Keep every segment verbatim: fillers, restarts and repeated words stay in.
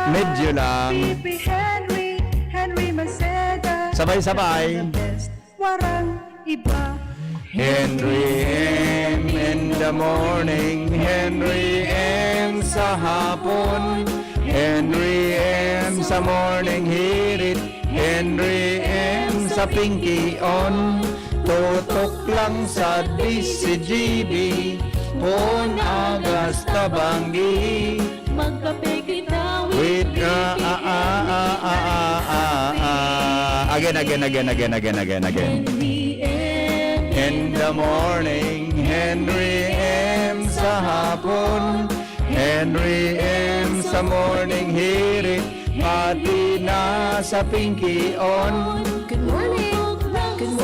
Medyo lang. Bibi Henry, Henry Maceda. Sabay-sabay. The best, warang iba. Henry M in the morning, Henry M sa hapon, Henry M sa morning hirit, Henry M sa pinkion. Tutok lang sa D C G B, poon agas tabanggi. Magkape kita with With, ah, ah, ah, ah, ah, ah, ah. Again, again, again, again, again, again, again. Henry M. In the morning, Henry M sa hapon, Henry M sa morning hirit, pati na sa pinkion. Good morning. Good morning.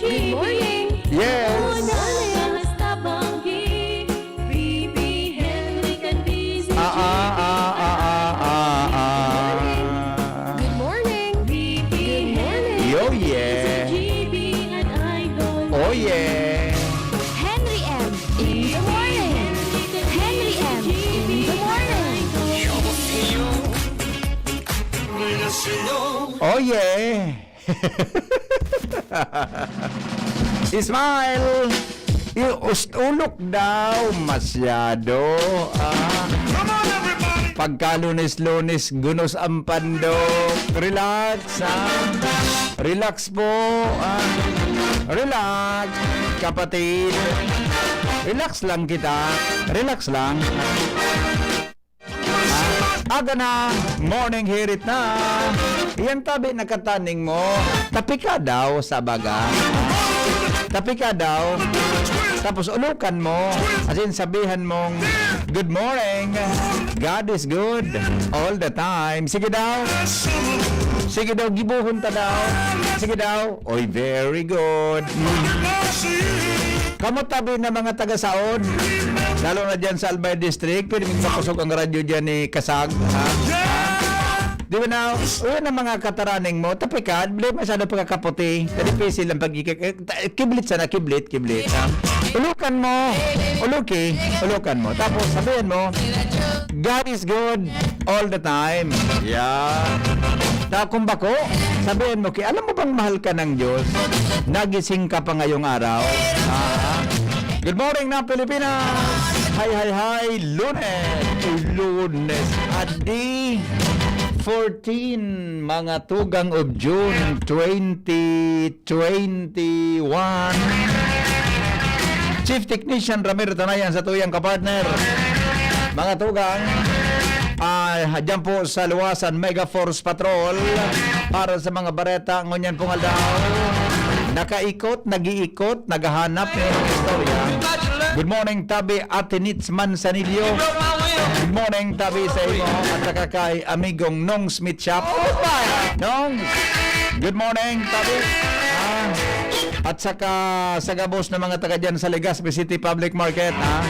Good morning. Yes. Good morning. Bibi Henry kan D C G B. Ah, ah, ah, ah, ah, ah, ah. Good morning. Good morning. Yo, yeah. D C G B an idol. Oh, yeah. Henry M in the morning. Henry M in the morning. Oh, yeah. Smile! I-, ust-, ulok daw masyado. Ah. Come on, everybody! Pagka Lunes-Lunes, gunos ang pandok. Relax, ha? Relax po, ah. Relax, kapatid. Relax lang kita. Relax lang. Ah, aga na, morning hirit na. Iyan tabi nakataning mo. Tapi ka daw sa baga. Tapi ka daw. Tapos ulukan mo. As in, sabihan mong, "Good morning. God is good all the time." Sige daw. Sige daw, gibuhon ta daw. Sige daw. Oy, very good. Mm. Kamo tabi na mga taga-Saod, lalo na dyan sa Albay District, pwede mong makusog ang radyo dyan ni Kasag, ha? Ha? Di ba na, uy, na mga kataraning mo, tapi ka, di masyado pagkakaputi. Dali, pisi lang pag-, eh, ta-, kiblit sana, kiblit, kiblit, ha? Ulukan mo, uluki, ulukan mo. Tapos, sabihin mo, "God is good all the time." Yeah. Ta, kung bako, sabihin mo, "Ki, alam mo bang mahal ka ng Diyos? Nagising ka pa ngayong araw." Ah. Good morning na, Pilipinas! Hi, hi, hi! Lunes! Lunes! Adi, fourteen, mga tugang of June, twenty twenty-one. Chief Technician Ramiro Tanayan sa tuyang kapartner. Mga tugang, ah, dyan po sa Luwasan, Mega Force Patrol para sa mga bareta ngunyan pong aldaw. Nakaikot, nag-iikot, naghahanap ng istorya. Good morning, tabi, Ate Nitz Manzanillo. Good morning, tabi, sa imo at saka kay amigong Nong Smith Shop. Nong, good morning, tabi. Ah, at saka sa gabos na mga taga dyan sa Legazpi City Public Market, ha?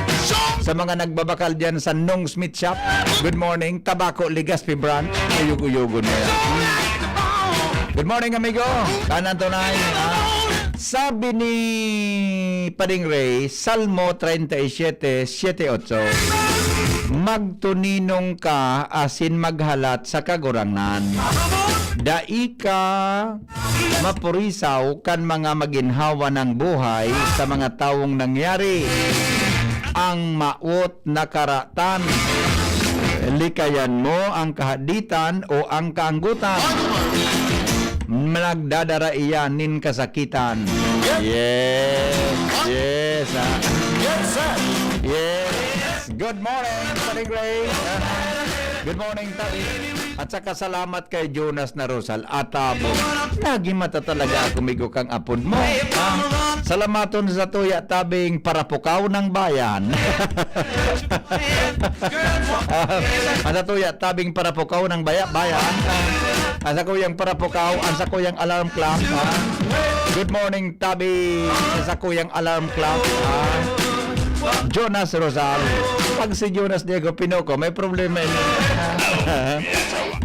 Sa mga nagbabakal dyan sa Nong Smith Shop, good morning, Tabaco, Legazpi Branch, uyog-uyogon mo yan. Good morning, amigo. Kanan tunay, ha? Sabi ni Pading Ray, Salmo treinta y siete, siete ocho, "Magtuninong ka asin maghalat sa Kagurangnan. Dai ka mapurisaw kan mga maginhawa ng buhay sa mga tawong nangyari ang mawot na karatan. Likayan mo ang kahaditan o ang kaanggotan. Nagdadara iyan nin kasakitan." Yes, yes, ah. Yes, sir. Yes. Good morning, Paring Ray. Good morning, Tabi. At saka salamat kay Jonas na Rosal. Atabo. Lagi mata talaga ako, migo kang apod mo. Ha? Salamaton sa tuya tabing parapukaw ng bayan. Ang sa tuya tabing parapukaw ng baya-, bayan. Ang sa kuyang parapukaw, ang sa kuyang alarm clock. Ha? Good morning, tabi. Ang sa kuyang alarm clock. Ha? Jonas Rosal. Pag si Jonas Diego Pinoco, may problema yun.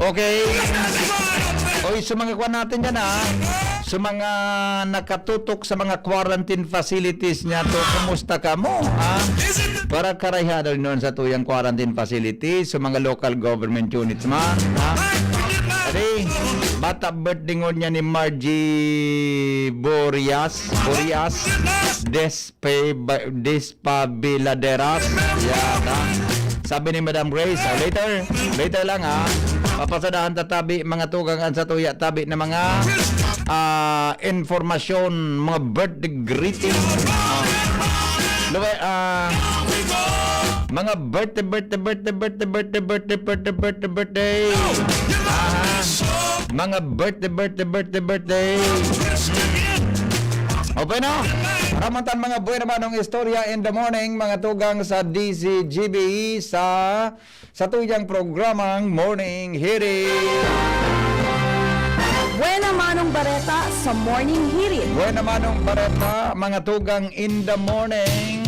Okay. Oy, sa mga kwan natin dyan, ha? Sa mga nakatutok sa mga quarantine facilities niya to, kumusta ka mo, ha? Para karayhado rin noon sa tuyang quarantine facilities, sa mga local government units man, ha? Adi, bata birthday ngon niya ni Margie Borias, Borias, Des Pe-, ba-, Despabiladeras. Yan, ha? Sabi ni Madam Grace, "Oh, later, later lang, ha? Papasadahan ta tabi, mga tugang, an satuya tabi na mga, ah, informasyon, mga birthday greeting." Luwe, ah, mga birthday, birthday, birthday. Aha. Mga birthday, birthday, birthday, birthday. Okay na? Ramantan mga buhay naman ng istorya in the morning, mga tugang sa D Z G B, sa, sa tuyang programang Morning Hirit. Buena manong bareta sa Morning Hirit. Buena manong bareta, mga tugang in the morning.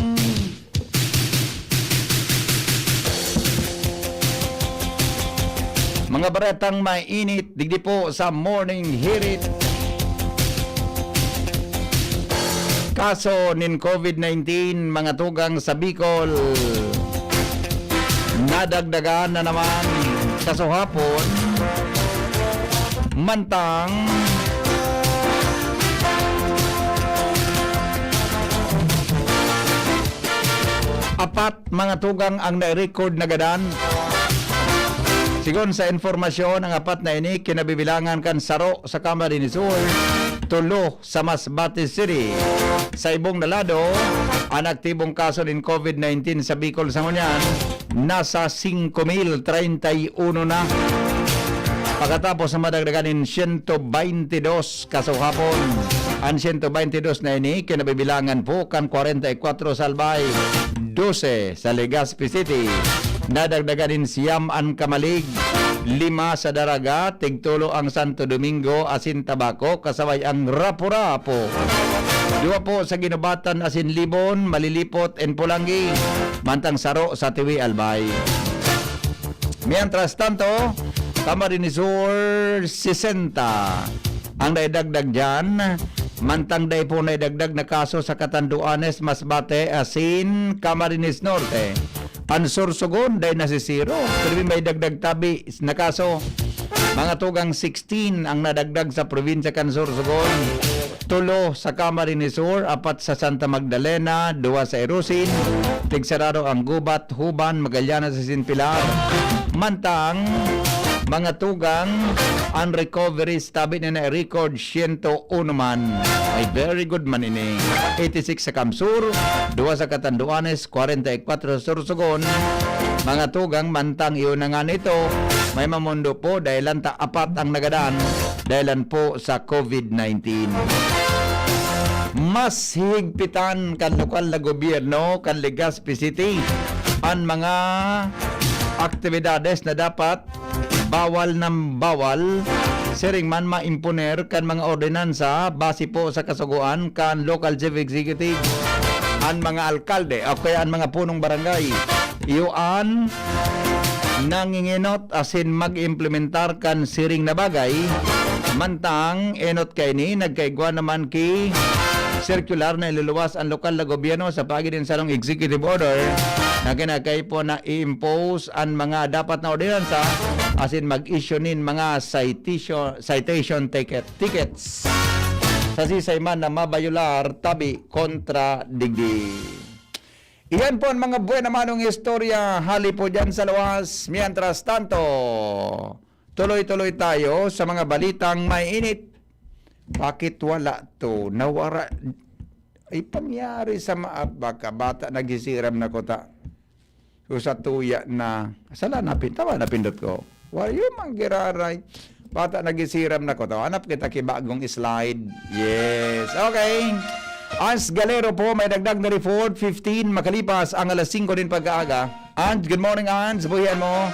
Mga baretang mainit, digdi po sa Morning Hirit. Kaso nin COVID nineteen, mga tugang sa Bicol, nadagdagan na naman sa suhapon. Mantang apat mga tugang ang nai-record na gadan. Sigon sa impormasyon, ang apat na ini kinabibilangan kan saro sa Camarines Sur, tulo sa Masbate City. Sa ibong na lado, an aktibong kaso nin COVID nineteen sa Bicol sa ngunyan nasa singko mil treinta y uno na. Pagkatapos na madagdagan nin siyento baynte dos kasuhapon, an siyento baynte dos na ini kinabibilangan po kan kwarenta y kwatro sa Albay, dose sa Legazpi City. Nadagdagan nin siyam an Camalig, lima sa Daraga, tigtulo ang Santo Domingo asin Tabaco, kasabay ang Rapu-Rapu. Duwa po sa Guinobatan asin Libon, Malilipot and Polangui, mantang saro sa Tiwi, Albay. Mientras tanto, Camarines Sur, sesenta ang naidagdag diyan, mantang dai po naidagdag na kaso sa Catanduanes, Masbate, asin Camarines Norte. An Sorsogon, dai nasisiro, pero may dagdag tabi na kaso. Mga tugang sixteen ang nadagdag sa probinsya kan Sorsogon. Tulo sa Camarines Sur, apat sa Santa Magdalena, duwa sa Irosin, tigsararo ang Gubat, Huban, Magallanes asin Pilar. Mantang, mga tugang, an recoveries tabi na na-record, siyento uno man. Ay, very good man ini. Eighty-six sa Camsur, duwa sa Catanduanes, kwarenta y kwatro sa Sorsogon. Mga tugang, mantang iyo na nga nito, may mamundo po, dahilan ta apat ang nagadan, dahilan po sa COVID nineteen. Mas hihigpitan kan lokal na gobyerno kan Legazpi City an mga aktibidades na dapat bawal na bawal, siring man maimponer kan mga ordinansa base po sa kasugoan kan Local Chief Executive, an mga alkalde o kaya an mga punong barangay. Iyo an nangingenot asin mag-implementar kan siring na bagay. Mantang enot kaini, nagkaigwa naman ki circular na iluluwas an lokal na gobyerno sa paagi nin sarong executive order na kinakaipo na i-impose an mga dapat na ordinansa asin mag-issue nin mga citation, citation ticket, tickets sa sisay man na mabayular tabi kontra digdi. Iyan po ang mga buena manong istorya hali po dyan sa luwas. Mientras tanto, tuloy-tuloy tayo sa mga balitang mainit. Bakit wala to? Nawara. Ay, pangyari sa ma-, baka bata nagisiram na ko ta. So, sa tuya na, sala na pin-, tama na pindot ko. Wala yung manggiraray. Bata nagisiram na ko to. Hanap kita ki bagong slide. Yes. Okay. Ans Galero po, may dagdag na report. Fifteen, makalipas ang alas singko din pagkaaga. Ans, good morning, Ans. Buhian mo.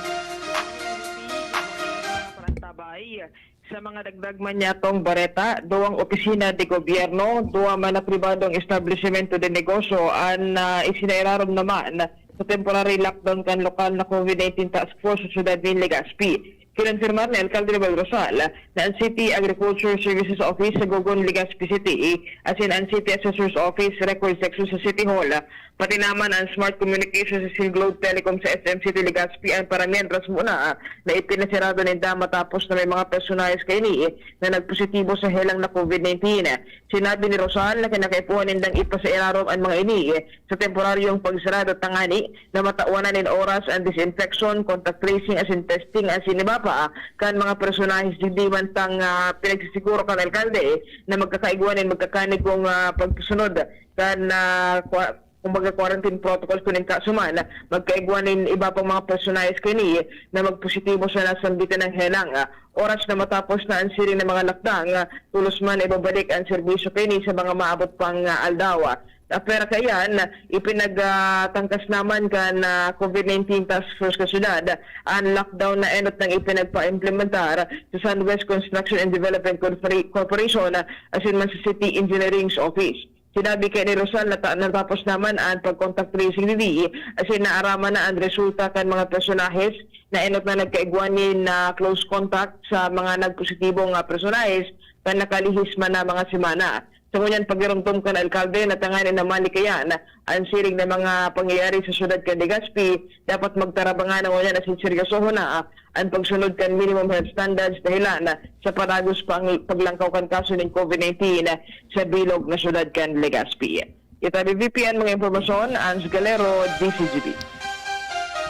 Parang tabay. Sa mga dagdag man niyatong bareta, duwang opisina de gobyerno, duwa man na pribadong establisimento de negosyo an, ah, isinairarom naman sa temporary lockdown kan lokal na COVID nineteen task force sa siyudad nin Legazpi. Kinumpirmar ni Alcalde Robel Rosal na an City Agriculture Services Office sa Gogon, Legazpi City, asin an City Assessor's Office Record Section sa City Hall, pati naman an Smart Communications asin Globe Telecom sa S M City Legazpi an paramihan ras muna na ipinasarado ninda matapos na may mga personahes kaini na nagpositibo sa helang na COVID nineteen. Sinabi ni Rosal na kinakaipuhan nindang ipasairarom an mga ini sa temporaryong pagsarado tangani na matawan na nin oras an disinfection, contact tracing asin testing asin iba pa kan mga personahes digdi man tang, ah, pinagsisiguro kan alkalde na magkakaigwa nin magkakanigong, ah, pagsunod kan, ah, kwa-, kumbaga, quarantine protocols kun in kaso man magkaigwa nin iba pang mga personahes kaini na magpositibo sa nasambitan na helang, ah, oras na matapos na an siring na mga lakdang, ah, tolos man ibabalik an serbisyo kaini sa mga maabot pang, ah, aldaw. Ah, pwera kaiyan, ipinag, ah, tangkas naman kan, ah, COVID nineteen Task Force kan syudad an lockdown na enot nang ipinagpaimplementar sa Sunwest Construction and Development Corpora-, Corporation, ah, asin man sa City Engineering's Office. Sinabi kaini ni Rosal na ta-, natapos naman an pag-contact tracing digdi, asin naaraman na an resulta kan mga personahes na enot na nagkaigwa nin, ah, close contact sa mga nagpositibong, ah, personahes kan nakalihis man na mga semana. Sa ngunyan pagiromdom kan alkalde na tanganing namalikayan an siring na mga pangyayari sa syudad kan Legazpi, dapat magtarabangan na ngunyan asin seryosohon na an pagsunod kan minimum health standards dahelan sa padagos pang paglangkaw kan kaso nin COVID nineteen sa bilog na syudad kan Legazpi. Itabi V P N mga impormasyon, Ans Galero, D C G B.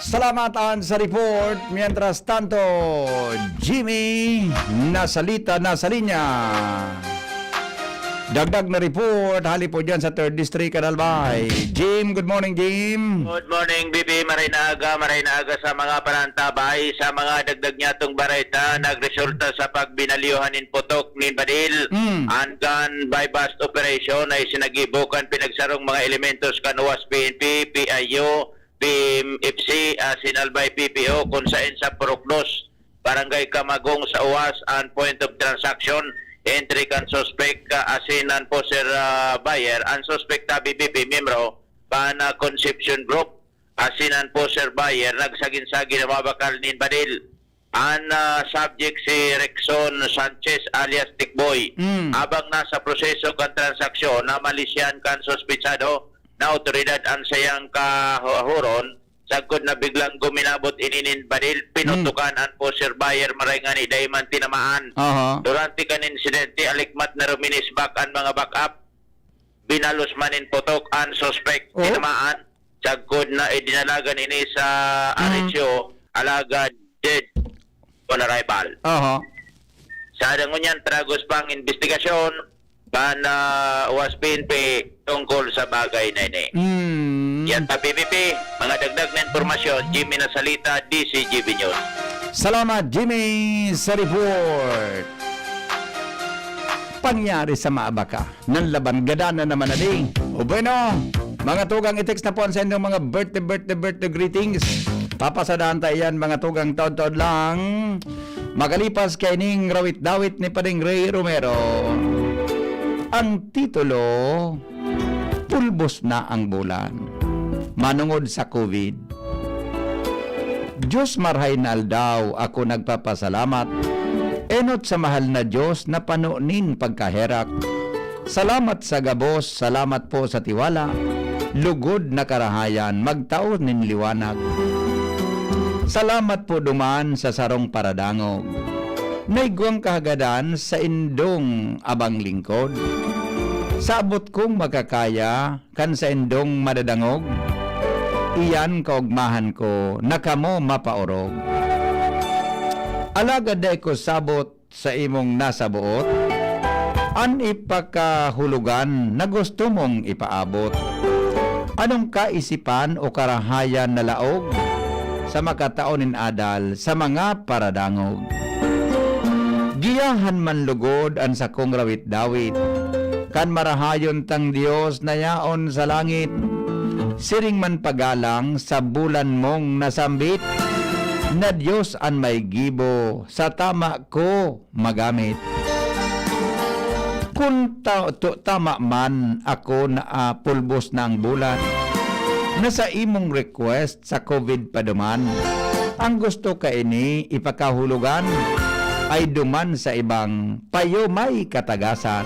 Salamat, Ans, sa report. Mientras tanto, Jimmy Nasalita na sa linya. Dagdag na report, hali po dyan sa Third District, Canal Bay. Jim, good morning, Jim. Good morning, B B. Maray na aga, maray na aga sa mga panantabay. Sa mga dagdag niyatong bareta, nagresulta sa pagbinalyuhan nin putok nin badil. Mm. An gun buy-bust operation ay sinagibo kan pinagsarong mga elementos kan OWAS, P N P, P I U, P M F C, asin Albay P P O, kun saen sa Purok Dos, Barangay Camagong sa OWAS an point of transaction, entry kan suspek, ah, asin an poser, ah, buyer. An suspek, tabi, B B, miyembro kan, ah, Concepcion Group, asin an poser buyer nagsagin-sagin na mabakal nin badil. An, ah, subject si Rexon Sanchez alias Tikboy. Mm. Habang nasa proseso kan transaksyon, namalisyan kan suspetsado na awtoridad an saiyang kahuhuron, sagkod na biglang guminabot ini nin badil, pinutukan Mm. an poser buyer, maray ngani dai man tinamaan. Aha. Durante kan insidente, alikmat na ruminisbak an mga backup. Binalos man nin putok an suspek, Oh. tinamaan, sagkod na idinalagan ini sa Mm. R H O, alagad dead on arrival. Aha. Sa ngunyan, padagos pang imbestigasyon kan, ah, OWAS, P N P tungkol sa bagay na ini. Mm. Yan sa P P P, mga dagdag na impormasyon, Jimmy Nasalita, D C G B News. Salamat, Jimmy, sa report. Pangyari sa maabaka. Nan laban, gada na naman na di. O bueno, mga tugang, i-text na po ang sa inyong mga birthday, birthday, birthday greetings. Papasadahan tayo yan, mga tugang, taon-taon lang. Magalipas kaining rawit-dawit ni Pading Ray Romero. Ang titulo, Pulbos na ang Bulan. Manungod sa COVID. Diyos, marhay na aldaw, ako nagpapasalamat. Enot sa mahal na Diyos na pano nin pagkaherak. Salamat sa gabos, salamat po sa tiwala. Lugod na karahayan, magtao nin liwanag. Salamat po duman sa sarong paradangog. Naigwang kahagadan sa indong abang lingkod. Sabot kong makakaya, kan saindong madadangog, iyan kaogmahan ko na kamo mapaorog. Alagad dai ko sabot sa imong nasaboot, an ipakahulogan na gusto mong ipaabot. Anong kaisipan o karahayan na laog sa makatao nin adal sa mga paradangog? Giyahan man lugod an sakong rawit-dawit, kan marahayon tang Dios na yaon sa langit. Siring man pagalang sa bulan mong nasambit, na Dios an may gibo sa tama ko magamit. Kun ta-, to-, tama man ako na, ah, pulbos na ang bulan, na sa imong request sa COVID pa duman, Ang gusto kaini ipakahulogan ay duman sa ibang payo may katagasan.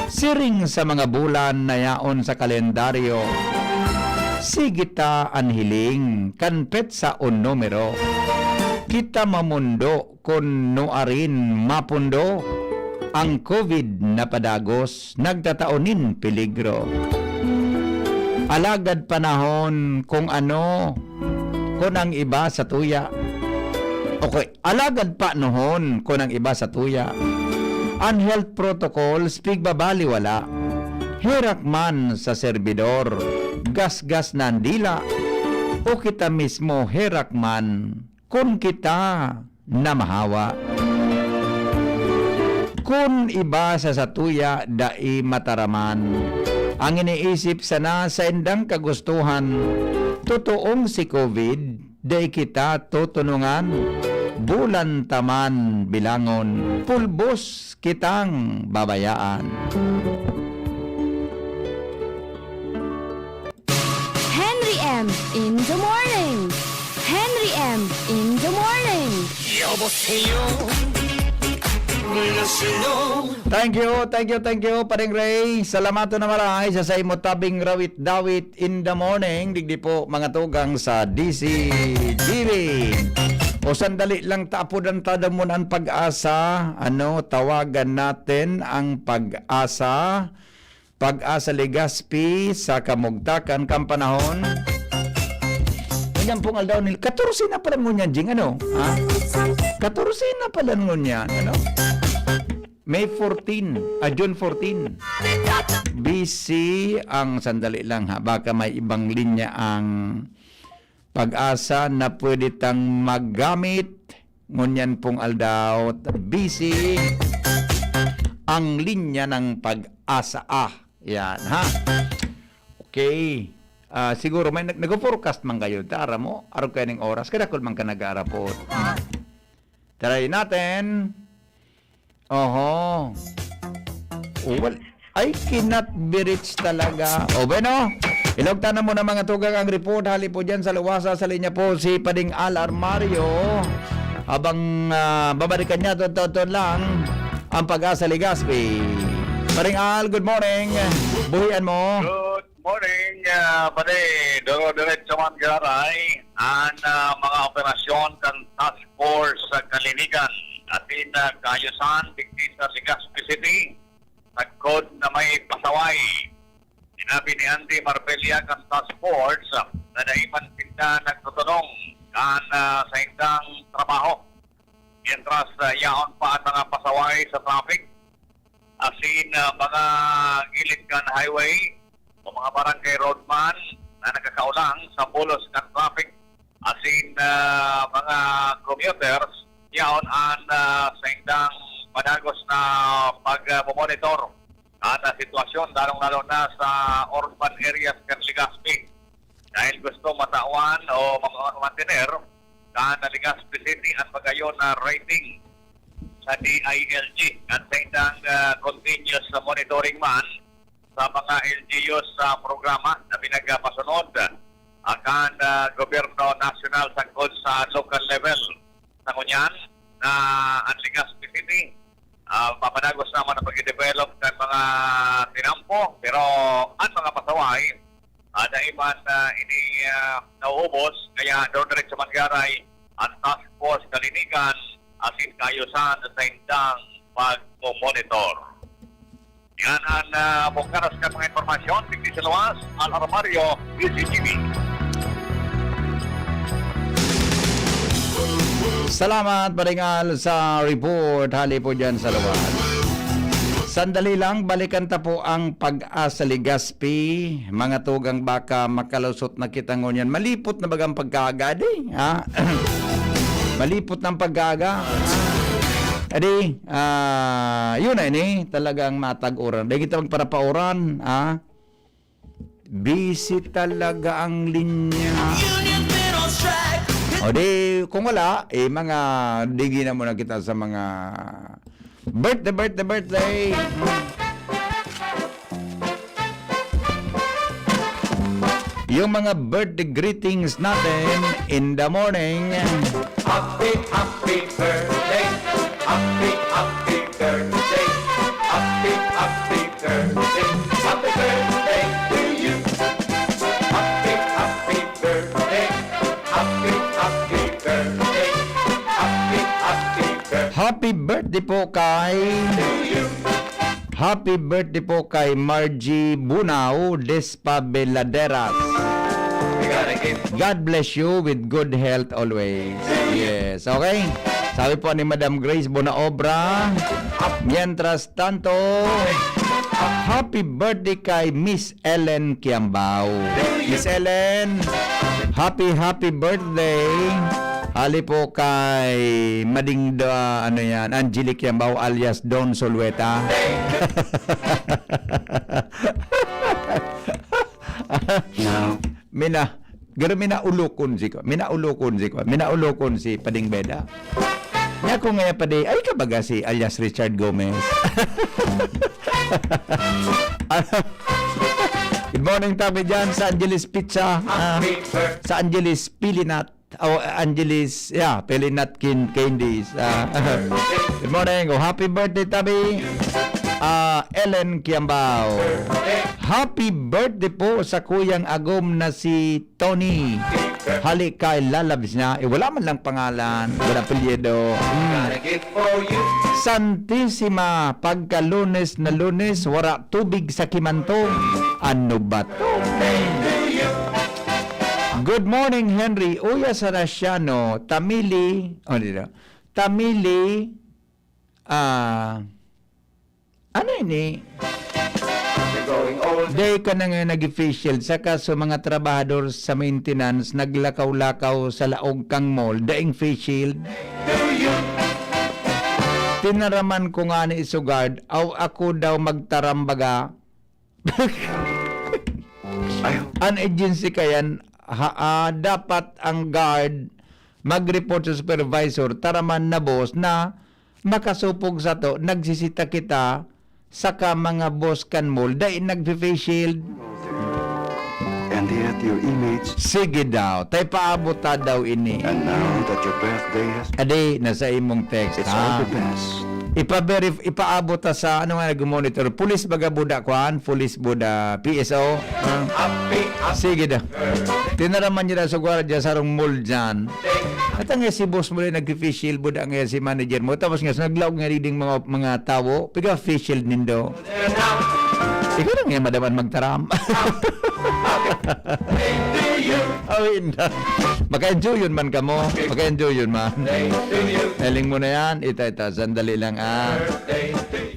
Siring sa mga bulan na yaon sa kalendaryo, sige ta an hiling kan petsa o numero. Kita mamundo kun nuarin mapundo, ang covid na padagos nagtatao nin peligro. Alagad panahon kung ano, kun ang iba sa tuya. Okay, alagad pa nohon kun ang iba sa tuya. An health protocols pigbabaliwala. Herak man sa serbidor, gasgas na an dila, o kita mismo herak man kun kita na mahawa. Kun iba sa satuya dai mataraman, ang iniisip sana saindang kagustuhan, totoong si covid, dai kita tutunungan, bulan ta man bilangon, pulbos kitang babayaan. Henry M in the morning. Henry M in the morning. 여보세요. Thank you, thank you, thank you, Paring Ray. Salamaton na maray sa saimo tabing rawit-dawit in the morning. Digdi po, mga tugang sa D C T V. O sandali lang, tapodan ta damon an Pag-asa. Ano, tawagan natin ang Pag-asa. Pag-asa Legazpi sa kamugtakan kan panahon. Ngunyan pong aldaw nil-, katorse na pala ngunyan, Jing, ano? Ha? Katorse na pala ngunyan, ano? May fourteen, ah, June fourteen. Busy ang, sandali lang ha, baka may ibang linya ang Pag-asa na pwede tang magamit ngunyan pong aldaw. Busy ang linya ng Pag-asa. Ah, yan, ha? Okay. Ah, siguro may nag-, nag-forecast man kayo. Tara mo, arog kayo ning oras. Kadakol man ka nag-aarapot. Try natin. Oho. Oh, well, I cannot be reached talaga. O, bueno, ilog ta na muna, mga tugang, ang report. Hali po dyan sa luwasa, sa linya po si Pading Al Armario. Habang, ah, babalikan niya, tuon-tuon lang ang Pag-asa Legazpi. Pading Al, good morning. Buhian mo. Good morning, ah, pare. Duro-diretso man giraray an, ah, mga operasyon kan Task Force sa Kalinigan asin, ah, Kaayusan digdi sa Legazpi City, sagkod na may pasaway. Sinabi ni Andy Marbella kan Task Force, ah, na dai man sinda nagtutunong kan, ah, saindang trabaho. Mientras, ah, yaon pa an mga pasaway sa traffic, asin, ah, mga gilid kan highway o mga barangay roadman na nagkakaulang sa bulos kan traffic, asin, ah, mga commuters, yaon an, ah, saindang padagos na pagmomonitor kan, ah, sitwasyon, lalong-lalo na sa urban areas kan Legazpi. Dahil gusto matawan o ma-, mantener kan Legazpi City an magayon na rating sa D I L G, kan saindang, ah, continuous monitoring man sa mga L G Us sa programa na pinagpasunod, ah, kan, ah, gobyerno nasyonal sagkod sa local level. Sa ngunyan na an Legazpi City, ah, papadagos naman ang pag-develop kan mga tinampo, pero an mga pasaway, ah, dai man, ah, ini, ah, nauubos, kaya duro-diretso man giraray an Task Force Kalinigan asin Kaayusan sa saindang pagmo-monitor. Yan an, ah, bungkaros kan mga impormasyon digdi sa luwas, Al Armario, D Z T V. Salamat, Pading Al, sa report. Hali po dyan sa luwas. Sandali lang, balikan ta po ang Pag-asa Legazpi. Mga tugang, baka makalusot na kita ngunyan. Malipot na bagang pagkaaga, di? Ha? Malipot ng pagkaaga. Adi, ah, yun na ini. Talagang matag-uran. Dahil kita magparapauran, ha? Busy talaga ang linya. O di, kung wala, eh, mga digi na muna kita sa mga birthday, birthday, birthday. Yung mga birthday greetings natin in the morning. Happy, happy birthday. Happy, happy birthday. Happy, happy birthday. Happy birthday to you. Happy, happy birthday. Happy, happy birthday. Happy, happy birthday. Happy birthday po kay Happy birthday po kay Margie Bunao Despabeladeras. God bless you with good health always. Yes, okay. Sabi po ni Madam Grace Bonaobra, mientras tanto, happy birthday kay Miss Ellen Kiambao. Miss Ellen, happy, happy birthday. Hali po kay Mading Da-, ano yan, Angelic Kiambao alias Don Solueta. Mina, pero minaulokon si ko. Minaulokon si ko. Minaulokon si Pading Beda. Niya ko nga, Padi, ay ka baga si alias Richard Gomez. Good morning, tabi dyan sa Angeles Pizza. Ah, sa Angeles Pilinat. Oh, Angeles, yeah, Pilinat Kin-, Candies. Ah, good morning. Oh, happy birthday, tabi. Ah, Ellen Kiambao. Happy birthday po sa kuyang agom na si Tony. Hali kay lalabs niya. Eh, wala man lang pangalan. Wala apelyido. Hmm. Santisima, pagka Lunes na Lunes, wara tubig sa Kimantong. Ano ba to? Good morning, Henry. Uya Sarasiano, Tamili, oh, dito. Tamili, ah, ano ini? Day ka na nga nag-face shield, saka sa mga trabahador sa maintenance, naglakaw-lakaw sa laog kang mall, daing face shield. Tinaraman ko nga ni isugard, aw ako daw magtaram baga. Ay. An agency kayan, ha, ah, dapat ang guard mag-report sa supervisor, taraman na boss na makasupog sato, nagsisita kita, saka mga boss kan mall, dai nagfe-face shield. And yet your image. Sige daw, tay paabot ta daw ini. And now that your birthday has Adi, nasa imong text, It's all ha? The best. Ipa-verif-, ipaabot ta sa, ano nga nag-monitor? Pulis baga buda, kwan? Pulis buda, P S O? Ha? Sige daw. Tinaraman niya daw sa gwardiya, sarong mall dyan. At ang si boss mo rin nag-face shield, buda nga si manager mo. Tapos nga, naglaog nga reading mga, mga tawo, piga-face shield nindo. Ikaw lang nga madaman magtaram. Awin na. Maka-enjoy yun man kamo. Maka-enjoy yun man. Eling mo na yan. Ita, ita. Sandali lang, ah.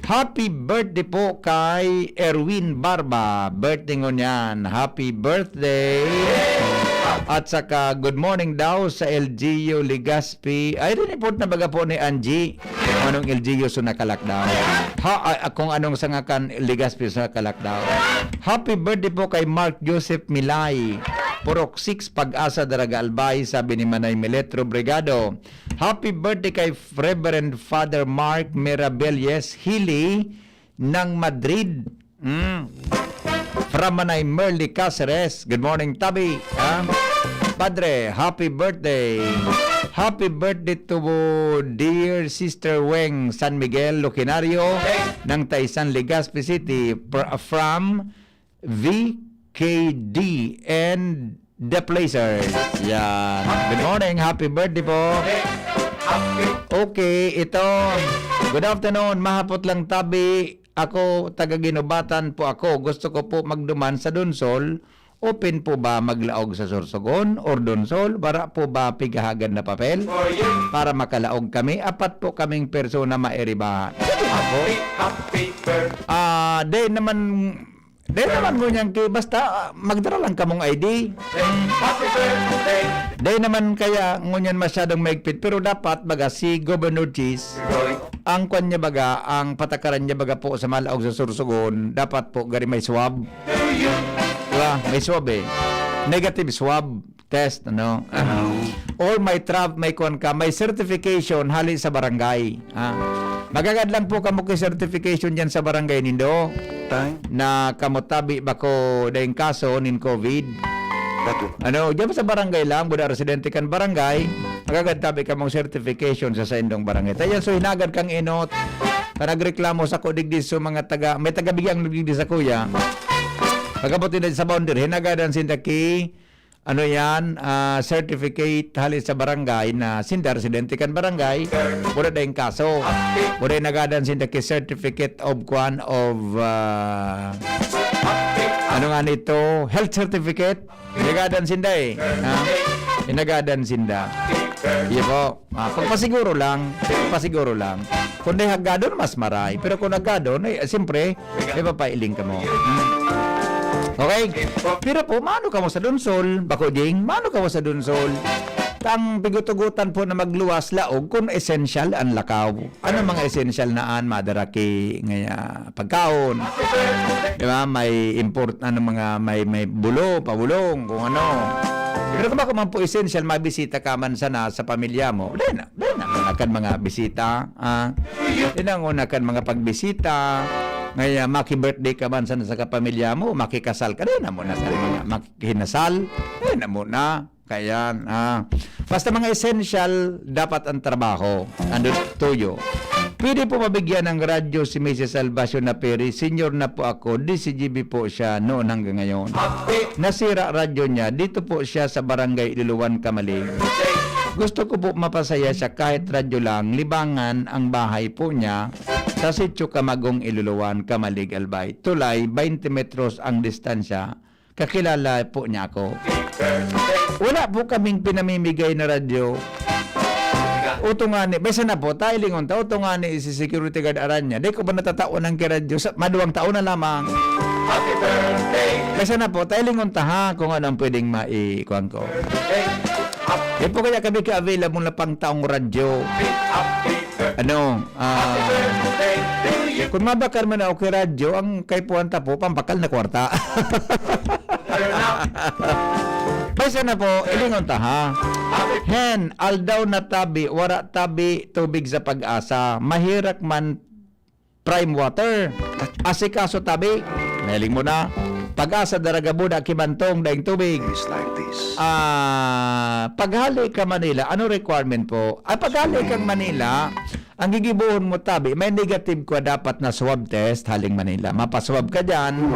Happy birthday po kay Erwin Barba. Birthday ngunyan. Happy birthday. At saka, good morning daw sa L G U Legazpi. Ay, rin report na baga po ni Angie. Anong L G U so nakalakdaw? Ha, ah, kung anong sangakan Legazpi so nakalakdaw. Happy birthday po kay Mark Joseph Milay. Purok six Pag-asa, Daraga Albay, sabi ni Manay Milet Robregado. Happy birthday kay Reverend Father Mark Mirabelles Hili ng Madrid. Mm. From Manay Merly Caceres. Good morning, Tabi. Ha? Padre, happy birthday. Happy birthday to dear Sister Weng San Miguel Lucinario ng Taisan, Legazpi City, pr-, from V K D and the Placers. Yan. Good morning. Happy birthday po. Okay, ito. Good afternoon. Mahapot lang, Tabi. Ako, taga Guinobatan po ako. Gusto ko po magduman sa Donsol. Open po ba maglaog sa Sorsogon or Donsol? Bara po ba pigahagan na papel para makalaog kami? Apat po kaming persona mairiba. Sige po. Ah, di naman, di naman ngunyan ki, basta, ah, magdara lang kamong I D. Di naman kaya ngunyan masyadong maigpit, pero dapat baga si Governor Chis, ang kwan niya baga, ang patakaran niya baga po sa malaog sa Sorsogon, dapat po gari may swab. Diba? May swab eh. Negative swab test, ano? Or may tra-, may kwan ka, may certification hali sa barangay. Ah. Magagad lang po kamo kay certification diyan sa barangay nindo. Time. Na kamo tabi bako daing kaso nin COVID. Ano, diyan sa barangay lang, buda residente kan barangay, magagad tabi ka mong certification sa saindong barangay. Tayan, so hinagad kang inot, ka nagreklamo sa ko digdi sa mga taga, may taga Bigyang digdi sa kuya. Pagkabot nila sa boundary, hinagadan sinda ki, ano yan, ah, certificate hali sa barangay na sinda residente kan barangay, wala dayong kaso. Wala nagadan sinda ki certificate of kwan of, ah, ano nga nito, health certificate. Inagadan sinda eh. Ha? Inagadan sinda. Iya po. Ah, pagpasiguro lang. Pagpasiguro lang. Kung di haggadon, mas maray. Pero kung haggadon, eh, siyempre, may papailing ka mo. Hmm. Okay? Pero po, mano ka mo sa dunsol? Bako, Jing, mano ka mo sa dunsol? Tang pigutugutan po na magluwas laog kung essential ang lakaw. Ano mga essential na an madaraki ngaya pagkaon? Di ba? May import, ano, mga, may, may bulo, pabulong, kung ano. Pero kung bako man po essential, mabisita ka man sana sa pamilya mo. Dahil na, dahil na, akan mga bisita, ah, dahil na una kan mga pagbisita, ngaya maki-birthday ka man sana sa kapamilya mo, makikasal ka, dahil na muna sa mga makikinasal, dahil na muna. Kayan, ah. Basta mga essential, dapat ang trabaho. Andun tuyo. Pwede po mabigyan ng radyo si Missus Salvacion na Peri. Senior na po ako. D C G B po siya noon hanggang ngayon. Nasira radyo niya. Dito po siya sa barangay Iluluan, Kamalig. Gusto ko po mapasaya siya kahit radyo lang. Libangan ang bahay po niya sa Sitio Kamagong, Iluluan, Kamalig, Albay. Tulay, twenty metros ang distansya. Kakilala po niya ako. Wala po kaming pinamimigay na radyo. Uto nga ni, besa na po, tayo lingon ta, uto nga ni si security guard aran niya. Di ko ba natatawan ng kiradyo? Sa, maduwang taon na lamang. Besa na po, tayo lingon ta ha, kung ano ang pwedeng mai-, kuwan ko. Di po kaya kami ka-available na pang taong radyo. Ano, ah, kung mabakal man ako kay radyo, ang kaipuhan ta po, pambakal na kwarta. Paisa na po, ilingon ta ha. Hen, aldaw na tabi, wara tabi, tubig sa Pag-asa. Mahirak man prime water. Asikaso tabi. Nahiling mo na. Pag-asa, Daragabuda, Kimantong, daing tubig. Days like this. Ah, paghali ka Manila, ano requirement po? Ah, paghali kang Manila, ang gigibohon mo tabi, may negative ka dapat na swab test haling Manila. Mapaswab ka dyan.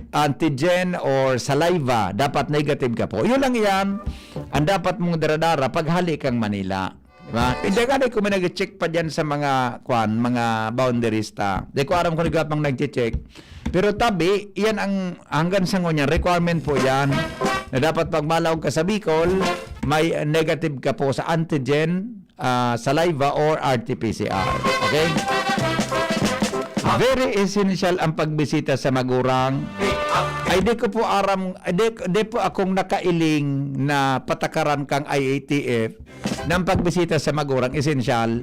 Antigen or saliva, dapat negative ka po. Yun lang yan. Ang dapat mong daradara, paghali kang Manila. Di ba? Hindi nga ko may nag-check pa dyan sa mga, kwan, mga boundaries ta. Di ko aram kung nagapang nag-check. Pero tabi, yan ang hanggang sa ngunyan, requirement po yan na dapat pag malaog ka sa Bicol, may negative ka po sa antigen, ah, saliva or R T P C R. Okay? Very essential ang pagbisita sa magurang. Ay, di ko po aram, di, di po akong nakailing na patakaran kang I A T F ng pagbisita sa magurang, essential.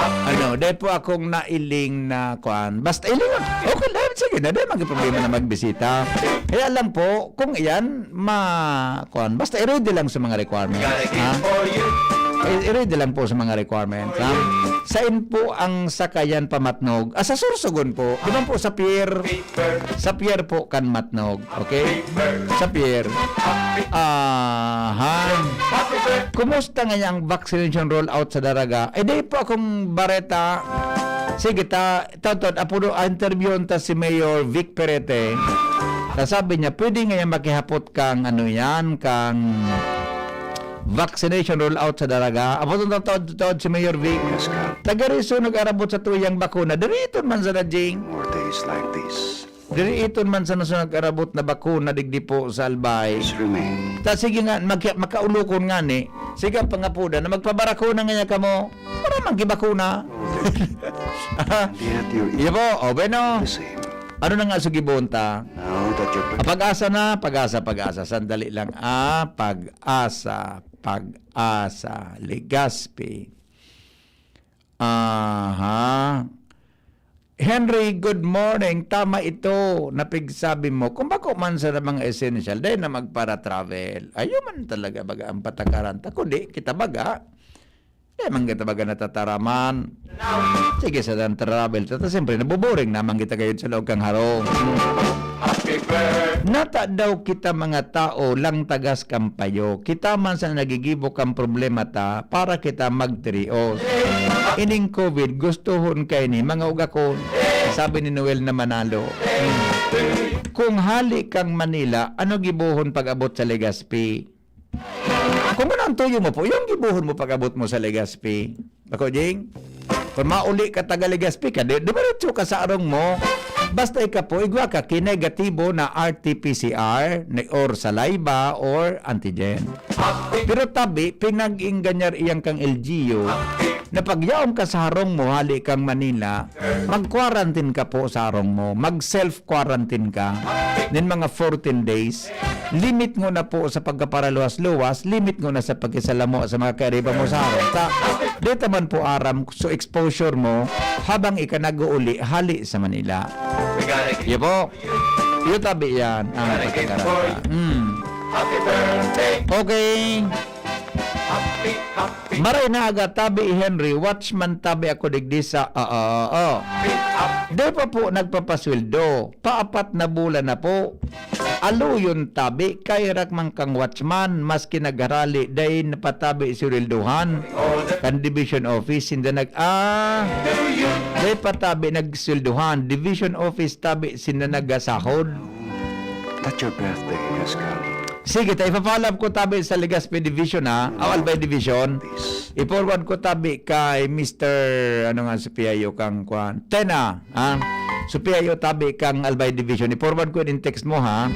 Ano, di po akong nailing na kuan. Basta ilingon. Okay lang, sige na, di maging problema na magbisita. Kaya lang po, kung iyan, ma, kuan, basta i-ready lang sa mga requirements, ha? I-, i-ready lang po sa mga requirements, ha? Sain po ang sakayan pamatnog? Ah, sa Sorsogon po. Di ba po sa pier? Sa pier po kan matnog. Okay? Sa pier. Aha. Kumusta nga ang vaccination rollout sa Daraga? Eh, di po akong bareta. Sige, ta, tawtod, apudo, interviewon ta si Mayor Vic Perete. Ta sabi niya, pwede nga yan makihapot kang, ano yan, kang vaccination rollout sa Daraga. Apo itong taod, taod si Mayor Vic. Taga Rizal nag-arabot sa tuyang bakuna. Diriton man sa Dajing. More days like this. Diriton man sa nasa nag-arabot na bakuna digdi po sa Albay. This remain. Ta sige nga, magka-, makaulokon nga ni. Sige ang pangapuda na magpabarakuna nga niya kamo. Para magibakuna. Hindi natin yung Iya po, o bueno. The same. Ano na nga sugibon ta? Now that you're Ah, pag-asa na, pag-asa, pag-asa. Sandali lang. Ah, pag-asa, pag-asa. Legazpi. Aha. Henry, good morning. Tama ito na pigsabi mo. Kung bako man sa mga essential, dahil na magpara-travel. Ayaw man talaga baga ang patakaran ta. Kundi, kita baga, Kaya man kita baga natataraman. Sige, sa dan travel, tata, siyempre, nabuboring naman kita gayod sa laog kang harong. Nata daw kita mga tao lang tagas kan payo. Kita man sa nagigibo kan problema ta para kita magtirios. Ining COVID, gustohon kaini, mga ugakon, sabi ni Noel na Manalo. Kung hali kang Manila, ano gibohon pag-abot sa Legazpi? Kung ano ang tuyo mo po, yung gibohon mo pag-abot mo sa Legazpi. Bako, Jing? Kung mauli ka taga Legazpi ka, di, dumiretso ka sa arong mo. Basta ika po, igwa ka, kinegatibo na R T P C R, ni, or saliva, or antigen. Pero tabi, pinag-ingganyar iyang kang L G U, na pagyaon ka sa harong mo, hali kang Manila, mag-quarantine ka po sa harong mo, mag-self-quarantine ka, nin mga fourteen days, limit ngona po sa pagkaparaluwas-luwas, limit ngona sa pakisalamuha sa mga kairiba mo sa harong. Ta, deta man po aram so exposure mo habang ika nag-uuli hali sa Manila. Iyo po. Iyo tabi yan. Ah, pagkakarata. Hmm. Okay. Maray na aga, tabi i Henry, watchman tabi ako digdi sa, oo, oo. Di pa po nagpapasweldo. Paapat na bulan na po. Aluyon tabi, kairak man kang watchman, maski nagharali, dai napatabi sweldohan. Kan division office, sinda nag, ah, dai pa tabi nagsweldohan. Division office tabi, sinda nagasahod. That your birthday has come. Sige, ta, ipa-follow up ko tabi sa Legazpi Division, ha? O, Albay Division. This. I-forward ko tabi kay Mister ano nga, sa P I O kang kwan. Tena, ha? Sa P I O tabi kang Albay Division. I-forward ko din text mo, ha?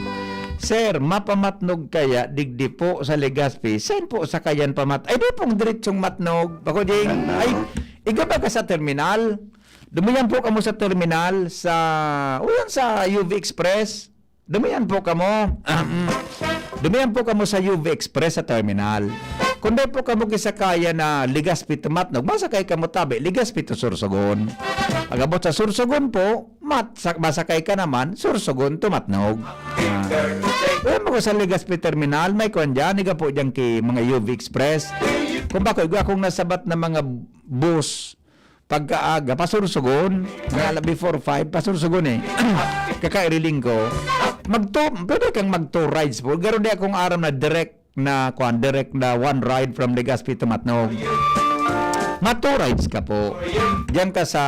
Sir, mapamatnog kaya digdi po sa Legazpi? Saan po sakayan pamat-, ay, di pong diretsong Matnog. Bako, Jing? Ano? Ay, igaba ka sa terminal. Dumiyan po kamo sa terminal sa, o yan, sa U V Express. Dumiyan po kamo. Ahem. Dumiyan po kamo sa U V Express sa terminal. Kung dai po kamo gisakaya na Legazpi to Matnog, masakay kamo tabi, Legazpi to Sorsogon. Pag-abot sa Sorsogon po, mat-, sa-, masakay ka naman, Sorsogon to Matnog. Ah. Uy, mo sa Legazpi Terminal, may kwan dyan, higa po dyan ki mga U V Express. Kung bako, igwa akong nasabat na mga bus, pagkaaga, pasursugon, mga ala before five, pasursugon eh. Kakairiling ko. Magto, pwede kang mag two rides po. Garo di akong aram na direct na, kwan, direct na one ride from Legazpi to Matnog. Mag two rides ka po. Diyan ka sa,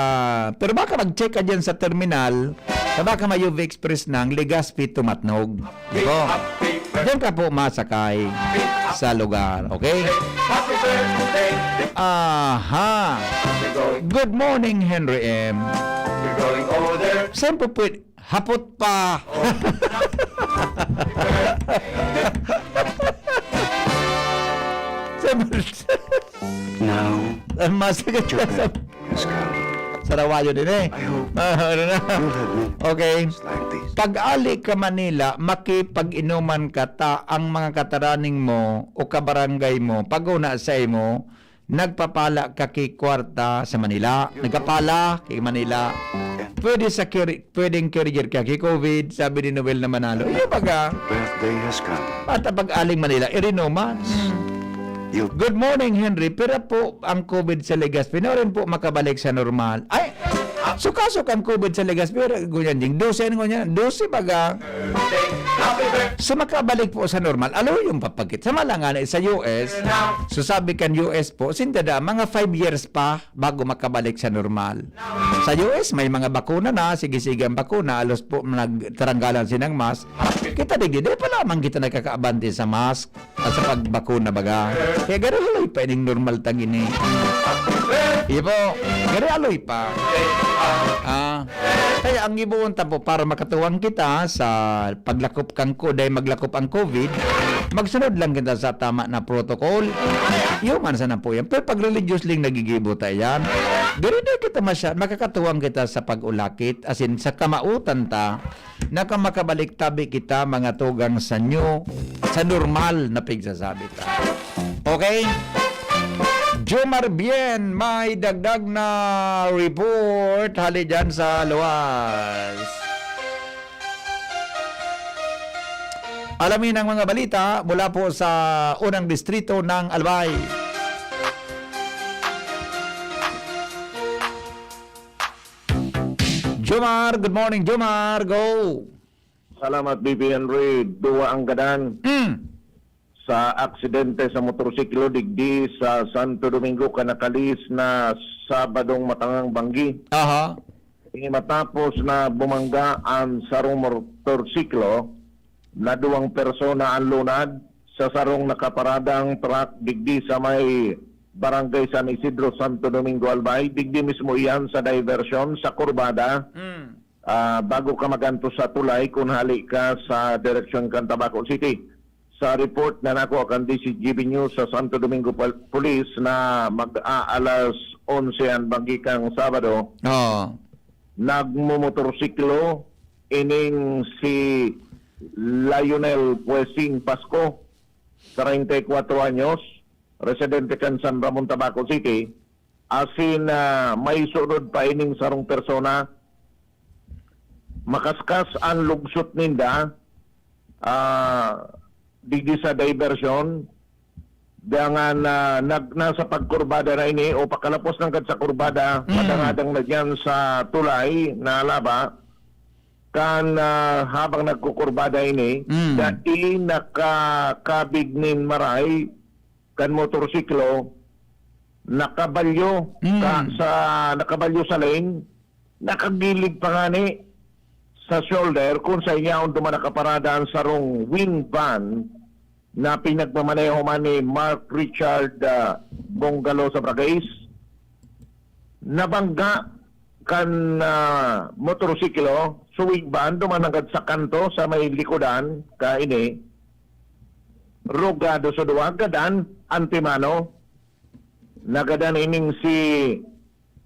pero baka mag-check ka diyan sa terminal, na baka may U V Express ng Legazpi to Matnog. Di po? Diyan ka po masakay sa lugar. Okay? Aha. Good morning, Henry M. Saan po pwede? Hapot pa. Saan po? Now, Ang masakit your na sa birthday has come. Sarawayo din eh. I hope Ah, ano na? You'll have many Okay. Like this. Pag-ali ka Manila, makipag-inuman ka ta ang mga kataraning mo o kabarangay mo, pag-una sa imo, nagpapala ka ki kwarta sa Manila. Nagkapala ki Manila. Pwede sa kir-, pwedeng carrier ka ki COVID, sabi ni Noel na Manalo. Iyo baga, Birthday has come. Bata pag-aling Manila, irinuman. You Good morning, Henry. Pira po ang COVID sa Legazpi? Pinarin po makabalik sa normal. Ay, sukaso kang COVID sa Legazpi, pero ngunyan ding, dose, ano ngunyan? Dose baga. So, makabalik po sa normal. Alo yung papagkit. Sa malangan, sa U S, so sabi kan U S po, sinda da, mga five years pa bago makabalik sa normal. Sa U S, may mga bakuna na, sige-sige ang bakuna, alos po nagtaranggalan sinang mask. Kita digdi, di pa lamang kita nakakaabante sa mask. At sa pagbakuna baga, kaya garo haloy pa ining normal tag ini. Iyo po, garo haloy pa. Ah, kaya ang giboon ta po para makatuwang kita sa paglakop kang ko-, dahil maglakop ang COVID, magsunod lang kita sa tama na protocol. Iyo man sana po yan. Pero pag religious lang nagigibo ta yan, garo di kita masya-, makakatuwang kita sa pag-ulakit, as in, sa kamautan ta, na kan makabalik tabi kita mga tugang sa new, sa normal na pigsasabi ta. Okay? Jomar Bien, may dagdag na report hali dyan sa luwas. Alamin ang mga balita mula po sa unang distrito ng Albay. Jomar, good morning, Jomar. Go! Salamat, B P Henry. Duwa ang gadan Mm. sa aksidente sa motorsiklo digdi sa Santo Domingo kan nakalis na Sabadong matangang banggi. Aha. Ini matapos na bumangga ang sarong motorsiklo na duwang persona ang lunad sa sarong nakaparadang truck digdi sa may Barangay San Isidro, Santo Domingo, Albay. Digdi mismo iyan sa diversyon sa kurbada. Mm. Ah, bago ka magantos sa tulay kun hali ka sa direksyon kan Tabaco City. Sa report na nakuha kan D C G B News sa Santo Domingo Pol-, Police na mag-aalas onse an banggi kang Sabado, Oo. nagmomotorsiklo ining si Lionel Puesing Pasco, treinta y cuatro anyos, residente kan San Ramon, Tabaco City, asin, ah, may sunod pa ining sarong persona. Makaskas an lugsot ninda, ah, digdi sa diversyon, dangan, ah, nag-, nasa pagkurbada na ini o pakalapos nanggad sa kurbada, Mm. madangadang na diyan sa tulay na laba, kan, ah, habang nagkukurbada ini, Mm. dai nakakabig nin maray kan motorsiklo, nakabalyo Mm. ka, sa, nakabalyo sa lane, nakagilid pa ngani sa shoulder kun sa yaon duman nakaparada ang sarong wing van na pinagmamaneho man ni Mark Richard, ah, Bongalo sa Bragais. Nabangga kan, ah, motorsiklo, sa wing van, duman nanggad sa kanto sa may likodan, kaini, rugado sa duwa, gadan, antemano, nagadan ining si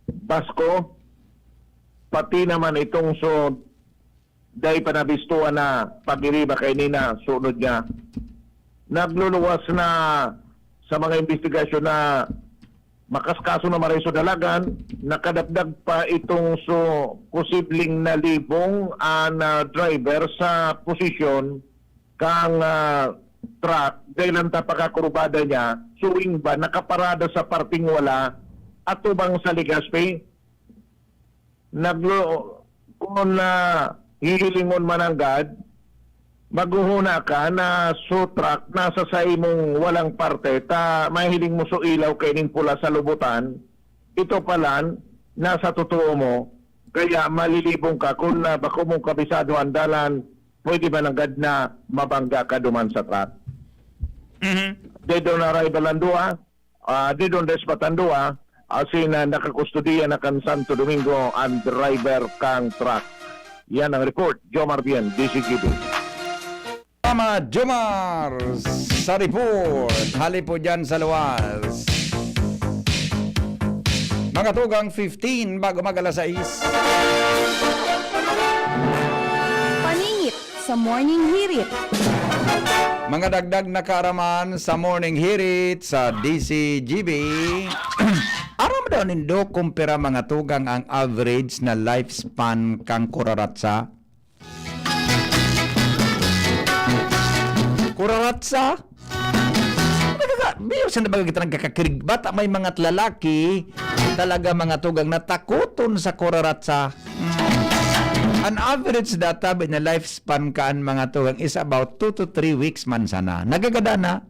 Basco, pati naman itong so, dai pa nabistuhan na pagiriba kaini na sunod niya. Nagluluwas na sa mga investigasyon na makaskaso na maray sa dalagan, nakadagdag pa itong so posibleng nalibong an, ah, driver sa posisyon kang, ah, truck, dahil ang tapakakurbada niya, suwing ba, nakaparada sa parting wala, atubang sa Legazpi. Naglo-, kung na hihilingon man nanggad, maghuhuna ka na so truck nasa sa imong walang parte, ta mahiling mo so ilaw kaining pula sa lubutan, ito palan, nasa totoo mo, kaya malilibong ka kun, ah, bako mong kabisado ang dalan, pwede ba nanggad na mabangga ka duman sa truck? Mhm. Dead on arrival ang duwa, ah, dead on the spot ang duwa, asin, ah, nakakustodiya na kan Santo Domingo ang driver kang truck. Yan ang report, Jomar Bien, D C G B. Salamat, Jomar, sa report. Hali po dyan sa luwas. Mga tugang fifteen, bago mag alas sais. Paningit sa Morning Hirit. Mga dagdag na kaaraman sa Morning Hirit sa D C G B. Aram daw nindo kung pira, mga tugang, ang average na lifespan kang kuraratsa? Kuraratsa? Nagkaka-, biyo sa nabaga kita nagkakakirig. Bata may mga lalaki, talaga, mga tugang, na takoton sa kuraratsa. Mm. An average data, bi-, na lifespan kan mga tugang is about two to three weeks man sana. Nagagada na.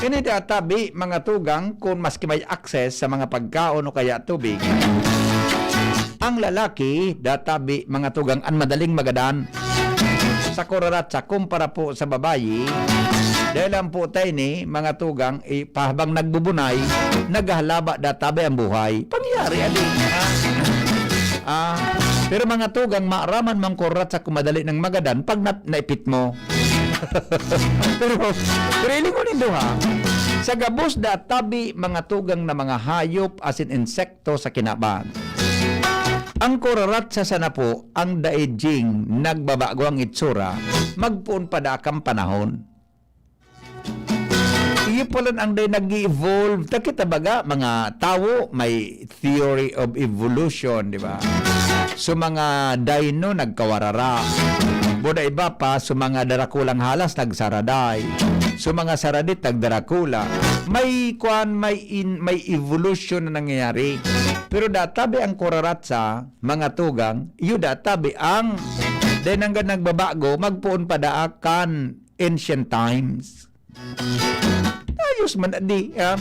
Ini databi, mga tugang, kun maski may access sa mga pagkaon o kaya tubig, ang lalaki, databi, mga tugang, an madaling magadan sa kuraratsa kumpara po sa babayi. Dahil lang po tayo ni, mga tugang, i-, pahabang nagbubunay, naghahalaba databi ang buhay. Pangyari, ali. Ah, pero mga tugang, maaraman man kuraratsa kung madali nang magadan pag nat-, naipit mo. Pero, pero ilingon nindo, ha? Sa gabos da tabi, mga tugang, na mga hayop asin insekto sa kinaban, ang kuraratsa sana po ang daidjing nagbabago ang itsura, magpoon pa da kan panahon. Iyo palan ang day nag-i-evolve. Ta kita baga, mga tawo, may theory of evolution, di ba? So, mga dino nagkawarara. Buda iba pa, so, mga darakulang halas nagsaraday. So, mga saradit nagdarakula. May kwan, may in-, may evolution na nangyayari. Pero databi ang kuraratsa, mga tugang, iyo databi ang dai nanggad nagbabago, magpoon pa daa kan ancient times. Ayos man, di, ah.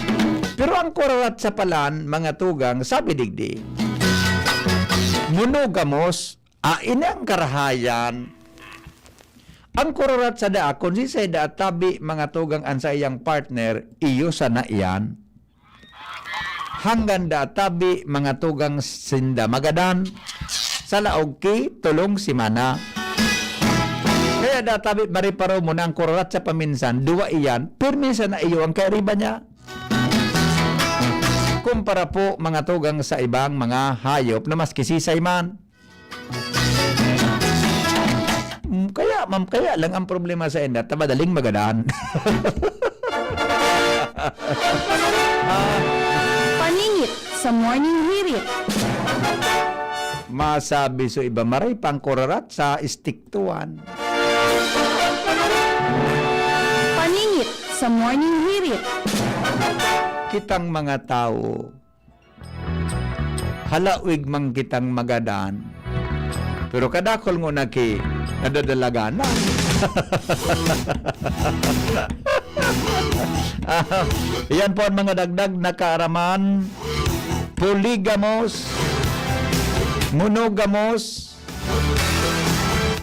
Pero ang kuraratsa palan, mga tugang, sabi digdi, monogamos, ah, ini ang karahayan. Ang kuraratsa daa, kun siisay daa tabi, mga tugang, an saiyang partner, iyo sana iyan. Hanggan daa tabi, mga tugang, sinda magadan sa laog ki tolong semana. Kaya daa tabi, mariparo mo na ang kuraratsa paminsan, duwa iyan, pirmi sana iyo ang kairiba niya. Kumpara po, mga tugang, sa ibang mga hayop na maski sisay man. Mm, kaya, ma'am, kaya lang ang problema sa inda, ta madaling magadan. Ah. Paningit sa Morning Hirit. Masabi so iba, maray pang kurarat sa istiktuan. Paningit sa Morning Hirit. Kitang mga tawo, halawig man kitang magadan. Pero kadakul ngona ki nadadalaganan. Ah, iyan po ang mga dagdag na kaaraman. Polygamous, monogamos.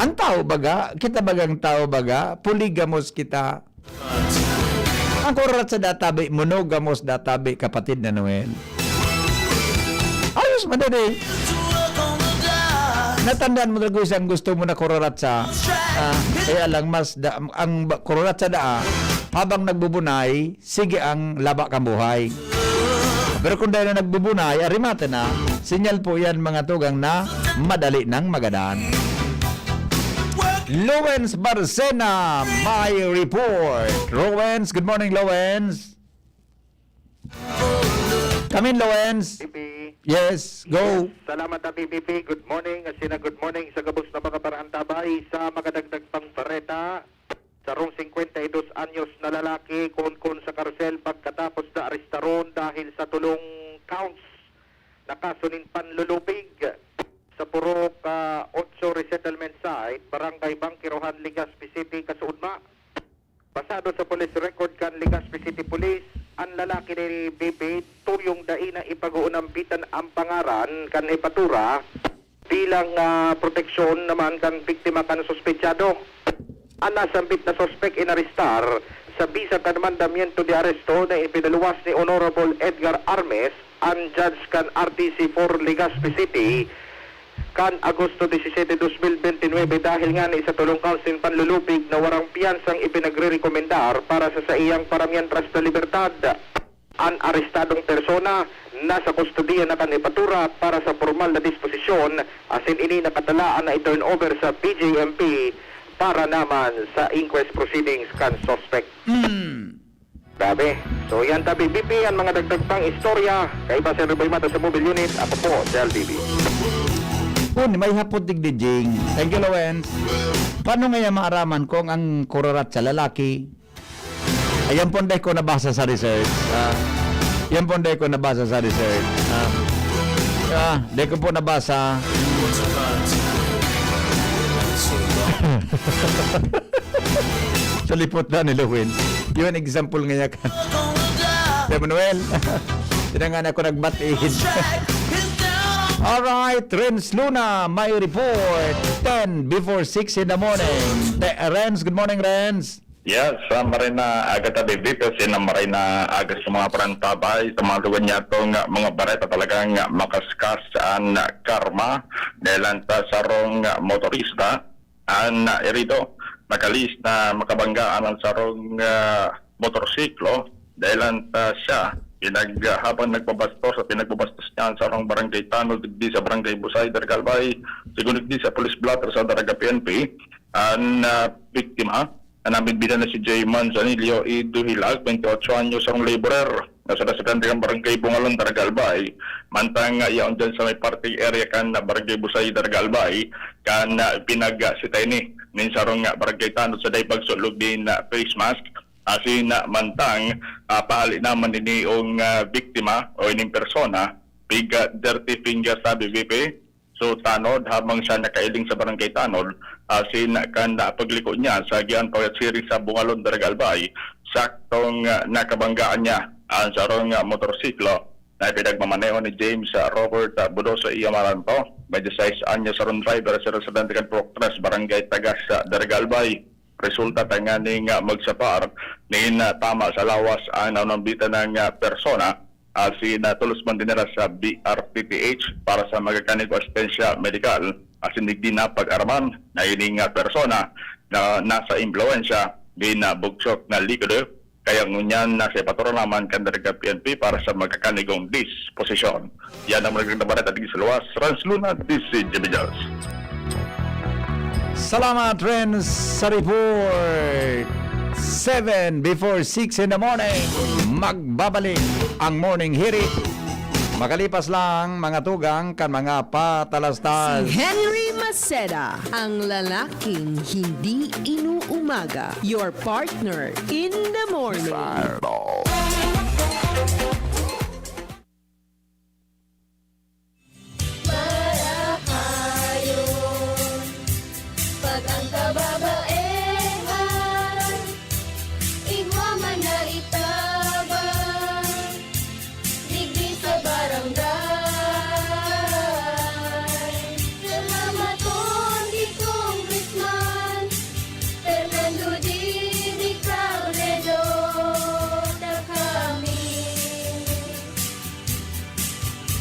Ang tao baga, kita bagang tao baga, polygamous kita. Ang kuraratsa daa tabi, monogamos daa tabi, kapatid na Noel. Ayos man din eh. Natandaan mo talaga isang gusto mo na kuraratsa. Ah, kaya lang mas da, ang ba- kuraratsa daa, habang nagbubunay, sige ang laba kan buhay. Pero kung dahil na nagbubunay, arimate na, sinyal po yan, mga tugang, na madali nang magadan. Lowens Barcena, may report. Lowens, good morning, Lowens. Kamin, Lowens. P P. Yes, go. Salamat, P P P. Good morning. Asina, good morning sa gabos na mga parahantabay sa makadagdag pang bareta. Sarong singkwenta y dos anyos na lalaki, kunkun sa karsel pagkatapos na arestaron dahil sa tolong counts na kaso nin panlulupig sa Purok, ah, Otso Resettlement Site, Barangay Bangkirohan, Legazpi City, kasuodma. Basado sa police record kan Legazpi City Police, an lalaki ni Bibi tuyong dai na ipag-uunambitan an pangaran kan hepatura bilang, ah, proteksyon naman kan biktima kan suspetsado. An nasambit na suspek inarestar sa bisa kan mandamiento de aresto na ipinaluwas ni Honorable Edgar Armes, an judge kan R T C four Legazpi City, kan Agosto disisete, dos mil bente nuebe, dahil ngani sa tolong counts nin panlulupig na warang piyansang ipinagrerekomendar para sa saiyang paramiyan tras na libertad. An arestadong persona nasa kustodiya na kan hepatura para sa pormal na disposisyon, asin ini nakatalaan na i-turnover sa P J M P para naman sa inquest proceedings kan suspect. Mm. Grabe. So, yan tabi, B P, ang mga dagdag pang istorya. Kaiba si Reboy Mata sa Mobile Unit. Ako po, si L B B. Kun, may hapot digdi, Jing. Thank you, Lawens. Paano nga yan maaraman kung ang kurarat sa lalaki? Ayan po, dai ko nabasa sa research. Ah, yan po, dai ko nabasa sa research. Ah, ah, dai ko po nabasa. Sa lipot na ni Lawens. Yun, example nga yan. Sir Manuel, tinangan ako nagbatiin. Alright, Renz Luna, may report. Ten before six in the morning. Te-, Renz, good morning, Renz. Yes, sa Marina, aga tabi, Vitas, sa Marina, aga sa mga parantabay, sa mga lugar niya itong, ah, mga bareta talagang, ah, makaskas ang karma. Dahil ang ta-, sarong, ah, motorista, an, ah, erido, nakalis na makabanggaan ang sarong, ah, motorsiklo dahil an, ah, siya, pinag-, ah, habang nagbabastos at pinagbabastos niya ang sarong barangay tanod digdi sa Barangay Busay, Daraga Albay, sigon digdi sa police blotter sa Daraga P N P, an, ah, biktima, na nabidbidan na si Jay Manzanillo Iduhilag, twenty-ocho anyos, sarong laborer. Nasa dasakan kan Barangay Bungalon, Daraga Albay. Mantang, ah, yaon dyan sa may party area kan, ah, Barangay Busay, Daraga Albay, kan, ah, pinagsita ini nin sarong, ah, barangay tanod sa dai pagsulog nin, ah, face mask. Asin, ah, mantang, ah, pahali naman ini yung, ah, biktima o ining persona, pig, ah, dirty finger sa B V P. So, Tanod, habang siya nakailing sa Barangay Tanod, asin kan pagliko niya sa agian pagsiring sa Bungalon, Daraga Albay, saktong, ah, nakabanggaan niya ang sarong, ah, motorsiklo na pinagmamaneho ni James, ah, Robert, ah, Budoso Iamaranto, twenty-six anyos, sarong driver sa residente kan Purok tres, Barangay Tagas, sa Daraga Albay. Resulta tanganing, ah, magsapar nin, ah, tama sa lawas ang naunambitan na, ah, persona, asin, ah, tolos man dinara sa B R T T H para sa magkakanigong asistensya medikal, asin digdi napag-araman na ining, ah, persona na nasa impluwensya nin, ah, bugchok na likudo, kaya ngunyan nasa ipaturan naman kan Daraga P N P para sa magkakanigong disposisyon. Yan ang mga nagbabalat at sa luwas, Rans Luna, D C G B News. Salamat, Renz, sa report. Seven before six in the morning, magbabalik ang Morning Hirit. Makalipas lang mga tugang kan mga patalastas. Si Henry Maceda, ang lalaking hindi inuumaga. Your partner in the morning. Marahayon, pag ang kababaehan, igwa man na itabang, digdi sa barangay. Salamaton ki Congressman Fernando Didi Cabredo, ta kami.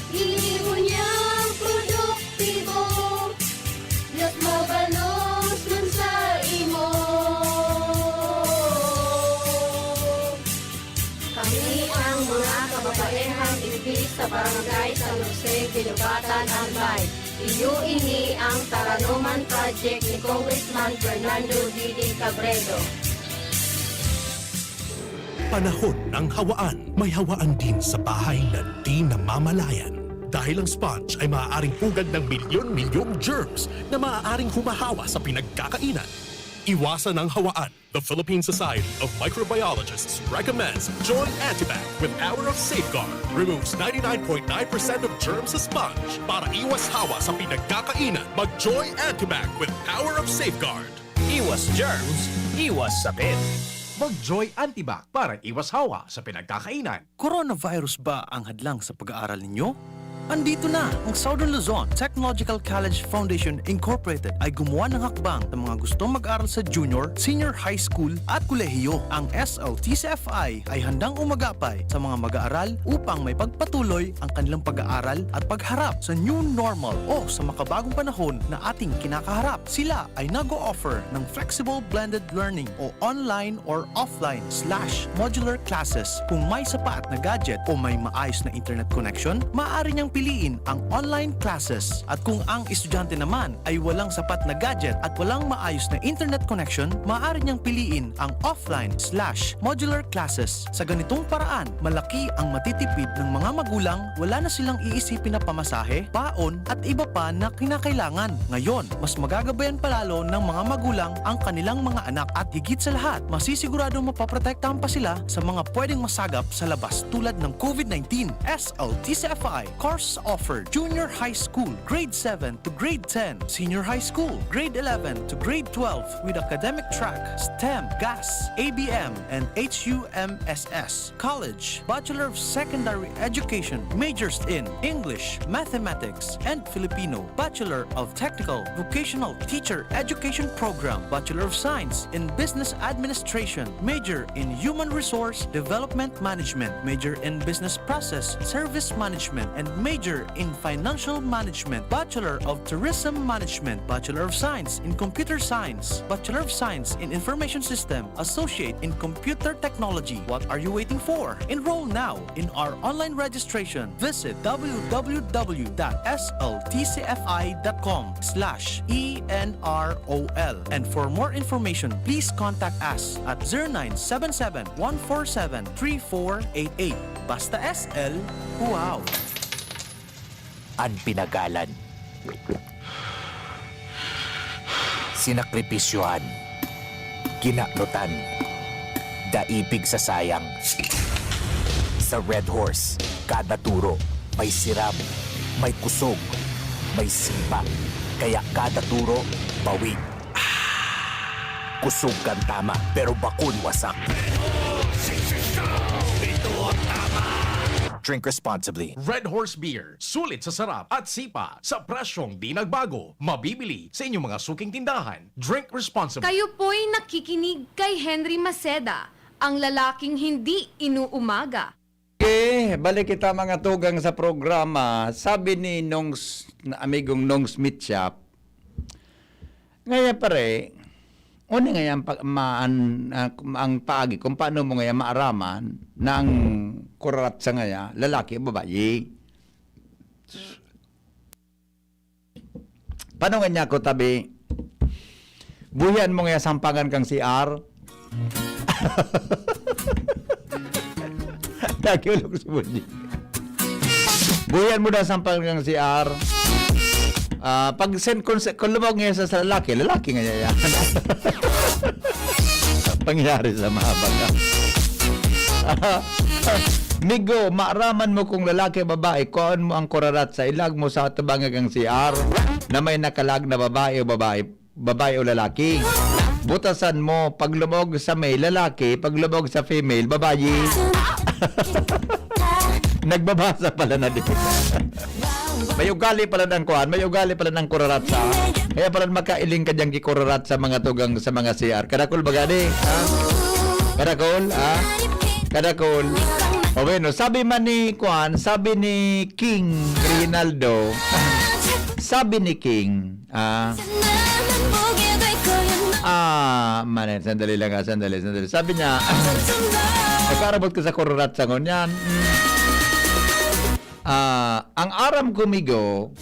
Ini ngunyan produktibo, mas mabalos man sa imo. Kami ang mga kababaehang igdi sa Barangay San Jose, Guinobatan, Albay. Iyo ini ang Taranoman Project ni Congressman Fernando Didi Cabredo. Panahon ng hawaan. May hawaan din sa bahay na di namamalayan. Dahil ang sponge ay maaaring pugad ng milyon-milyong germs na maaaring humahawa sa pinagkakainan. Iwasan ang hawaan. The Philippine Society of Microbiologists recommends Joy Antibac with Power of Safeguard. Removes ninety-nine point nine percent of germs sa sponge. Para iwas hawa sa pinagkakainan, mag Joy Antibac with Power of Safeguard. Iwas germs, iwas sakit. Mag Joy Antibac para iwas hawa sa pinagkakainan. Coronavirus ba ang hadlang sa pag-aaral ninyo? Andito na! Ang Southern Luzon Technological College Foundation Incorporated ay gumawa ng hakbang sa mga gustong mag-aral sa junior, senior high school at kolehiyo. Ang S L T C F I ay handang umagapay sa mga mag-aaral upang maipagpatuloy ang kanilang pag-aaral at pagharap sa new normal o sa makabagong panahon na ating kinakaharap. Sila ay nag-o-offer ng flexible blended learning o online or offline slash modular classes. Kung may sapat na gadget o may maayos na internet connection, maaari niyang piliin ang online classes. At kung ang estudyante naman ay walang sapat na gadget at walang maayos na internet connection, maaari niyang piliin ang offline slash modular classes. Sa ganitong paraan, malaki ang matitipid ng mga magulang, wala na silang iisipin na pamasahe, baon, at iba pa na kinakailangan. Ngayon, mas magagabayan pa lalo ng mga magulang ang kanilang mga anak at higit sa lahat, masisiguradong mapoprotektahan pa sila sa mga pwedeng masagap sa labas tulad ng COVID nineteen. S L T C F I courses offered: Junior High School, Grade seven to Grade ten, Senior High School, Grade eleven to Grade twelve with academic track, STEM, GAS, A B M, and H U M S S. College, Bachelor of Secondary Education, majors in English, Mathematics, and Filipino. Bachelor of Technical Vocational Teacher Education Program, Bachelor of Science in Business Administration, major in Human Resource Development Management, major in Business Process Service Management, and major in Financial Management, Bachelor of Tourism Management, Bachelor of Science in Computer Science, Bachelor of Science in Information System, Associate in Computer Technology. What are you waiting for? Enroll now in our online registration. Visit w w w dot s l t c f i dot com slash e n r o l. And for more information, please contact us at zero nine seven seven, one four seven, three four eight eight. Basta S L, wow! An pinagalan. Sinakripisyohan. Kinaknutan. Daipig sa sayang. Sa Red Horse, kada turo, May sirab, may kusog, may sipa. Kaya kada turo, bawi. Kusog kan tama, pero bakun wasak. Drink responsibly. Red Horse Beer. Sulit sa sarap at sipa sa presyong di nagbago. Mabibili sa inyong mga suking tindahan. Drink responsibly. Kayo po'y nakikinig kay Henry Maceda, ang lalaking hindi inuumaga. Okay, balik kita, mga tugang, sa programa. Sabi ni Nongs, na amigong Nongs Meat Shop, ngaya pare, uni ngaya ang pag-, maan, ah, ang paagi kung paano mo ngaya maaraman na ang kuraratsa ngaya, lalaki o babayi? Paano nga niya ako tabi? Buhian mo nga sampangan kang C R. Nakiulog si Bunyi. Buhian mo daw sampangan kang C R. Ah, pag sen-, kung, se-, kung lumog nga sa, sa lalaki, lalaki nga yan. Pangyari sa mga bata. Migo, maaraman mo kung lalaki o babae, kuhaon mo ang kuraratsa, ilag mo sa atubang kang C R na may nakalag na babae o babae, babae o lalaki. Butasan mo, paglumog sa male, lalaki, paglumog sa female, babayi. Nagbabasa pala na din. May ugali pala ng kuan, may ugali pala ng kuraratsa. Kaya pala makailing ka diyang kikuraratsa, mga tugang, sa mga C R. Kadakol ba gani? Ha? Kadakol, ha? Kadakol. O bueno, sabi man ni kuan, sabi ni King Reynaldo, sabi ni King, ah, ah, mani, sandali lang, ah, sandali, sandali. Sabi niya, nagkaarabot ka sa kuraratsa ngunyan. Mm. Ah, ang aram ko, migo,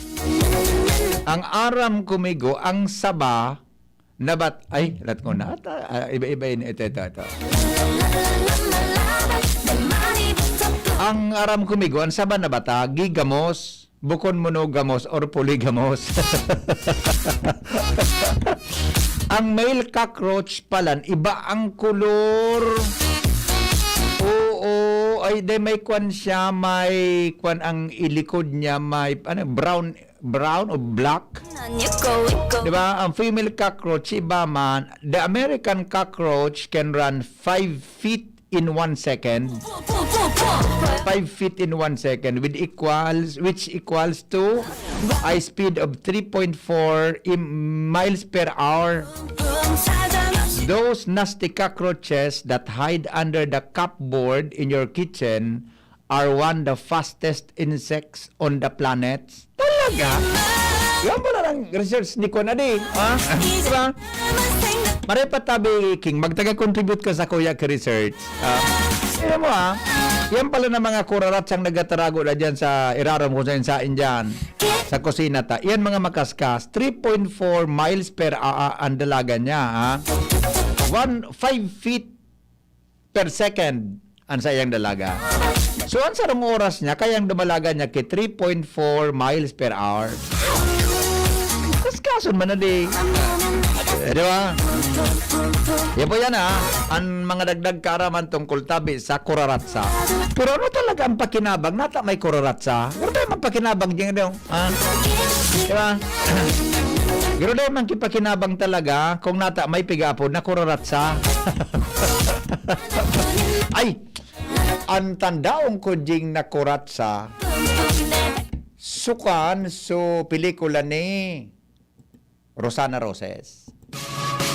ang aram ko, migo, ang saba na bat-, ay, lat ko na ata. Ah, iba-iba yun. Ito, ito, ito. Ang aram ko, migo, ang saba na bata, gigamos, bukon monogamos or polygamous. Ang male cockroach palan, iba ang kulor. Oo, ay, de, may kwan siya, may kwan ang ilikod niya, may, ano, brown, brown o black. Di ba? Ang female cockroach, iba man. The American cockroach can run five feet in one second. Five feet in one second, with equals, which equals to a speed of three point four im-, miles per hour. Those nasty cockroaches that hide under the cupboard in your kitchen are one the fastest insects on the planet. Talaga? Yan pala ang research ni Kuan Adi, ha? Di ba? Maray pa tabi, King, magtaga-contribute ka sa kuya ka research. Ah, tingnan mo, ha? Yan pala na mga kuraratsang nagatarago na dyan sa irarom kung saan saan dyan. Sa kusina ta. Yan mga makaskas, three point four miles per hour ang dalaga niya, ha? One, five feet per second ang saiyang dalaga. So, ang sarong oras niya, kayang dumalaga niya ki three point four miles per hour. Kaskason man na di. Eh, di ba? Yan po yan, ha. Ang mga dagdag kaaraman tungkol tabi sa kuraratsa. Pero ano talaga ang pakinabang? Nata may kuraratsa? Pero tayo magpakinabang din, ano? Ah, di ba? Pero dahil man kipakinabang talaga, kung nata may piga-apod na kuraratsa. Ay! Ang tandaon ko ding nakuratsa, sukan so pelikula ni Rosana Roses.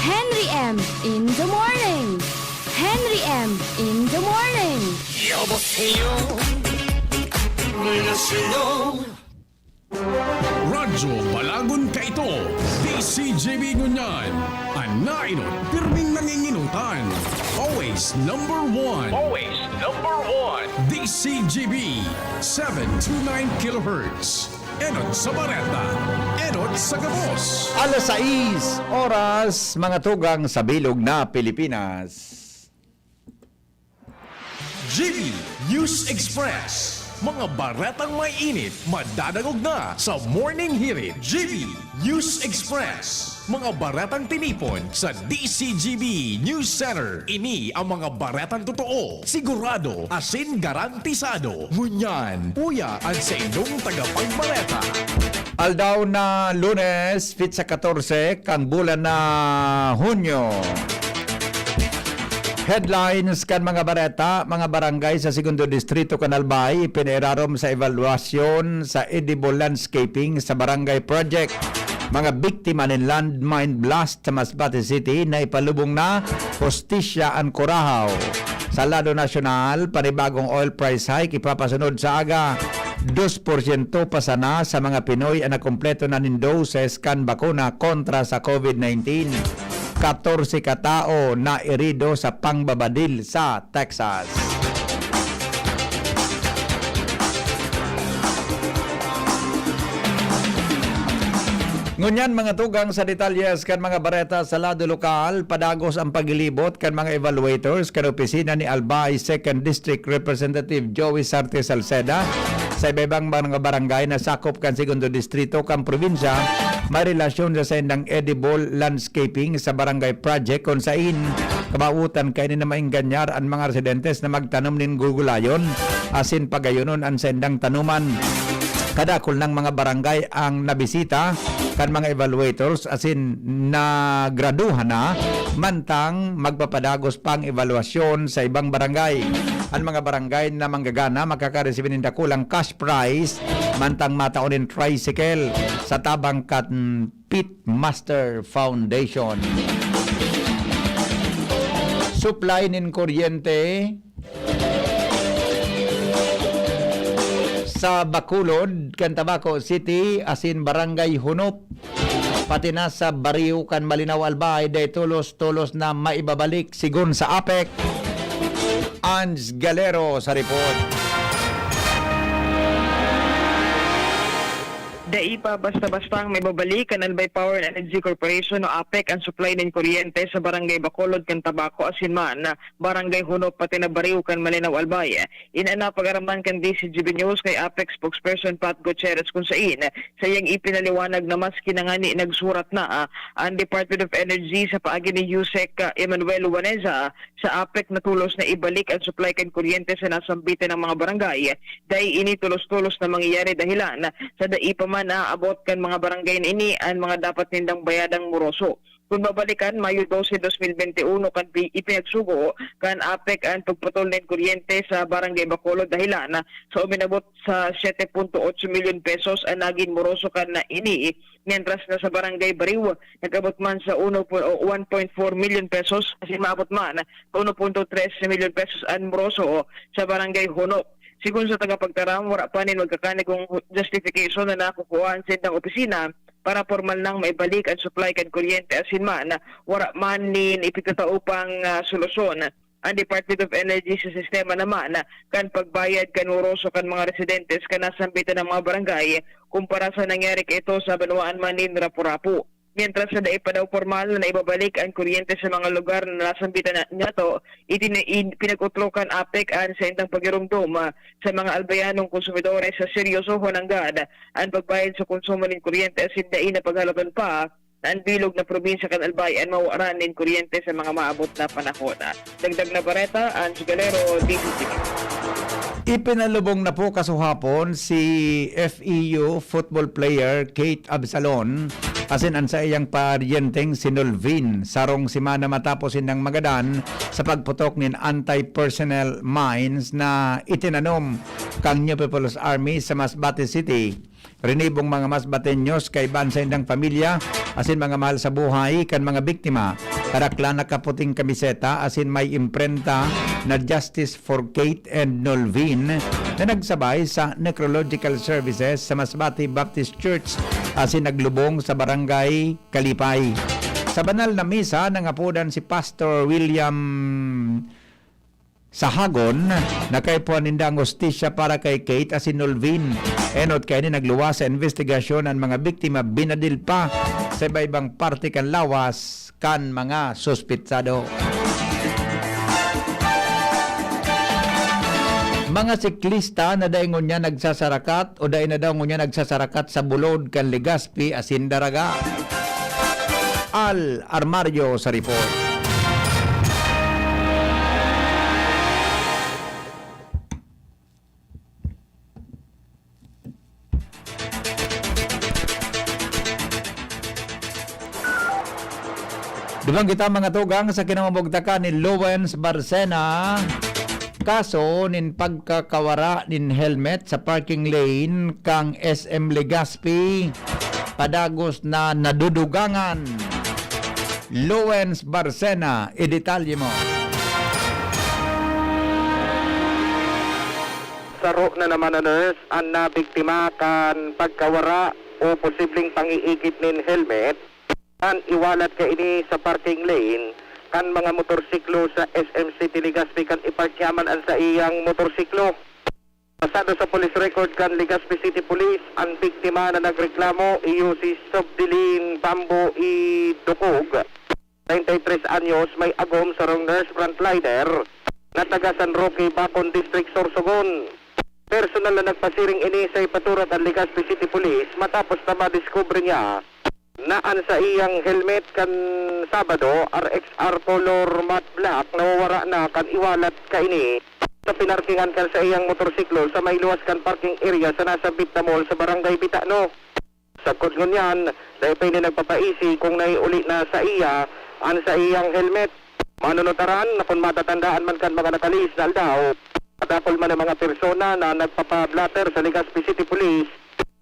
Henry M in the morning. Henry M in the morning. 여보세요. 안녕하세요. Radyo Balagon Kaito, D C G B ngunyan. An nainot, pirming nanginginutan. Always number one. Always number one. D C G B, seven two nine kilohertz. Enot sa bareta, enot sa gabos. Alas sais oras, mga tugang sa bilog na Pilipinas. G B News Express. Mga baretang may init, madadangog na sa Morning Hirit, G B News Express. Mga baretang tinipon sa D C G B News Center. Ini ang mga baretang totoo, sigurado, asin garantisado. Ngunyan, uya an saindong tagapagbareta. Aldaw na Lunes, petsa katorse kan bulan na Hunyo. Headlines kan mga bareta: mga barangay sa Segundo Distrito kan Albay ipinairarom sa ebalwasyon sa edible landscaping sa barangay project. Mga biktima nin landmine blast sa Masbate City na ipalubong na, hustisya an Curahaw. Sa lado nasyonal, panibagong oil price hike ipapasunod sa aga. Dos porsyento pa sana sa mga Pinoy an nakumpleto na nin doses kan bakuna kontra sa COVID nineteen. Katorse ka tawo na erido sa pangbabadil sa Texas. Ngunyan, mga tugang sa detalyes kan mga bareta sa lado lokal, padagos ang paglilibot kan mga evaluators kan opisina ni Albay Second District Representative Joey Sarte Salceda sa iba-ibang mga barangay na sakop kan Segundo Distrito kan probinsya, may relasyon sa saindang edible landscaping sa barangay project, kun sain kabawotan kaini na maenganyar an mga residentes na magtanom nin gugulayon asin pagayonon an saindang tanuman. Kadakul nang mga barangay ang nabisita kan mga evaluators asin nagraduhan na, mantang magpapadagos pa ang ebalwasyon sa ibang barangay. An mga barangay na manggagana makakaresibi nin dakulang cash prize, mantang matao nin tricycle sa tabang kan Pitmaster Foundation. Supply nin kuryente sa Bacolod kan Tabaco City asin Barangay Hunop, pati na sa bariyo kan Malinao Albay, dai tolos-tolos na maibabalik, sigon sa APEC. Ange Galero sa report. Dai pa basta-basta ang maibabalik kan Albay Power and Energy Corporation o APEC an supply nin kuryente sa Barangay Bacolod kan Tabaco asin man Barangay Hunop pati na bariyo kan Malinao Albay. Ini an napag-araman kan D C G B News kay APEC spokesperson Pat Gutierrez, kun sain saiyang ipinaliwanag na maski na ngani nagsurat na, ah, an Department of Energy sa paagi ni USEC, ah, Emmanuel Waneza sa APEC na tolos na ibalik an supply kan kuryente sa nasambitan na mga barangay, dai ini tolos-tolos na mangyayari dahilan sa dai pa man naaabot kan mga barangay na ini an mga dapat nindang bayadang moroso. Kun babalikan, Mayo dose, dos mil bente uno kan pi-, ipinagsugo kan APEC an pagputol nin kuryente sa Barangay Bacolod dahilan sa uminabot sa siete punto otso milyon pesos an nagin moroso kan na ini, mientras na sa Barangay Bariw, nag-abot man sa uno pu-, o one point four milyon pesos, asin maabot man sa uno punto tres milyon pesos an moroso sa Barangay Hunop. Sigon sa tagapagtaram, wara pa nin magkakanigong justification na nakukuha an sindang opisina para pormal nang maibalik an supply kan kuryente asin man wara man nin ipigtatao pang, ah, solusyon. An Department of Energy sa sistema naman kan pagbayad kan moroso kan mga residentes kan nasambitan na mga barangay kumpara sa nangyari kaito sa banwaan man nin Rapu-Rapu. Mientras na dai pa daw pormal na naibabalik an kuryente sa mga lugar na nasambitan na, niyato, itini-, in-, pinag-utlokan APEC an saindang pagiromdom, ah, sa mga Albayanong konsumidores sa seryosohon nanggad an pagbayad sa konsumo nin kuryente asin dai na paghaloton pa na an bilog na probinsya kan Albay an mawaran nin kuryente sa mga maabot na panahon. Dagdag na bareta, Ange Galero, D C T V. Ipinalubong na po kasuhapon si F E U football player Kate Absalon asin an saiyang paryenteng si Nolvin, sarong semana matapos sindang magadan sa pagputok nin anti-personnel mines na itinanom kan New People's Army sa Masbate City. Rinibong mga Masbateños kaiba an saindang pamilya asin mga mahal sa buhay kan mga biktima. Karaklan na kaputing kamiseta asin may imprenta na Justice for Kate and Nolvin na nagsabay sa necrological services sa Masbate Baptist Church asin naglubong sa Barangay Kalipay. Sa banal na misa, nangapodan si Pastor William Sahagon na kaipuhan ninda an hustisya para kay Kate asin Nolvin. Enot kaini nagluwas sa imbestigasyon an mga biktima, binadil pa sa iba-ibang parte kan lawas kan mga suspetsado. Mga siklista na dai ngunyan nagsasarakat o dai na daw ngunyan nagsasarakat sa bulod kan Legazpi asin Daraga. Al Armario sa report. Duman kita, mga tugang, sa kinamumugtakan ni Lowens Barcena, kaso nin pagkakawara nin helmet sa parking lane kan S M Legazpi, padagos na nadudugangan. Lowens Barcena, idetalye mo. Saro na naman na nurse an nabiktima kan pagkawara o posibleng pangiigit nin helmet kan iwalat kaini sa parking lane kan mga motorsiklo sa S M City Legazpi kan ipark niya man an saiyang motorsiklo. Basado sa police record kan Legazpi City Police, an biktima na nagreklamo iyo si Subdeline Bambo Idukog, treinta y tres anyos, may agom, sarong nurse frontliner na taga San Roque, Bacon District, Sorsogon. Personal na nagpasiring ini sa ipaturat an Legazpi City Police matapos na madiskubre niya na an saiyang helmet kan Sabado, R X R color matte black, nawawara na kan iwalat kaini sa pinarkingan kan saiyang motorsiklo sa may luwas kan parking area sa nasambit na mall sa Barangay Bitano. Sagkod ngunyan, dai pa ini nagpapaisi kung naiuli na sa iya an saiyang helmet. Manunutaran na kun matatandaan man kan mga nakalihis na aldaw, kadakul man ang mga persona na nagpapa-blotter sa Legazpi City Police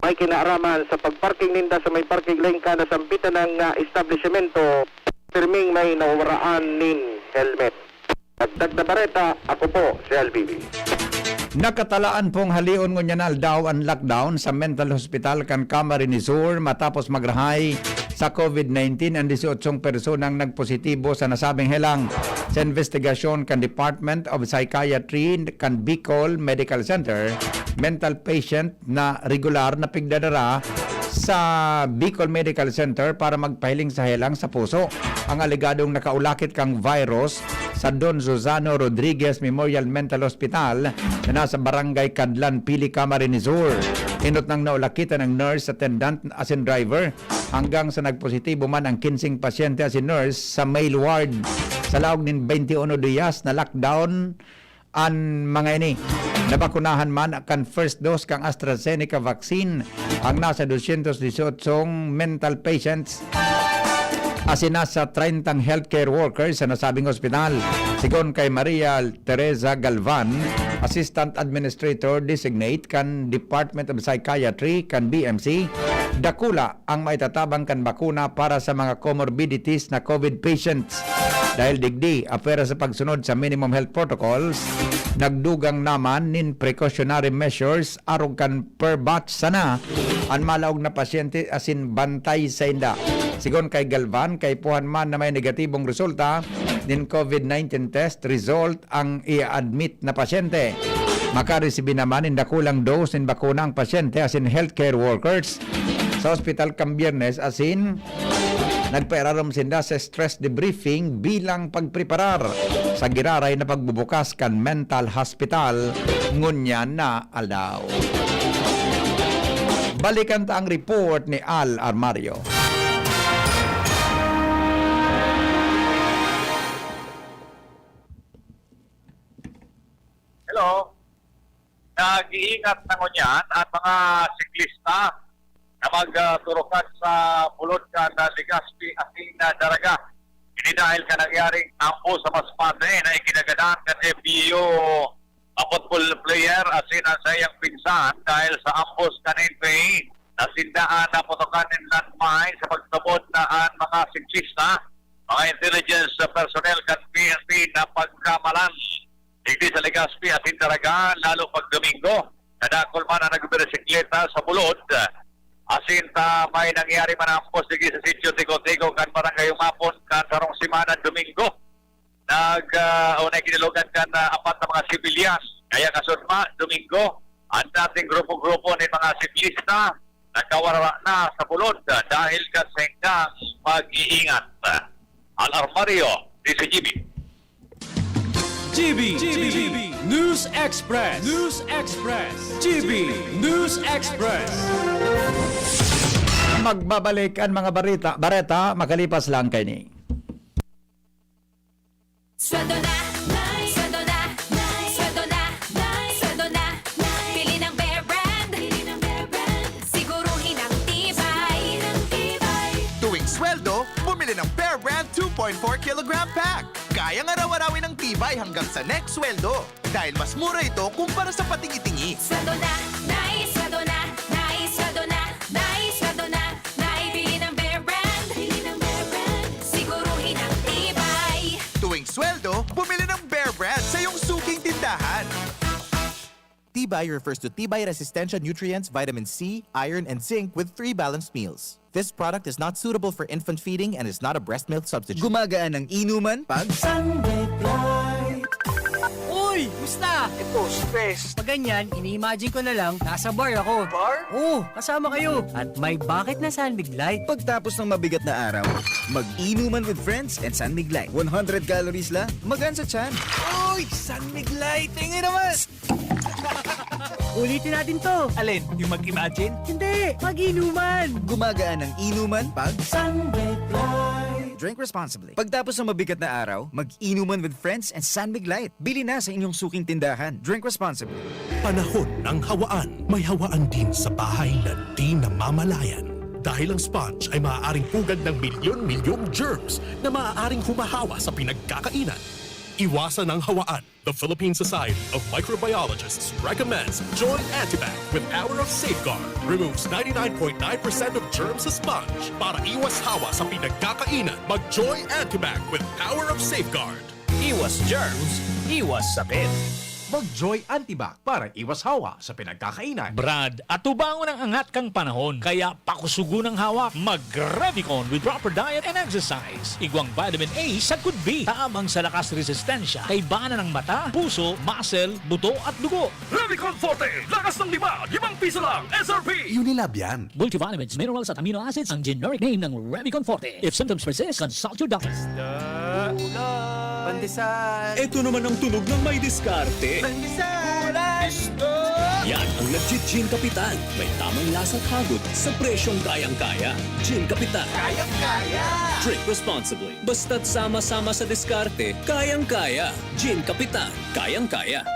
may kinaaraman sa pagparking ninda sa may parking lane kan nasambitan na establisimento, pirming may nawawaraan nin helmet. Dagdag na bareta, ako po si L B B. Nakatalaan pong halion ngunyan na aldaw an lockdown sa mental hospital kan Camarines Sur matapos magrahay sa COVID nineteen ang disyotsyong personang nagpositibo sa nasabing helang. Sa investigasyon kan Department of Psychiatry kan Bicol Medical Center, mental patient na regular na pigdadara sa Bicol Medical Center para magpahiling sa helang sa puso ang alegadong nakaulakit kang virus sa Don Susano Rodriguez Memorial Mental Hospital na nasa Barangay Cadlan, Pili, Camarines Sur. Enot nang naulakitan ang nurse, attendant asin driver, hanggang sa nagpositibo man ang kinseng pasyente asin nurse sa male ward. Sa laog nin twenty-uno diyas na lockdown, an mga ini. Nabakunahan man kan first dose kan AstraZeneca vaccine ang nasa dosyentos disyotsyong mental patients asin nasa treintang healthcare workers sa nasabing ospital. Sigon kay Maria Teresa Galvan, Assistant Administrator Designate kan Department of Psychiatry kan B M C, dakula ang maitatabang kan bakuna para sa mga comorbidities na COVID patients. Dahil digdi, apwera sa pagsunod sa minimum health protocols, nagdugang naman nin precautionary measures arog kan per batch sana an malaog na pasyente asin bantay sainda. Sigon kay Galvan, kaipuhan man na may negatibong resulta nin COVID nineteen test result ang i-admit na pasyente. Makaresibi naman nin dakulang dose nin bakuna ang pasyente asin healthcare workers sa ospital kan Biyernes asin nagpairarom sinda sa stress debriefing bilang pagpreparar sa giraray na pagbubukas kan mental hospital ngunyan na aldaw. Balikan ta ang report ni Al Armario. Hello. Nag-iingat na ngunyan ang mga siklista na magturukan sa bulod kan Legazpi asin Daraga. Ini dahil kan nangyaring ambush sa Masbate na ikinagadan kan F B O, a football player asin ang saiyang pinsan dahil sa ambush kan N P A na sinda an naputokan nin landmine sa pagtubod na an mga siklista, mga intelligence personnel kan P N P na pagkamalan. Digdi sa Legazpi asin Daraga, lalo pag Domingo, kadakul man ang nagbibisikleta sa bulod. Asin ta may nangyari man ang ambush digdi sa sitio Tigo-Tigo kan Barangay Umapon kan sarong semana, Domingo. Nag, ah, o nagkinilogan kan, ah, apat na mga sibilyan. Kaya kasunma, Domingo, ang dating grupo-grupo nin mga siklista nagkawara na sa bulod, ah, dahil kan saindang pag-iingat. Al Armario, D Z G B. G B, G B, News Express. News Express. G B News Express. Magbabalik ang mga barita, bareta makalipas lang kaini. Sweldo na, sweldo na, sweldo na, sweldo na. Bili ng Bear Brand. Siguruhin ang tibay. Tuwing sweldo, bumili ng Bear Brand two point four kilogram pack. Kayang araw-arawin ang tibay hanggang sa next sweldo. Dahil mas mura ito kumpara sa patingi-tingi. Sweldo na, nai, sweldo na, nai, sweldo na, nai, sweldo na, nai, bili ng Bear Brand. Bili ng Bear Brand. Siguruhin ang tibay. Tuwing sweldo, bumili ng Bear Brand sa iyong suking tindahan. Tibay refers to tibay resistensya nutrients, vitamin C, iron, and zinc with three balanced meals. This product is not suitable for infant feeding and is not a breast milk substitute. Gumagaan ang inuman pag Sunday Fly. Uy! Musta? Ito, stress. Pag ganyan, ini-imagine ko na lang, nasa bar ako. Bar? Oo, kasama kayo. At may bakit na San Mig Light. Pagtapos ng mabigat na araw, mag-inuman with friends and San Mig Light. One hundred calories lang, magaan sa tiyan. Uy! San Mig Light! Tingin naman! Ulitin natin to. Alin? Yung mag-imagine? Hindi, mag-inuman. Gumagaan ang inuman pag Sunday Fly. Drink responsibly. Pagtapos ng mabigat na araw, mag-inuman with friends and San Mig Light. Bili na sa inyong suking tindahan. Drink responsibly. Panahon ng hawaan. May hawaan din sa bahay na di namamalayan. Dahil ang sponge ay maaaring pugad ng milyon-milyong germs na maaaring humahawa sa pinagkakainan. Iwasan ang hawaan. The Philippine Society of Microbiologists recommends Joy Antibac with Power of Safeguard. Removes ninety-nine point nine percent of germs sa sponge. Para iwas hawa sa pinagkakainan, mag Joy Antibac with Power of Safeguard. Iwas germs, iwas sakit. Mag Joy Antibac para iwas hawa sa pinagkakainan. Brad, atubangon ang angat kan panahon, kaya pakusugon ang hawak. Mag-Revicon with proper diet and exercise. Igwang vitamin A sagkod B, tabang sa lakas resistensya, kaibanan ng mata, puso, muscle, buto at dugo. Revicon Forte, lakas ng lima, limang piso lang, S R P. Unilab yan. Multivitamins, minerals at amino acids ang generic name ng Revicon Forte. If symptoms persist, consult your doctor. Pandesal. Ito naman ang tunog ng may diskarte. Pandesal. Yan ang nagji-Gin Kapitan. May tamang lasa at hagod sa presyong kayang-kaya. Gin Kapitan. Kayang-kaya. Drink responsibly. Basta't sama-sama sa diskarte, kayang-kaya. Gin Kapitan. Kayang-kaya.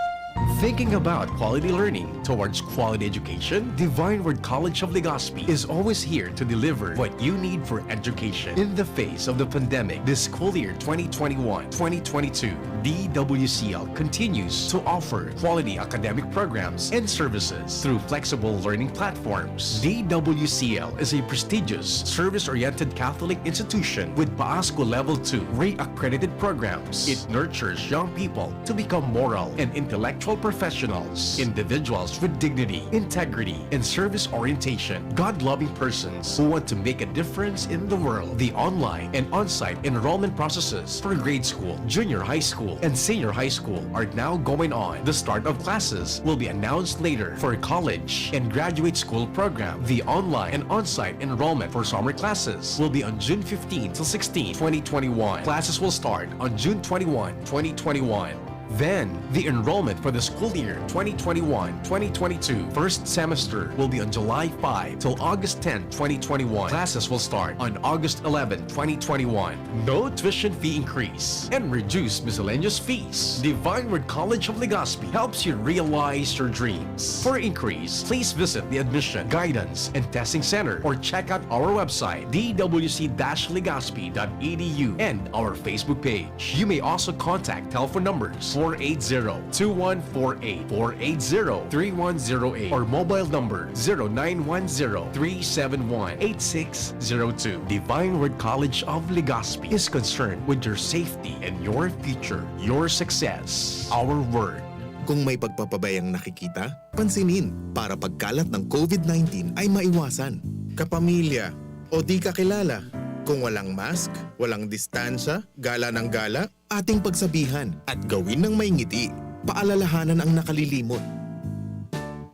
Thinking about quality learning towards quality education? Divine Word College of Legazpi is always here to deliver what you need for education. In the face of the pandemic, this school year twenty twenty-one twenty twenty-two, D W C L continues to offer quality academic programs and services through flexible learning platforms. D W C L is a prestigious, service-oriented Catholic institution with PASCO Level two rate accredited programs. It nurtures young people to become moral and intellectual professionals, individuals with dignity, integrity, and service orientation, God-loving persons who want to make a difference in the world. The online and on-site enrollment processes for grade school, junior high school, and senior high school are now going on. The start of classes will be announced later. For college and graduate school program, the online and on-site enrollment for summer classes will be on June fifteen to sixteen, twenty twenty-one. Classes will start on June twenty-one, twenty twenty-one. Then, the enrollment for the school year twenty twenty-one twenty twenty-two first semester will be on July five till August ten, twenty twenty-one. Classes will start on August eleven, twenty twenty-one. No tuition fee increase and reduced miscellaneous fees. Divine Word College of Legazpi helps you realize your dreams. For inquiries, please visit the Admission, Guidance, and Testing Center or check out our website, d w c dash legazpi dot e d u, and our Facebook page. You may also contact telephone numbers four eight zero, two one four eight, four eight zero, three one zero eight, or mobile number zero nine one zero, three seven one, eight six zero two. Divine Word College of Legazpi is concerned with your safety and your future, your success. Our word. Kung may pagpapabayang nakikita, pansinin para pagkalat ng covid nineteen ay maiwasan. Kapamilya o di kakilala, kung walang mask, walang distansya, gala ng gala, ating pagsabihan at gawin ng may ngiti. Paalalahanan ang nakalilimot.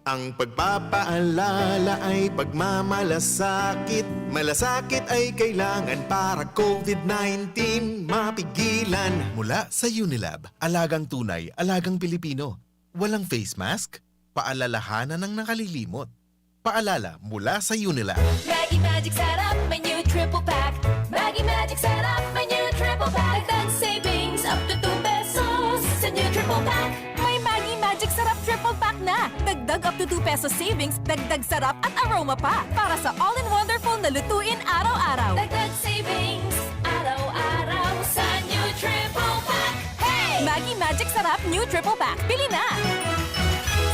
Ang pagpapaalala ay pagmamalasakit. Malasakit ay kailangan para covid nineteen mapigilan. Mula sa Unilab, alagang tunay, alagang Pilipino. Walang face mask? Paalalahanan ng nakalilimot. Paalala mula sa Unilab. Maggi Magic Sarap, may new triple pack. Maggi Magic Sarap, may new triple pack. Dagdag savings up to two pesos sa new triple pack. May Maggi Magic Sarap triple pack na. Dagdag up to two pesos savings, dagdag sarap at aroma pa. Para sa all-in-wonderful na lutuin araw-araw. Dagdag savings araw-araw sa new triple pack. Hey! Maggi Magic Sarap new triple pack. Bili na!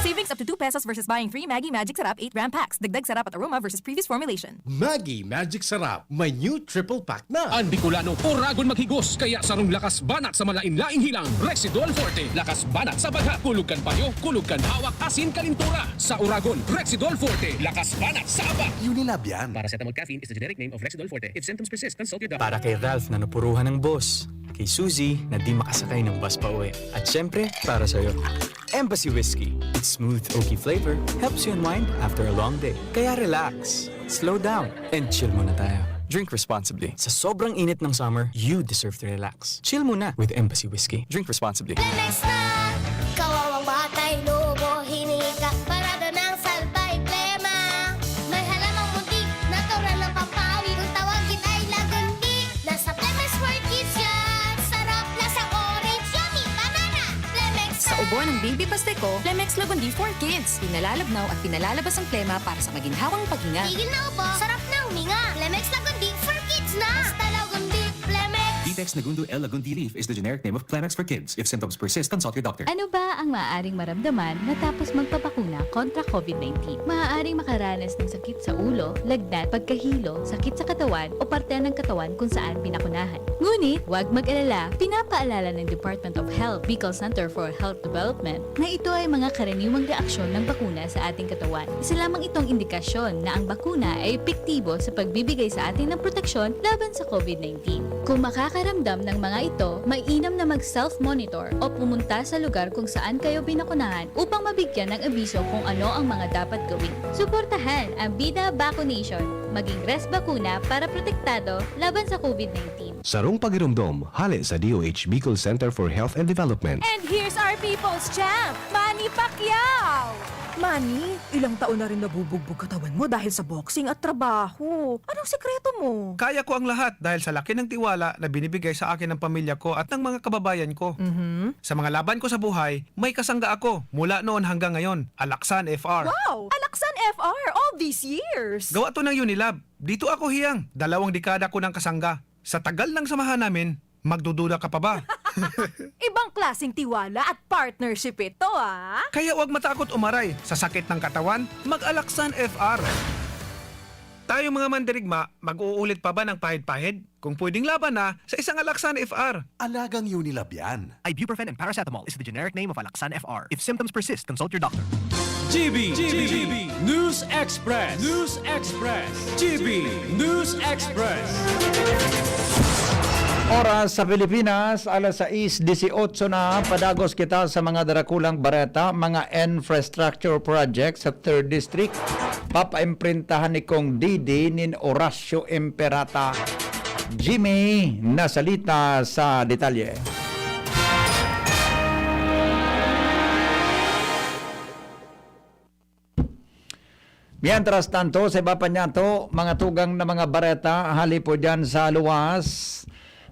Savings up to two pesos versus buying three Maggi Magic Sarap eight gram packs. Dagdag sarap at aroma versus previous formulation. Maggi Magic Sarap, may new triple pack na. An Bicolano, oragon maghigos, kaya sarong lakas banat sa malain-laing hilang. Rexidol Forte, lakas banat sa bagha, kulog kan payo, kulog kan hawak, asin kalintura. Sa oragon, Rexidol Forte, lakas banat sa aba. Unilab yan. Paracetamol caffeine is the generic name of Rexidol Forte. If symptoms persist, consult your doctor. Para kay Ralph na napuruhan ng boss, kay Suzy na di makasakay ng bus pa uwi, at syempre, para sa'yo. Embassy Whiskey. Its smooth, oaky flavor helps you unwind after a long day. Kaya relax, slow down, and chill muna tayo. Drink responsibly. Sa sobrang init ng summer, you deserve to relax. Chill muna with Embassy Whiskey. Drink responsibly. Lemex na! Kawawang batay, lubo, hiningi ka, parada ng salbay, plema. May halamang muntik, natural ng pampawi, kung tawagin ay lagundi. Nasa Lemex World Kids yan! Sarap, lasang orange, yummy, banana! Lemex Sa ubo ng baby paste ko, Lemex Lagundi for Kids. Pinalalabnaw at pinalalabas ang plema para sa maginhawang paghinga. Tigil na ubo, sarap na huminga. Lemex Lagundi for Kids na! Basta Lagundi, Lemex! Vitex Negundo L Lagundi Leaf is the generic name of Plemex for kids. If symptoms persist, consult your doctor. Ano ba ang maaaring maramdaman matapos magpabakuna kontra COVID nineteen? Maaaring makaranas ng sakit sa ulo, lagnat, pagkahilo, sakit sa katawan o parte ng katawan kung saan pinakunahan. Ngunit, huwag mag-alala, pinapaalala ng Department of Health, Bicol Center for Health Development, na ito ay mga karaniwang reaksyon ng bakuna sa ating katawan. Isa lamang itong indikasyon na ang bakuna ay epektibo sa pagbibigay sa atin ng proteksyon laban sa COVID nineteen. Kung makakaramdam ng mga ito, mainam na mag-self-monitor o pumunta sa lugar kung saan kayo binakunahan upang mabigyan ng abiso kung ano ang mga dapat gawin. Suportahan ang Bida Vaccination. Maging res bakuna para protektado laban sa COVID nineteen. Sarong pagiromdom, hale sa D O H Bicol Center for Health and Development. And here's our people's champ, Manny Pacquiao! Manny, ilang taon na rin nabubugbog katawan mo dahil sa boxing at trabaho. Anong sekreto mo? Kaya ko ang lahat dahil sa laki ng tiwala na binibigay sa akin ng pamilya ko at ng mga kababayan ko. Mhm. Sa mga laban ko sa buhay, may kasangga ako mula noon hanggang ngayon, Alaksan F R. Wow! Alaksan F R all these years! Gawa to ng Unilab. Dito ako hiyang, dalawang dekada ko ng kasangga. Sa tagal ng samahan namin, magdududa ka pa ba? Ibang klaseng tiwala at partnership ito, ah! Kaya huwag matakot umaray sa sakit ng katawan, mag-Alaksan F R. Tayong mga mandirigma, mag-uulit pa ba ng pahid-pahid? Kung pwedeng laban na, sa isang Alaksan F R. Alagang Unilab yan. Ibuprofen and paracetamol is the generic name of Alaxan F R. If symptoms persist, consult your doctor. G B, G B, News Express. News Express. G B, News Express. Oras sa Pilipinas, alas sais dieciocho na. Padagos kita sa mga darakulang bareta, mga infrastructure project sa third District. Papaimprintahan ni Cong Didi nin Horacio Imperata. Jimmy Nasalita sa detalye. Mientras tanto, sa iba pa niyato, mga tugang na mga bareta, hali po dyan sa luwas.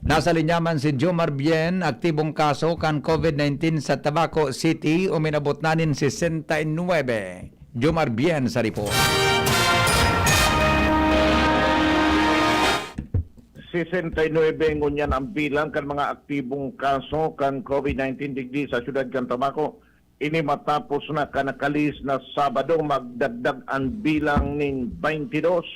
Nasa linya man si Jomar Bien, aktibong kaso kan COVID nineteen sa Tabaco City, uminabot na nin sesenta y nuebe. Jomar Bien sa report. Sesenta y nuebe ngunyan ang bilang kan mga aktibong kaso kan COVID nineteen digdi sa siyudad kan Tabaco. Ini matapos na kan nakalihis na Sabado, magdagdag an bilang nin baynte dos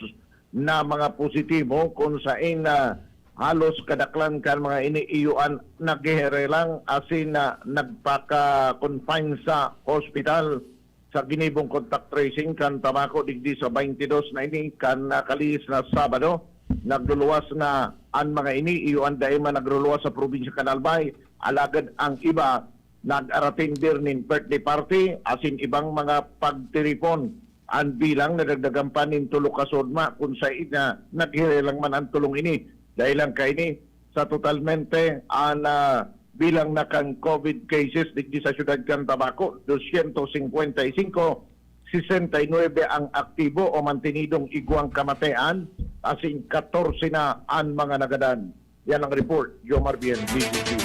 na mga positibo, kun saen na halos kadaklan kan mga ini iyo an naghihirelang asin na nagpaka-confine sa ospital. Sa ginibong contact tracing kan Tabaco digdi sa baynte dos na ini kan nakalihis na Sabado, nagluluwas na an mga ini, iyo an dai man nagruluwas sa probinsya kan Albay, alagad ang iba nag-aratender nin birthday party asin ibang mga pagtiripon. An bilang nadagdagan pa nin tulo ka sudma kun saen na naghirelang man an tulong ini. Dahelan kaini, sa totalmente, an, ah, Bilang na kan COVID cases digdi sa siyudad kan Tabaco, doscientos cincuenta y cinco, sesenta y nuebe ang aktibo o mantenidong igwang kamatean, asin katorse na an mga nagadan. Yan ang report, Jomar Bien, D Z T V.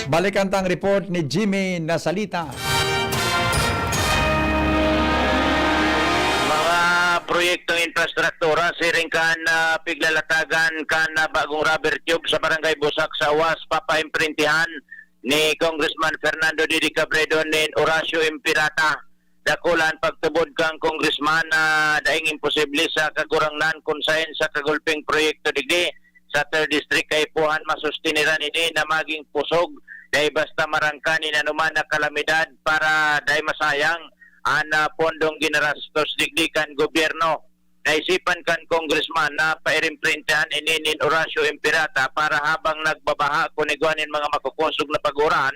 Balikan ta ang report ni Jimmy Nasalita. Mga proyektong infrastruktura siring kan, ah, piglalatagan kan, ah, bagong rubber tube sa Barangay Busak sa Awas, papaimprintihan ni Congressman Fernando Didi Cabredo nin Horacio Impirata. Dakula an pagtubod kan congressman na daing imposible sa Kagurangnan kun saen sa kagulping proyekto digdi sa Third District kaipuhan masustiniran ini na magin pusog, dai basta marangka nin anoman na kalamidad para dai masayang an, ah, pondong ginarastos digdi kan gobyerno. Naisipan kan congressman na pairimprentahan ini nin Horacio Impirata para habang nagbabaha kun igwa nin mga makukonsog na pag-uran,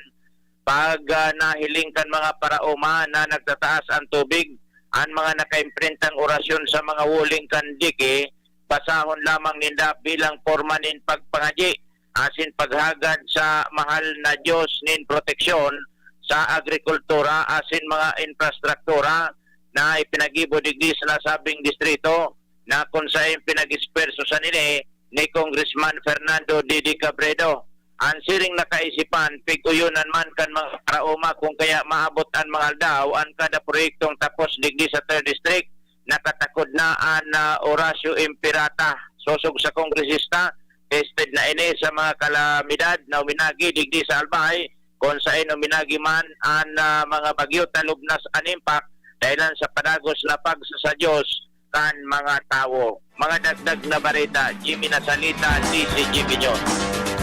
pag, ah, nahiling kan mga paraoma na nagtataas an tubig, an mga nakaimprentang orasyon sa mga wuling kan dike, basahon lamang ninda bilang porma nin pagpangadyi asin paghagad sa mahal na Diyos nin proteksyon sa agrikultura asin mga infrastruktura na ipinagibo digdi sa nasabing distrito, na kun saen pinag-espuwersohan ini ni Congressman Fernando Didi Cabredo. An siring na kaisipan, pig-uyonan man kan mga paraoma kun kaya maabot an mga aldaw an kada proyektong tapos digdi sa Third District, nakatakod na an, ah, Horacio Impirata. Sosog sa kongresista, tested na ini sa mga kalamidad na uminagi digdi sa Albay, kun saen uminagi man an, ah, mga bagyo, talubnas an impak dahelan sa padagos na pagsasadyos kan mga tawo. Mga dagdag na bareta, Jimmy Nasalita, D Z G B News.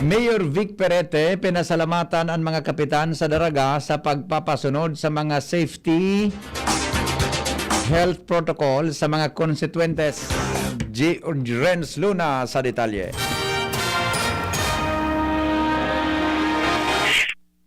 Mayor Vic Perete pinasalamatan an mga kapitan sa Daraga sa pagpapasunod sa mga safety health protocol sa mga konstituyentes. G-, Renz Luna sa detalye.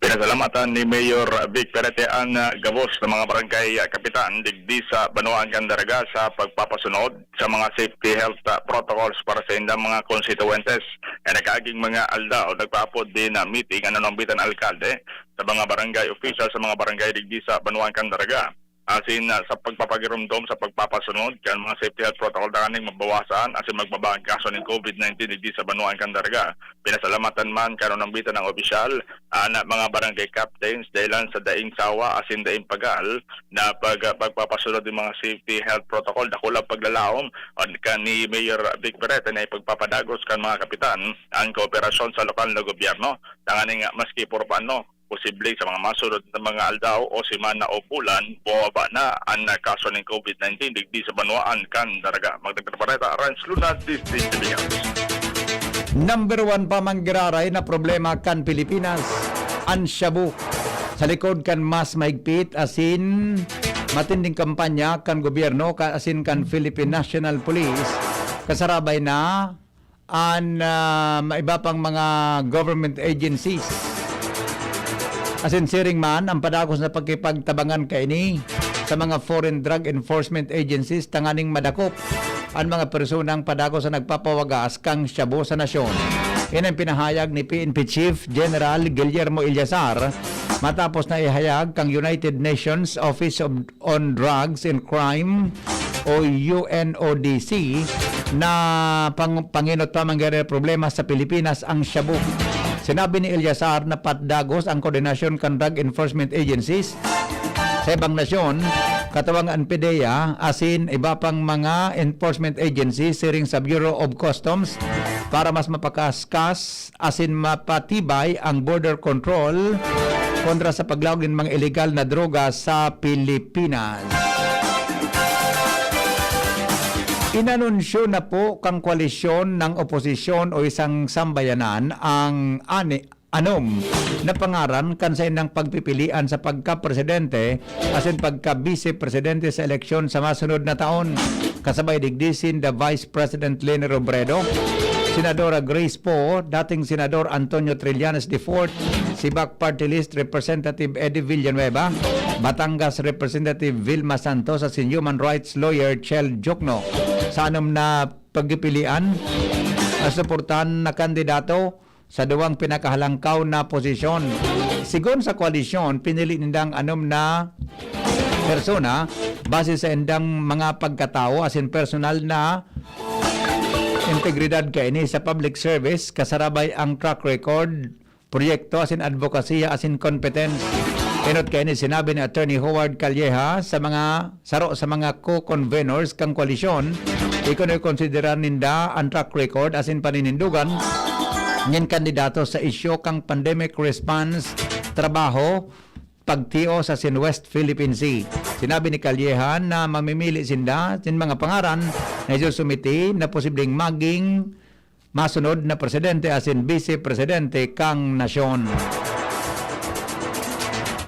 Pinasalamatan ni Mayor Vic Perete an, ah, gabos na mga barangay, ah, kapitan digdi sa banwaan kan Daraga sa pagpapasunod sa mga safety health, ah, protocols para sa indang mga konstituyentes. Kaya nakaaging mga aldaw, nagpaapod din na meeting an nanumbitan alkalde sa mga barangay official sa mga barangay digdi sa banwaan kan Daraga. Asin, ah, sa pagpapagiromdom sa pagpapasunod kan mga safety health protocol tanganing mabawasan asin magbaba an kaso nin COVID nineteen digdi sa banwaan kan Daraga. Pinasalamatan man kan nanumbitan an opisyal an mga barangay captains dahilan sa daing sawa asin daing pagal na pag-, pagpapasunod nin mga safety health protocol. Dakula an paglalaom kan ni Mayor Vic Perete na ipagpapadagos kan mga kapitan an kooperasyon sa lokal na gobyerno tanganing maski por paano posible sa mga masunod na mga aldaw o semana o bulan, bumaba na an kaso nin COVID nineteen digdi sa banwaan kan Daraga. Magdagdag na bareta, Renz Luna, D Z T V News. Number one pa man giraray na problema kan Pilipinas, an shabu. Sa likod kan mas mahigpit asin matinding kampanya kan gobyerno ka-, asin kan Philippine National Police, kasarabay na an, ah, iba pang mga government agencies. Asin siring man, ang padagos na pakikipagtabangan kaini sa mga foreign drug enforcement agencies tanganing madakop an mga personang padagos na nagpapawagas kan shabu sa nasyon. Ini ang pinahayag ni P N P Chief General Guillermo Illazar matapos na ihayag kan United Nations Office of on Drugs and Crime o U N O D C na pang-, pangenot pa man giraray problema sa Pilipinas ang shabu. Sinabi ni Illazar na padagos ang koordinasyon kan drug enforcement agencies sa ibang nasyon, katuwang an PDEA, asin iba pang mga enforcement agencies siring sa Bureau of Customs para mas mapakaskas asin mapatibay ang border control kontra sa paglaog nin mga iligal na droga sa Pilipinas. Inanunsyo na po kan koalisyon ng oposisyon o isang sambayanan ang ani-, anom na pangaran kan saindang pagpipilian sa pagkapresidente asin pagka-vice presidente sa eleksyon sa masunod na taon. Kasabay digdi sinda Vice President Leni Robredo, Senadora Grace Poe, dating Senador Antonio Trillanes the fourth, SIBAC Party List Representative Eddie Villanueva, Batangas Representative Vilma Santos asin human rights lawyer Chel Diokno. Sa anom na pagpipilian, ang suportahan na kandidato sa duwang pinakahalangkaw na posisyon. Sigon sa koalisyon, pinili nindang anom na persona base sa indang mga pagkatawo asin personal na integridad kaini sa public service, kasarabay ang track record, proyekto asin advokasya asin competence. Enot kaini sinabi ni Attorney Howard Calleja sa mga saro sa mga co-convenors kan koalisyon, ikunoy konsiderar ninda an track record asin paninindogan nin kandidato sa isyu kan pandemic response, trabaho, pagtios asin West Philippine Sea. Sinabi ni Calleja na mamimili sinda nin mga pangaran na isusumiti na posibleng maging masunod na presidente asin bise presidente kan nasyon.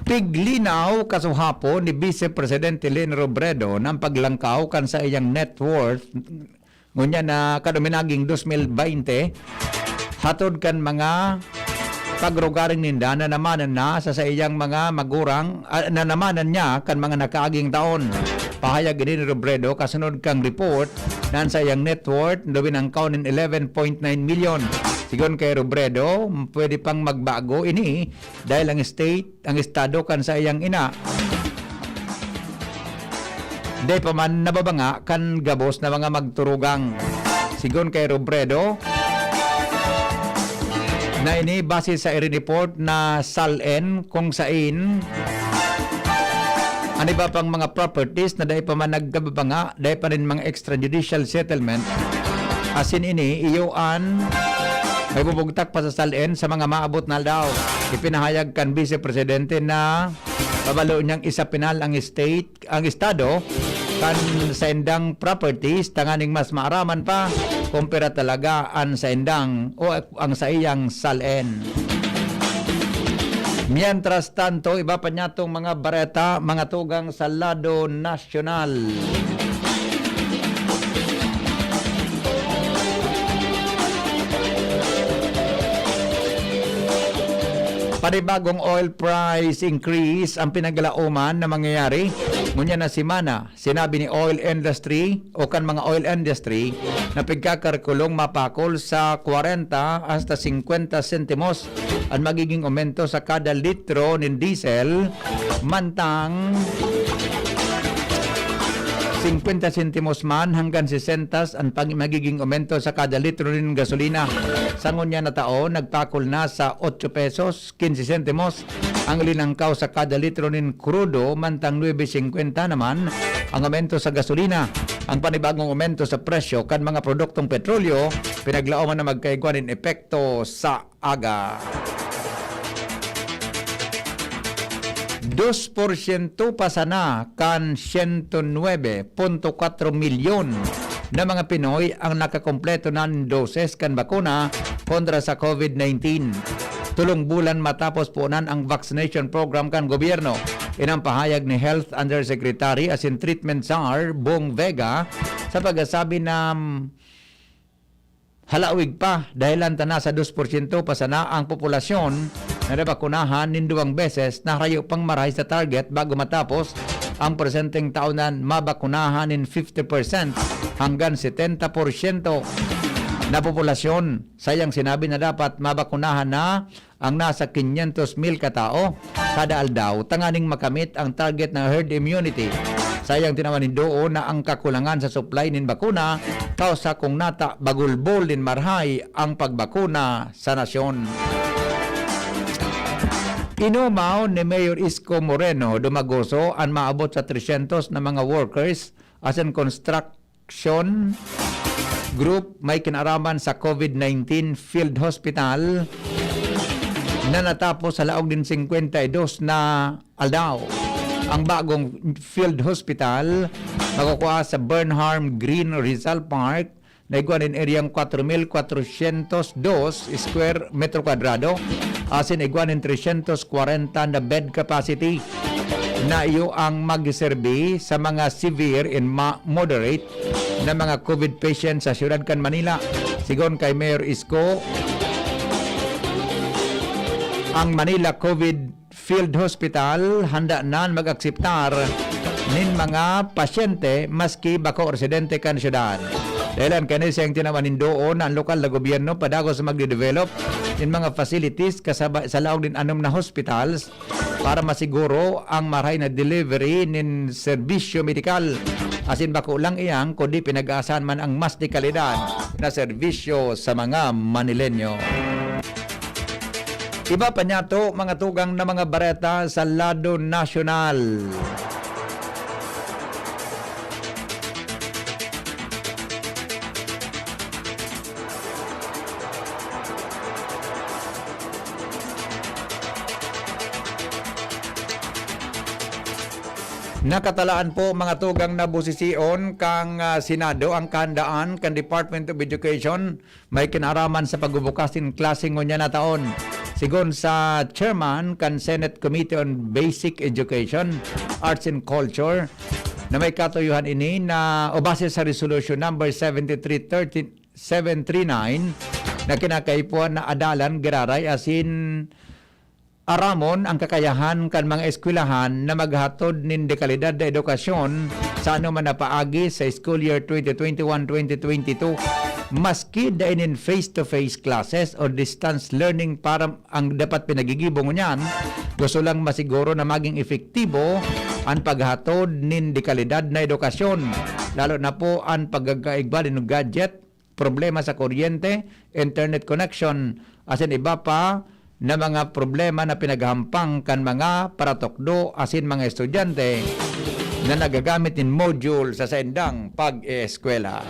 Piglinaw kasuhapon ni Bise Presidente Leni Robredo na an paglangkaw kan saiyang net worth ngunyan na kan uminaging dos mil baynte, hatod kan mga pagrugaring ninda na namanan na sa saiyang mga magurang, ah, na namanan niya kan mga nakaaging taon. Pahayag ini ni Robredo kasunod kan report na an saiyang net worth nabinangkaw nin eleven point nine milyon. Sigon kay Robredo, pwede pang magbago ini dahil ang state, ang estado kan saiyang ina, dai pa man nababanga kan gabos na mga magturugang. Sigon kay Robredo, na ini base sa i-report na SALN kung sain an iba pang mga properties na dai pa man nagkababanga, dai pa nin mga extrajudicial settlement. Asin ini, iyo an maibubugtak pa sa SALN sa mga maabot na aldaw. Ipinahayag kan Bise Presidente na pabalo niyang isapinal ang state, ang estado kan saindang properties tanganing mas maaraman pa kung pira talaga an saindang o ang saiyang SALN. Mientras tanto, iba pa niyatong mga bareta, mga tugang sa lado nasyonal. Panibagong oil price increase ang pinaglaoman na mangyayari ngunyan na semana. Sinabi ni oil industry o kan mga oil industry na pigkakalkulong mapakol sa kwarenta hasta singkwenta sentimos an magiging aumento sa kada litro nin diesel, mantang singkwenta sentimos man hanggang sesenta an pag-, magiging aumento sa kada litro nin gasolina. Sa ngunyan na taon, nagpakol na sa otso pesos, quince sentimos ang linangkaw sa kada litro nin krudo, mantang nuebe singkwenta naman ang aumento sa gasolina. Ang panibagong aumento sa presyo kan mga produktong petrolyo, pinaglaoman na magkaigwa nin epekto sa aga. Dos porsyento pa sana kan siyento nuebe punto kwatro milyon na mga Pinoy ang nakakompleto na nin doses kan bakuna kontra sa COVID nineteen. Tolong bulan matapos punan ang vaccination program kan gobyerno. Inang pahayag ni Health Undersecretary asin Treatment Czar Bong Vega sa pagkasabi na, mm, halawig pa, dahilan ta nasa dos porsyento pa sana ang populasyon na nabakunahan nin duwang beses na harayo pang marahay sa target bago matapos ang presenteng taon na mabakunahan nin fifty percent hanggang setenta porsyento na populasyon. Sayang sinabi na dapat mabakunahan na ang nasa quinientos mil katao kada aldaw tanganing makamit ang target na herd immunity. Sayang tinawan nin doon na ang kakulangan sa supply nin bakuna, kausa kung nata bagulbol nin marahay ang pagbakuna sa nasyon. Inumaw ni Mayor Isko Moreno Dumagoso an maabot sa tresyentos na mga workers asin construct Action Group may kinaraman sa COVID nineteen Field Hospital na natapos sa laog nin singkwenta y dos na aldaw. Ang bagong Field Hospital makukua sa Bernharm Green Rizal Park na igwa nin eryang kwatro mil kwatrosyentos dos square metro kwadrado, asin igwa nin tresyentos kwarenta na bed capacity na iyo ang magserbi sa mga severe and ma-, moderate na mga COVID patients sa siyudad kan Manila. Sigon kay Mayor Isko, ang Manila COVID Field Hospital handa nan mag-akseptar nin mga pasyente maski bako residente kan syudad. Dahelan kani siyang tinawan nin doon na ang lokal na gobyerno padagos magde-develop nin mga facilities kasaba-, sa laog nin anom na hospitals para masiguro ang marahay na delivery nin serbisyo medikal. Asin bako lang iyan, kundi pinag-aasahan man ang mas de kalidad na serbisyo sa mga Manileño. Iba pa niyato, mga tugang, na mga bareta sa lado nasyonal. Nakatalaan po, mga tugang, na busision kan, ah, Senado ang kahandaan kan Department of Education may kinaaraman sa pagbubukas nin klase ngunyan na taon. Sigon sa chairman kan Senate Committee on Basic Education, Arts and Culture, na may katuyohan ini na o base sa Resolution Number seventy-three thirty, seven three nine, na kinakaipuhan na adalan giraray asin aramon ang kakayahan kan mga eskwelahan na maghatod nin dekalidad na edukasyon sa anoman na paagi sa school year twenty twenty-one, twenty twenty-two, maski dai nin face-to-face classes o distance learning para ang dapat pinagigibo ngunyan, gusto lang masiguro na maging epektibo an paghatod nin dekalidad na edukasyon, lalo na po an pagkakaigwa nin gadget, problema sa kuryente, internet connection, asin iba pa na mga problema na pinaghahampang kan mga paratukdo asin mga estudyante na nagagamit nin module sa saindang pag-eeskwela.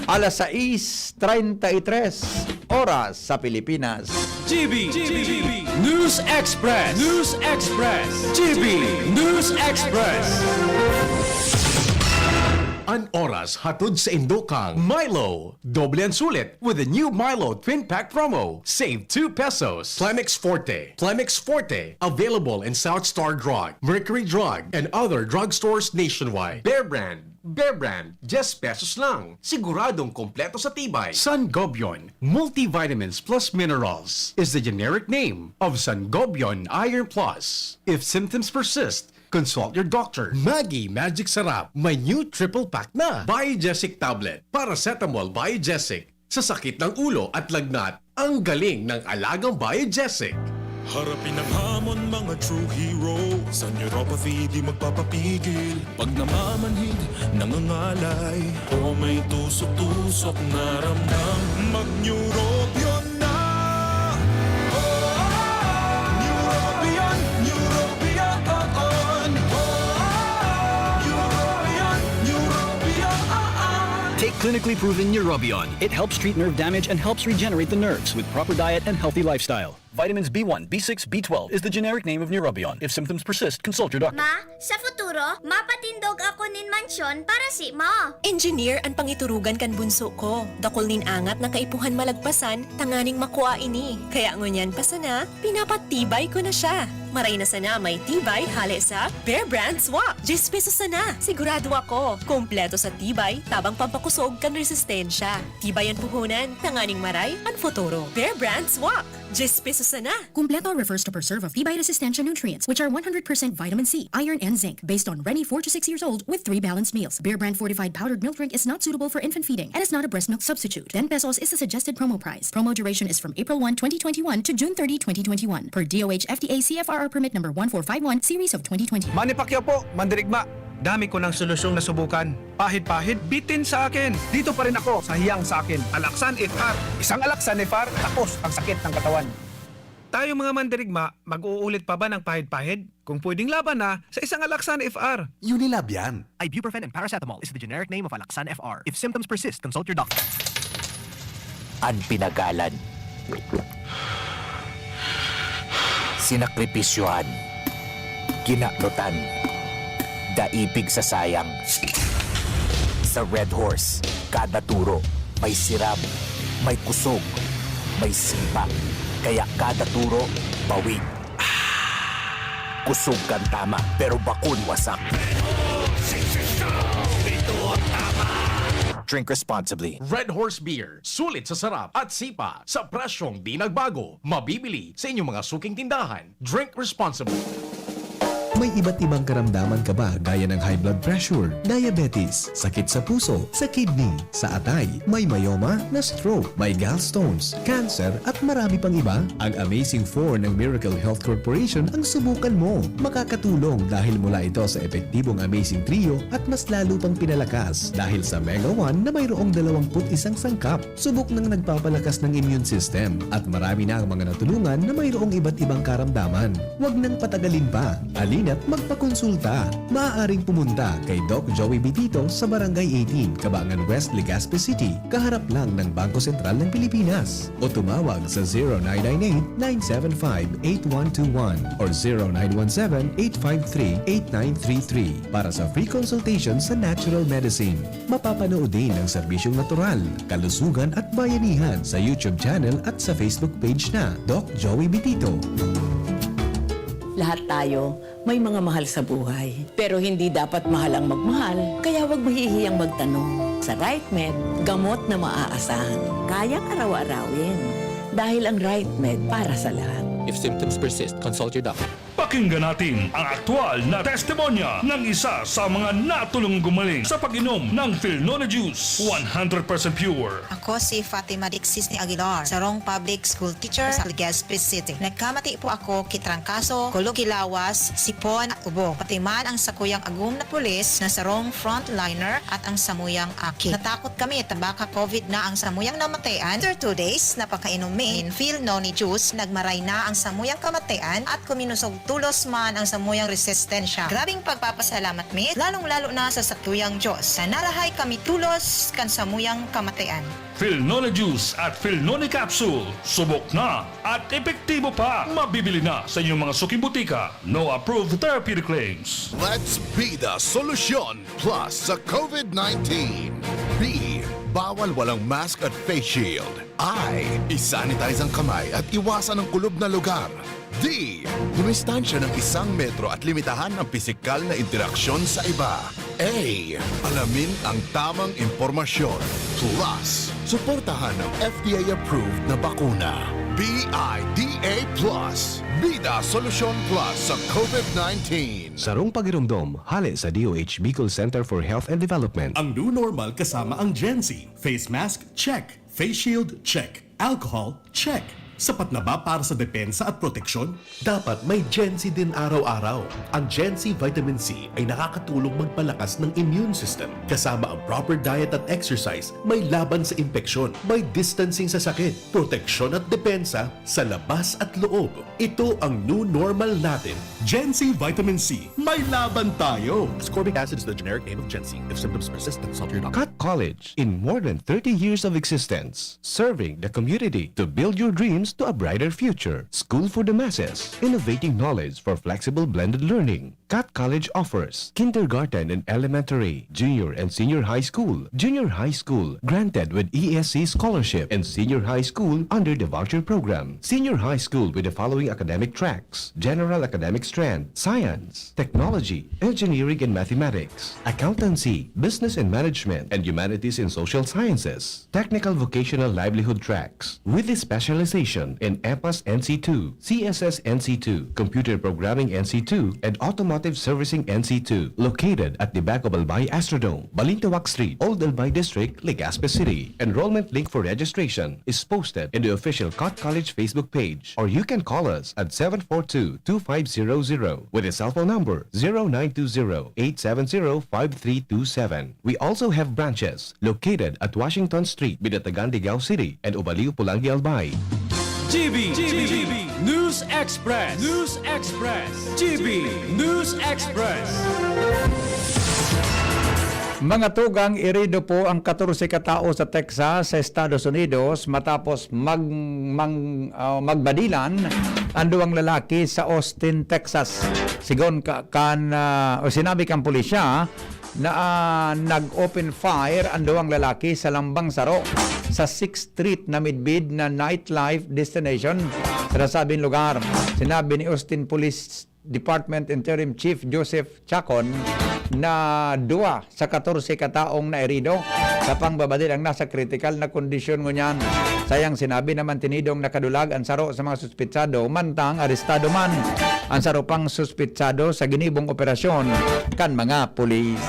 Alas sais treinta y tres oras sa Pilipinas. G B, G B, News Express, News Express, G B, News Express. An oras hatod saindo kan Milo. Doble an sulit with the new Milo Twin Pack Promo. Save two pesos. Plemix Forte. Plemix Forte. Available in South Star Drug, Mercury Drug, and other drugstores nationwide. Bear Brand. Bear Brand. Diyes pesos lang. Siguradong kompleto sa tibay. Sangobion Multivitamins Plus Minerals is the generic name of Sangobion Iron Plus. If symptoms persist, consult your doctor. Maggi Magic Sarap, may new triple pack na. Biogesic Tablet, Paracetamol Biogesic, sa sakit ng ulo at lagnat. Ang galing ng alagang Biogesic. Harapin ang hamon, mga true hero. Sa neuropathy, di magpapapigil. Pag namamanhid, nangangalay, o may tusok-tusok na ramdam, mag-Neurobion na! Oh, Neurobion, Neurobion, oh, oh. Neurobion, Neurobion, oh, oh. Take clinically proven Neurobion. It helps treat nerve damage and helps regenerate the nerves with proper diet and healthy lifestyle. Vitamins B one, B six, B twelve is the generic name of Neurobion. If symptoms persist, consult your doctor. Ma, sa futuro, mapatindog ako nin mansyon para si ma. Engineer an pangiturugan kan bunso ko. Dakul nin angat na kaipuhan malagpasan tanganing makua ini. Kaya ngunyan pa sana, pinapatibay ko na siya. Maray na sana may tibay hale sa Bear Brand Swak. Diyes pesos sana. Sigurado ako, kompleto sa tibay, tabang pampakusog kan resistensya. Tibay an puhunan, tanganing maray an futuro. Bear Brand Swak. Diyes pesos sana. Kumpleto refers to preserve of tibay resistensya nutrients, which are one hundred percent vitamin C, iron, and zinc, based on Reni four to six years old with three balanced meals. Bear Brand fortified powdered milk drink is not suitable for infant feeding and is not a breast milk substitute. Ten pesos is the suggested promo price. Promo duration is from April one, twenty twenty-one to June thirty, twenty twenty-one, per D O H F D A C F R R permit number one four five one, series of twenty twenty. Manny Pacquiao po, mandirigma. Dami ko ng solusyong nasubukan. Pahid-pahid, bitin sa akin. Dito pa rin ako sa hiyang sa akin. Alaxan F R. Isang Alaxan F R, tapos ang sakit ng katawan. Tayong mga mandirigma, mag-uulit pa ba ng pahid-pahid? Kung pwedeng laban na, sa isang Alaxan F R. Unilab yan. Ibuprofen and paracetamol is the generic name of Alaxan F R. If symptoms persist, consult your doctor. An pinagalan, sinakripisyohan, kinanutan, daipig sa sayang. Sa Red Horse, kada turo may siram, may kusog, may sipa. Kaya kada turo, bawi. Kusog kan tama, pero bakun wasak. Drink responsibly. Red Horse Beer. Sulit sa sarap at sipa sa presyong di nagbago. Mabibili sa inyong mga suking tindahan. Drink responsibly. May iba't ibang karamdaman ka ba gaya ng high blood pressure, diabetes, sakit sa puso, sa kidney, sa atay, may myoma, na stroke, may gallstones, cancer, at marami pang iba? Ang Amazing four ng Miracle Health Corporation ang subukan mo. Makakatulong dahil mula ito sa epektibong Amazing Trio at mas lalo pang pinalakas dahil sa Mega one na mayroong dalawang put isang sangkap. Subok nang nagpapalakas ng immune system at marami na ang mga natulungan na mayroong iba't ibang karamdaman. Huwag nang patagalin pa. Halina't magpakonsulta. Maaaring pumunta kay Doc Joey Bitito sa Barangay eighteen, Cabangan West, Legazpi City, kaharap lang ng Bangko Sentral ng Pilipinas. O tumawag sa zero nine nine eight, nine seven five, eight one two one or zero nine one seven, eight five three, eight nine three three para sa free consultation sa natural medicine. Mapapanood din ang serbisyong natural, kalusugan at bayanihan sa YouTube channel at sa Facebook page na Doc Joey Bitito. Lahat tayo may mga mahal sa buhay. Pero hindi dapat mahal ang magmahal, kaya huwag mahihiyang magtanong. Sa RightMed, gamot na maaasahan. Kayang araw-arawin. Dahil ang RightMed para sa lahat. If symptoms persist, consult your doctor. Pakinggan natin ang aktual na testimonya ng isa sa mga natulong gumaling sa pag-inom ng Filnone Juice, one hundred percent pure. Ako si Fatima Dixis ni Aguilar, sarong public school teacher sa Legazpi City. Nagkamati po ako ki trangkaso, kulog ki lawas, sipon at ubo. Pati man ang sakuyang agom na pulis na sarong frontliner at ang samuyang aki. Natakot kami ta baka COVID na ang samuyang namatayan. After two days na pagkainom mi nin Filnone juice, nagmaray na ang samuyang kamatayan at kuminusog tulos man ang samuyang resistensya. Grabing pagpapasalamat mi, lalong-lalo na sa satuyang Diyos. Nanarahay kami tulos kan samuyang kamatayan. Filnone Juice at Filnone Capsule, subok na at epektibo pa. Mabibili na sa inyong mga suking butika. No approved therapeutic claims. Let's be the solution plus sa COVID nineteen. B, bawal walang mask at face shield. I, isanitize ang kamay at iwasan ang kulob na lugar. D, dumistansya ng isang metro at limitahan ang pisikal na interaksyon sa iba. A, alamin ang tamang impormasyon. Plus, suportahan ang F D A-approved na bakuna. B I D A plus, Bida Solusyon Plus sa COVID nineteen. Sarong pagiromdom, hale sa D O H Bicol Center for Health and Development. Ang new normal kasama ang Gen Z. Face mask, check. Face shield, check. Alcohol, check. Sapat na ba para sa depensa at proteksyon? Dapat may Gen Z din araw-araw. Ang Gen Z Vitamin C ay nakakatulong magpalakas ng immune system, kasama ang proper diet at exercise, may laban sa impeksyon, may distancing sa sakit, proteksyon at depensa sa labas at loob. Ito ang new normal natin. Gen Z Vitamin C, may laban tayo! Ascorbic acid is the generic name of Gen Z. If symptoms persist, consult your doctor. Cut College, in more than thirty years of existence, serving the community to build your dreams to a brighter future. School for the masses, innovating knowledge for flexible blended learning. Cut College offers kindergarten and elementary, junior and senior high school, junior high school granted with E S C scholarship, and senior high school under the voucher program. Senior high school with the following academic tracks: general academic strength, science, technology, engineering and mathematics, accountancy, business and management, and humanities and social sciences, technical vocational livelihood tracks, with a specialization in EPAS N C two, C S S N C two, Computer Programming N C two, and Automotive Servicing N C two, located at the back of Albay Astrodome, Balintawak Street, Old Albay District, Legazpi City. Enrollment link for registration is posted in the official Cut College Facebook page, or you can call us at seven four two, two five zero zero with a cell phone number zero nine two zero, eight seven zero, five three two seven. We also have branches located at Washington Street, Binatagan, Digao City, and Ubaliw, Pulangi, Albay. G B, G B, News Express, News Express, G B News Express. Mga tugang, irido po ang katorse katao sa Texas, sa Estados Unidos, matapos mag, mang, ah, magbadilan ang duwang lalaki sa Austin, Texas. Sigon ka, kan, ah, o sinabi kan pulisya na, ah, nag-open fire ang duwang lalaki sa lambang saro sa Sixth Street na midbid na nightlife destination sa nasabing lugar. Sinabi ni Austin Police Department Interim Chief Joseph Chacon na dua sa katorse ka taong nairido sa pangbabadil ang nasa kritikal na kondisyon ngunyan. Sayang sinabi naman tinidong nakadulag ang saro sa mga suspitsado, mantang arestado man ang saro pang suspitsado sa ginibong operasyon kan mga pulis.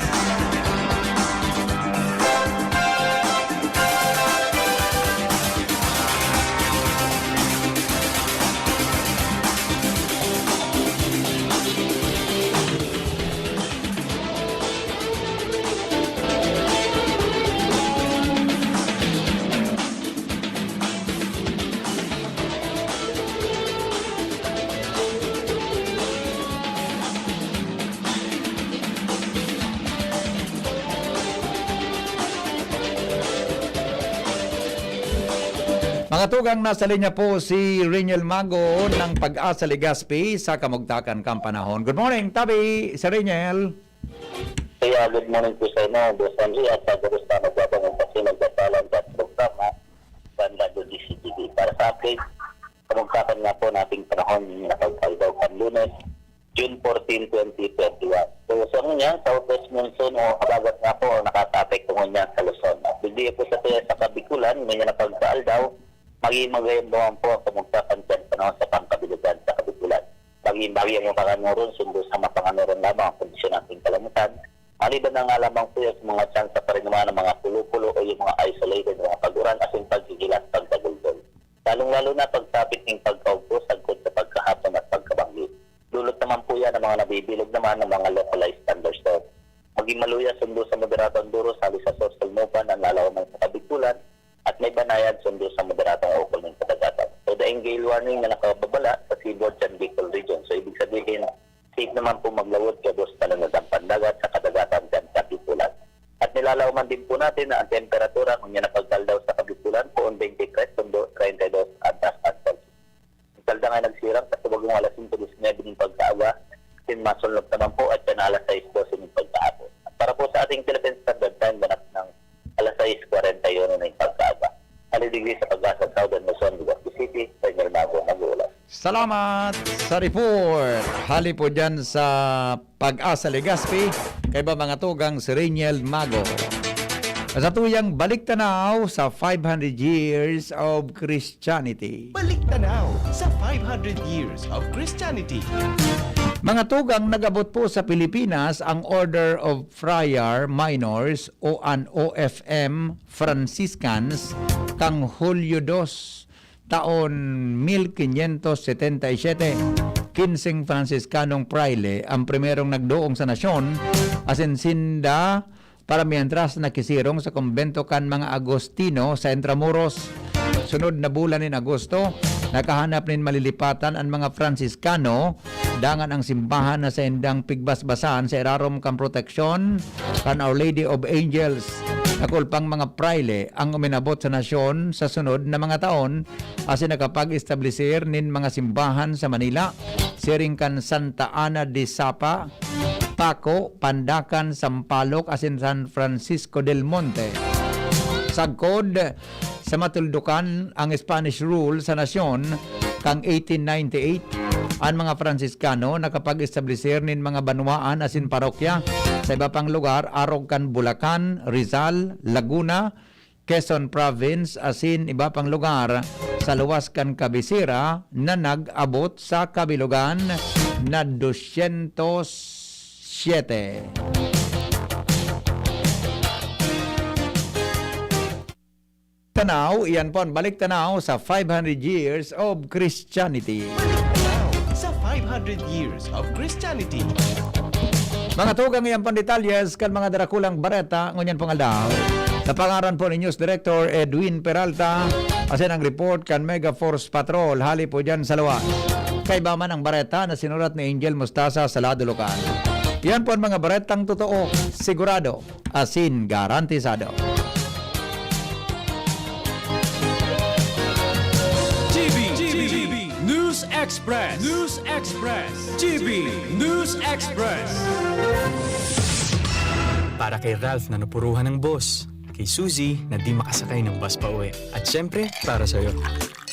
Mga tugang, nasa linya po si Reniel Mago ng Pag-asa Legazpi sa kamugtakan kan panahon. Good morning, tabi, Sir Reniel. Kaya good morning po sa inyo, Boss Henry, at sa gabos na nagbabangon kasi nagbabalan sa programa, Bandado D C T V. Para sa update, kamugtakan nga po nating panahon na pagpaldaw kan Lunes, June fourteen, twenty twenty-one. So, sa ngunyan, southwest monsoon o habagat nga po ang nakakaapekto ngunyan sa Luzon. At digdi po sa, sa Kabikulan, ngunyan na pagkaaldaw, magiging magayon naman po ang kamugtakan dyan panahon sa pangkabilugan sa Kabikulan. Magiging bagyo ang mga kanoron, sundo sa mga kanoron lamang ang kondisyon ng ating kalangitan. Maliban na nga lamang po yan sa mga tsansa pa rin naman ng mga pulo-pulo o yung mga isolated na mga pag-uran asin pagkikilat pagkagulgol. Lalong-lalo na pagsapit ng pagkaugpo sagkod sa pagkahapon at pagkabanggi. Dulot naman po yan ng mga nabibilog naman ng mga localized thunderstorm. Maging maluya sundo sa moderado ang duros hali sa Sorsogon, Moban, ang lalawanan sa Kabikulan, at may banayad sundo sa moderadong ukol ng kadagatan. So, daing gale warning na nakababala sa seaboard sa Bicol Region. So, ibig sabihin, safe naman po maglawod gabos na lunod ang pandagat sa kadagatan kan Kabikulan. At nilalaman din po natin na ang temperatura ngunyan na pagkaldaw sa Kabikulan, poon twenty-three sundo treinta y dos ang taas ang Celsius. Ang kalda nga nagsirang sa subagong alas singko disinebe nin pagkaaga, sinmasunlog naman po at yan alas sais dose nin pagkahapon. At para po sa ating Philippine Standard Time, ganap ng alas sais kwarenta y uno nin pagkaaga. Hali digdi sa Pag-asa, Southern Luzon, Legazpi City, Daniel Mago, nag-uulat. Salamat sa report. Hali po dyan sa Pag-asa Legazpi, kaiba mga tugang si Reniel Mago. Sa tuyang balik tanaw sa five hundred years of Christianity. Balik tanaw sa five hundred years of Christianity. Mga tugang, nag-abot po sa Pilipinas ang Order of Friar Minors o an O F M Franciscans kan Hulyo dos, taon mil quinientos setenta y siete. Kinseng Franciscanong prayle ang primerong nagdoong sa nasyon, asin sinda para mientras nakisirong sa kumbento kan mga Agustino sa Intramuros. Sunod na bulan nin Agosto, nakahanap nin malilipatan an mga Franciscano, dangan ang simbahan na saindang pigbasbasan sa irarom kan proteksyon kan Our Lady of Angels. Dakul pang mga prayle ang uminabot sa nasyon sa sunod na mga taon, asin nakapag-establisir nin mga simbahan sa Manila, siring kan Santa Ana de Sapa, Paco, Pandacan, Sampaloc, asin San Francisco del Monte. Sagkod sa matuldukan ang Spanish rule sa nasyon, kan eighteen ninety-eight, an mga Franciscano nakapag-establisir nin mga banwaan asin parokya sa iba pang lugar, arog kan Bulacan, Rizal, Laguna, Quezon Province asin iba pang lugar sa luwas kan kabisera na nag-abot sa kabilugan na dosyentos siyete. Tanaw, iyan po ang balik tanaw sa five hundred years of Christianity. Balik tanaw sa five hundred years of Christianity. Mga tugang, iyan pang detalyes kan mga darakulang bareta ngunyan pong aldaw. Sa pangaran po ni News Director Edwin Peralta, asin ang report kan Mega Force Patrol, hali po dyan sa luwas. Kaiba man ang bareta na sinurat ni Angel Mostaza sa lado lokal. Yan po ang mga baretang totoo, sigurado, asin garantisado. G B, G B, News Express. News Express. G B News Express. Para kay Ralph na napuruhan ng boss. Kay Suzy na di makasakay ng bus pa uwi. At syempre, para sa'yo.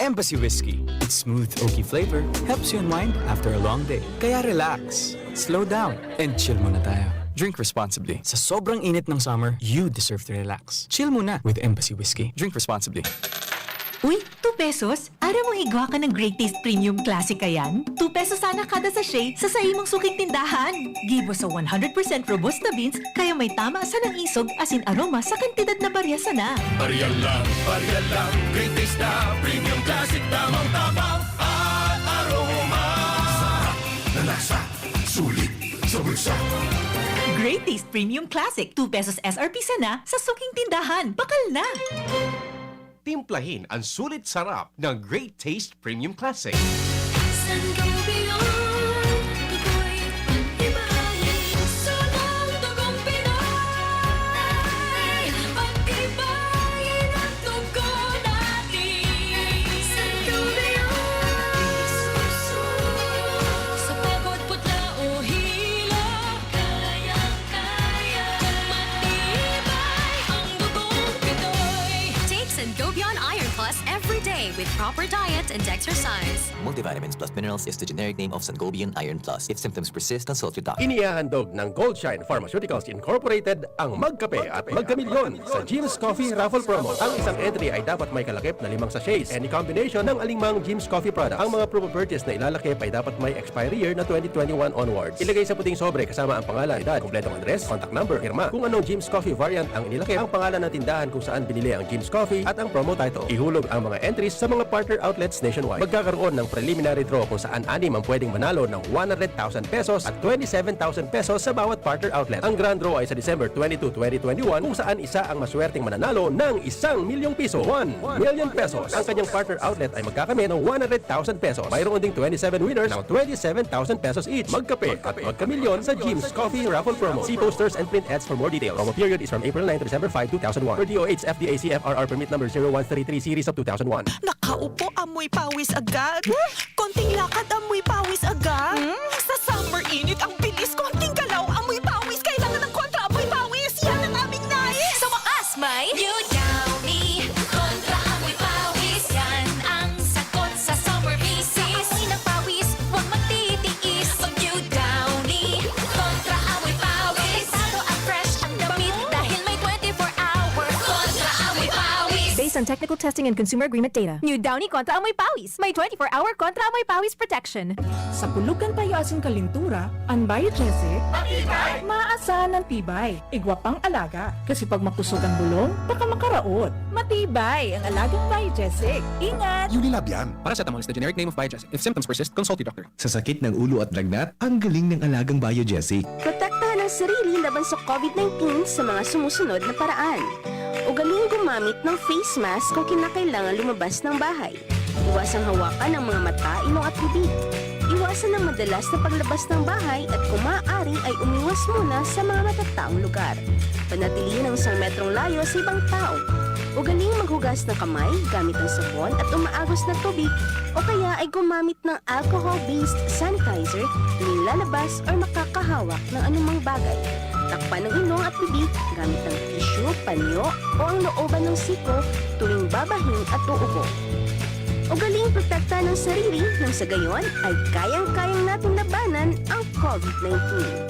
Embassy Whiskey. Its smooth, oaky flavor helps you unwind after a long day. Kaya relax, slow down, and chill muna tayo. Drink responsibly. Sa sobrang init ng summer, you deserve to relax. Chill muna with Embassy Whiskey. Drink responsibly. Uy, two pesos? Aram mo igwa ka ng Great Taste Premium Classic kayan? Two pesos sana kada sachet sa saimong suking tindahan. Gibo sa one hundred percent Robusta beans, kaya may tama sanang isog asin aroma sa kantidad na barya sana. Barya lang, barya lang, Great Taste na Premium Classic, tamang tabang at aroma. Sarap na lasa, sulit sa bulsa. Great Taste Premium Classic, two pesos S R P sana sa suking tindahan. Bakal na! Timplahin ang sulit sarap ng Great Taste Premium Classic. Sangobion, tukoy, pag-ibahin, sulong dugong Pinoy. Pag-ibahin ang dugo natin. Sangobion, suso, sa pagod, putla o hilo. Kayang-kaya, kung matibay ang dugong Pinoy. Take Sangobion Iron Plus every day with proper diet and exercise. Multivitamins plus minerals is the generic name of Sangobion Iron Plus. If symptoms persist, consult your doctor. Inihahandog ng Goldshine Pharmaceuticals Incorporated ang Magkape at Magkamilyon sa Jim's Coffee Raffle Promo. Ang isang entry ay dapat may kalakip na limang sachets. Any combination ng alingmang Jim's Coffee product. Ang mga proof of purchase na ilalakip ay dapat may expiry year na twenty twenty-one onwards. Ilagay sa puting sobre kasama ang pangalan, edad, kompletong address, contact number, pirma. Kung anong Jim's Coffee variant ang inilakip, ang pangalan ng tindahan kung saan binili ang Jim's Coffee at ang promo title. Ihulog ang mga entries sa mga partner outlets nationwide. Magkakaroon ng preliminary draw kung saan anim ang pwedeng manalo ng one hundred thousand pesos at twenty-seven thousand pesos sa bawat partner outlet. Ang grand draw ay sa December twenty-two, twenty twenty-one, kung saan isa ang maswerteng mananalo ng isang milyong piso, one million pesos. Ang kanyang partner outlet ay magkakamit ng one hundred thousand pesos. Mayroon ding twenty-seven winners ng twenty-seven thousand pesos each. Magkape at magkamilyon sa Jim's Coffee Raffle Promo. See posters and print ads for more details. Promo period is from April nine to December five, two thousand one. Per D O H F D A C F R R Permit Number zero one three three Series of two thousand one. Nakaupo, amoy pawis agad. Konting lakad, amoy pawis agad. Hmm? Sa summer init, ang bilis. Konting galaw, amoy pawis. Kailangan ng kontra amoy pawis. Yan ang aming nais. Sa wakas, may New Downy. Kontra amoy pawis. Yan ang sagot sa summer visit. Amoy ng pawis, huwag magtitiis. Mag New Downy. Kontra amoy pawis. Delikado at fresh ang damit dahil may twenty-four hour kontra amoy pawis. Based on technical testing and consumer agreement data. New Downy kontra amoy pawis. May twenty-four hour kontra amoy pawis protection. Sa bulugan payo asin kalintura, an Biogesic maasahan an tibay, igwa pang alaga. Kasi pag makusog an bulong, baka makaraot. Matibay ang alagang Biogesic. Ingat! Unilab yan. Paracetamol is the generic name of Biogesic. If symptoms persist, consult your doctor. Sa sakit ng ulo at lagnat, ang galing ng alagang Biogesic. Protektahan ang sarili laban sa COVID nineteen sa mga sumusunod na paraan. Ugaling gumamit ng face mask kung kinakailangan lumabas ng bahay. Iwasang hawakan ang mga mata, ilong at bibig. Iwasan ang madalas na paglabas ng bahay at kung maaari ay umiwas muna sa mga matataong lugar. Panatilihin ang isang metrong layo sa ibang tao. Ugaling maghugas ng kamay gamit ang sabon at umaagos na tubig o kaya ay gumamit ng alcohol-based sanitizer tuwing lalabas or makakahawak ng anumang bagay. Takpan ang ilong at bibig gamit ang tissue, panyo o ang looban ng siko tuwing babahin at uubo. Ugaling protektahan ang sarili nang sa gayon ay kayang-kayang natin labanan ang COVID nineteen.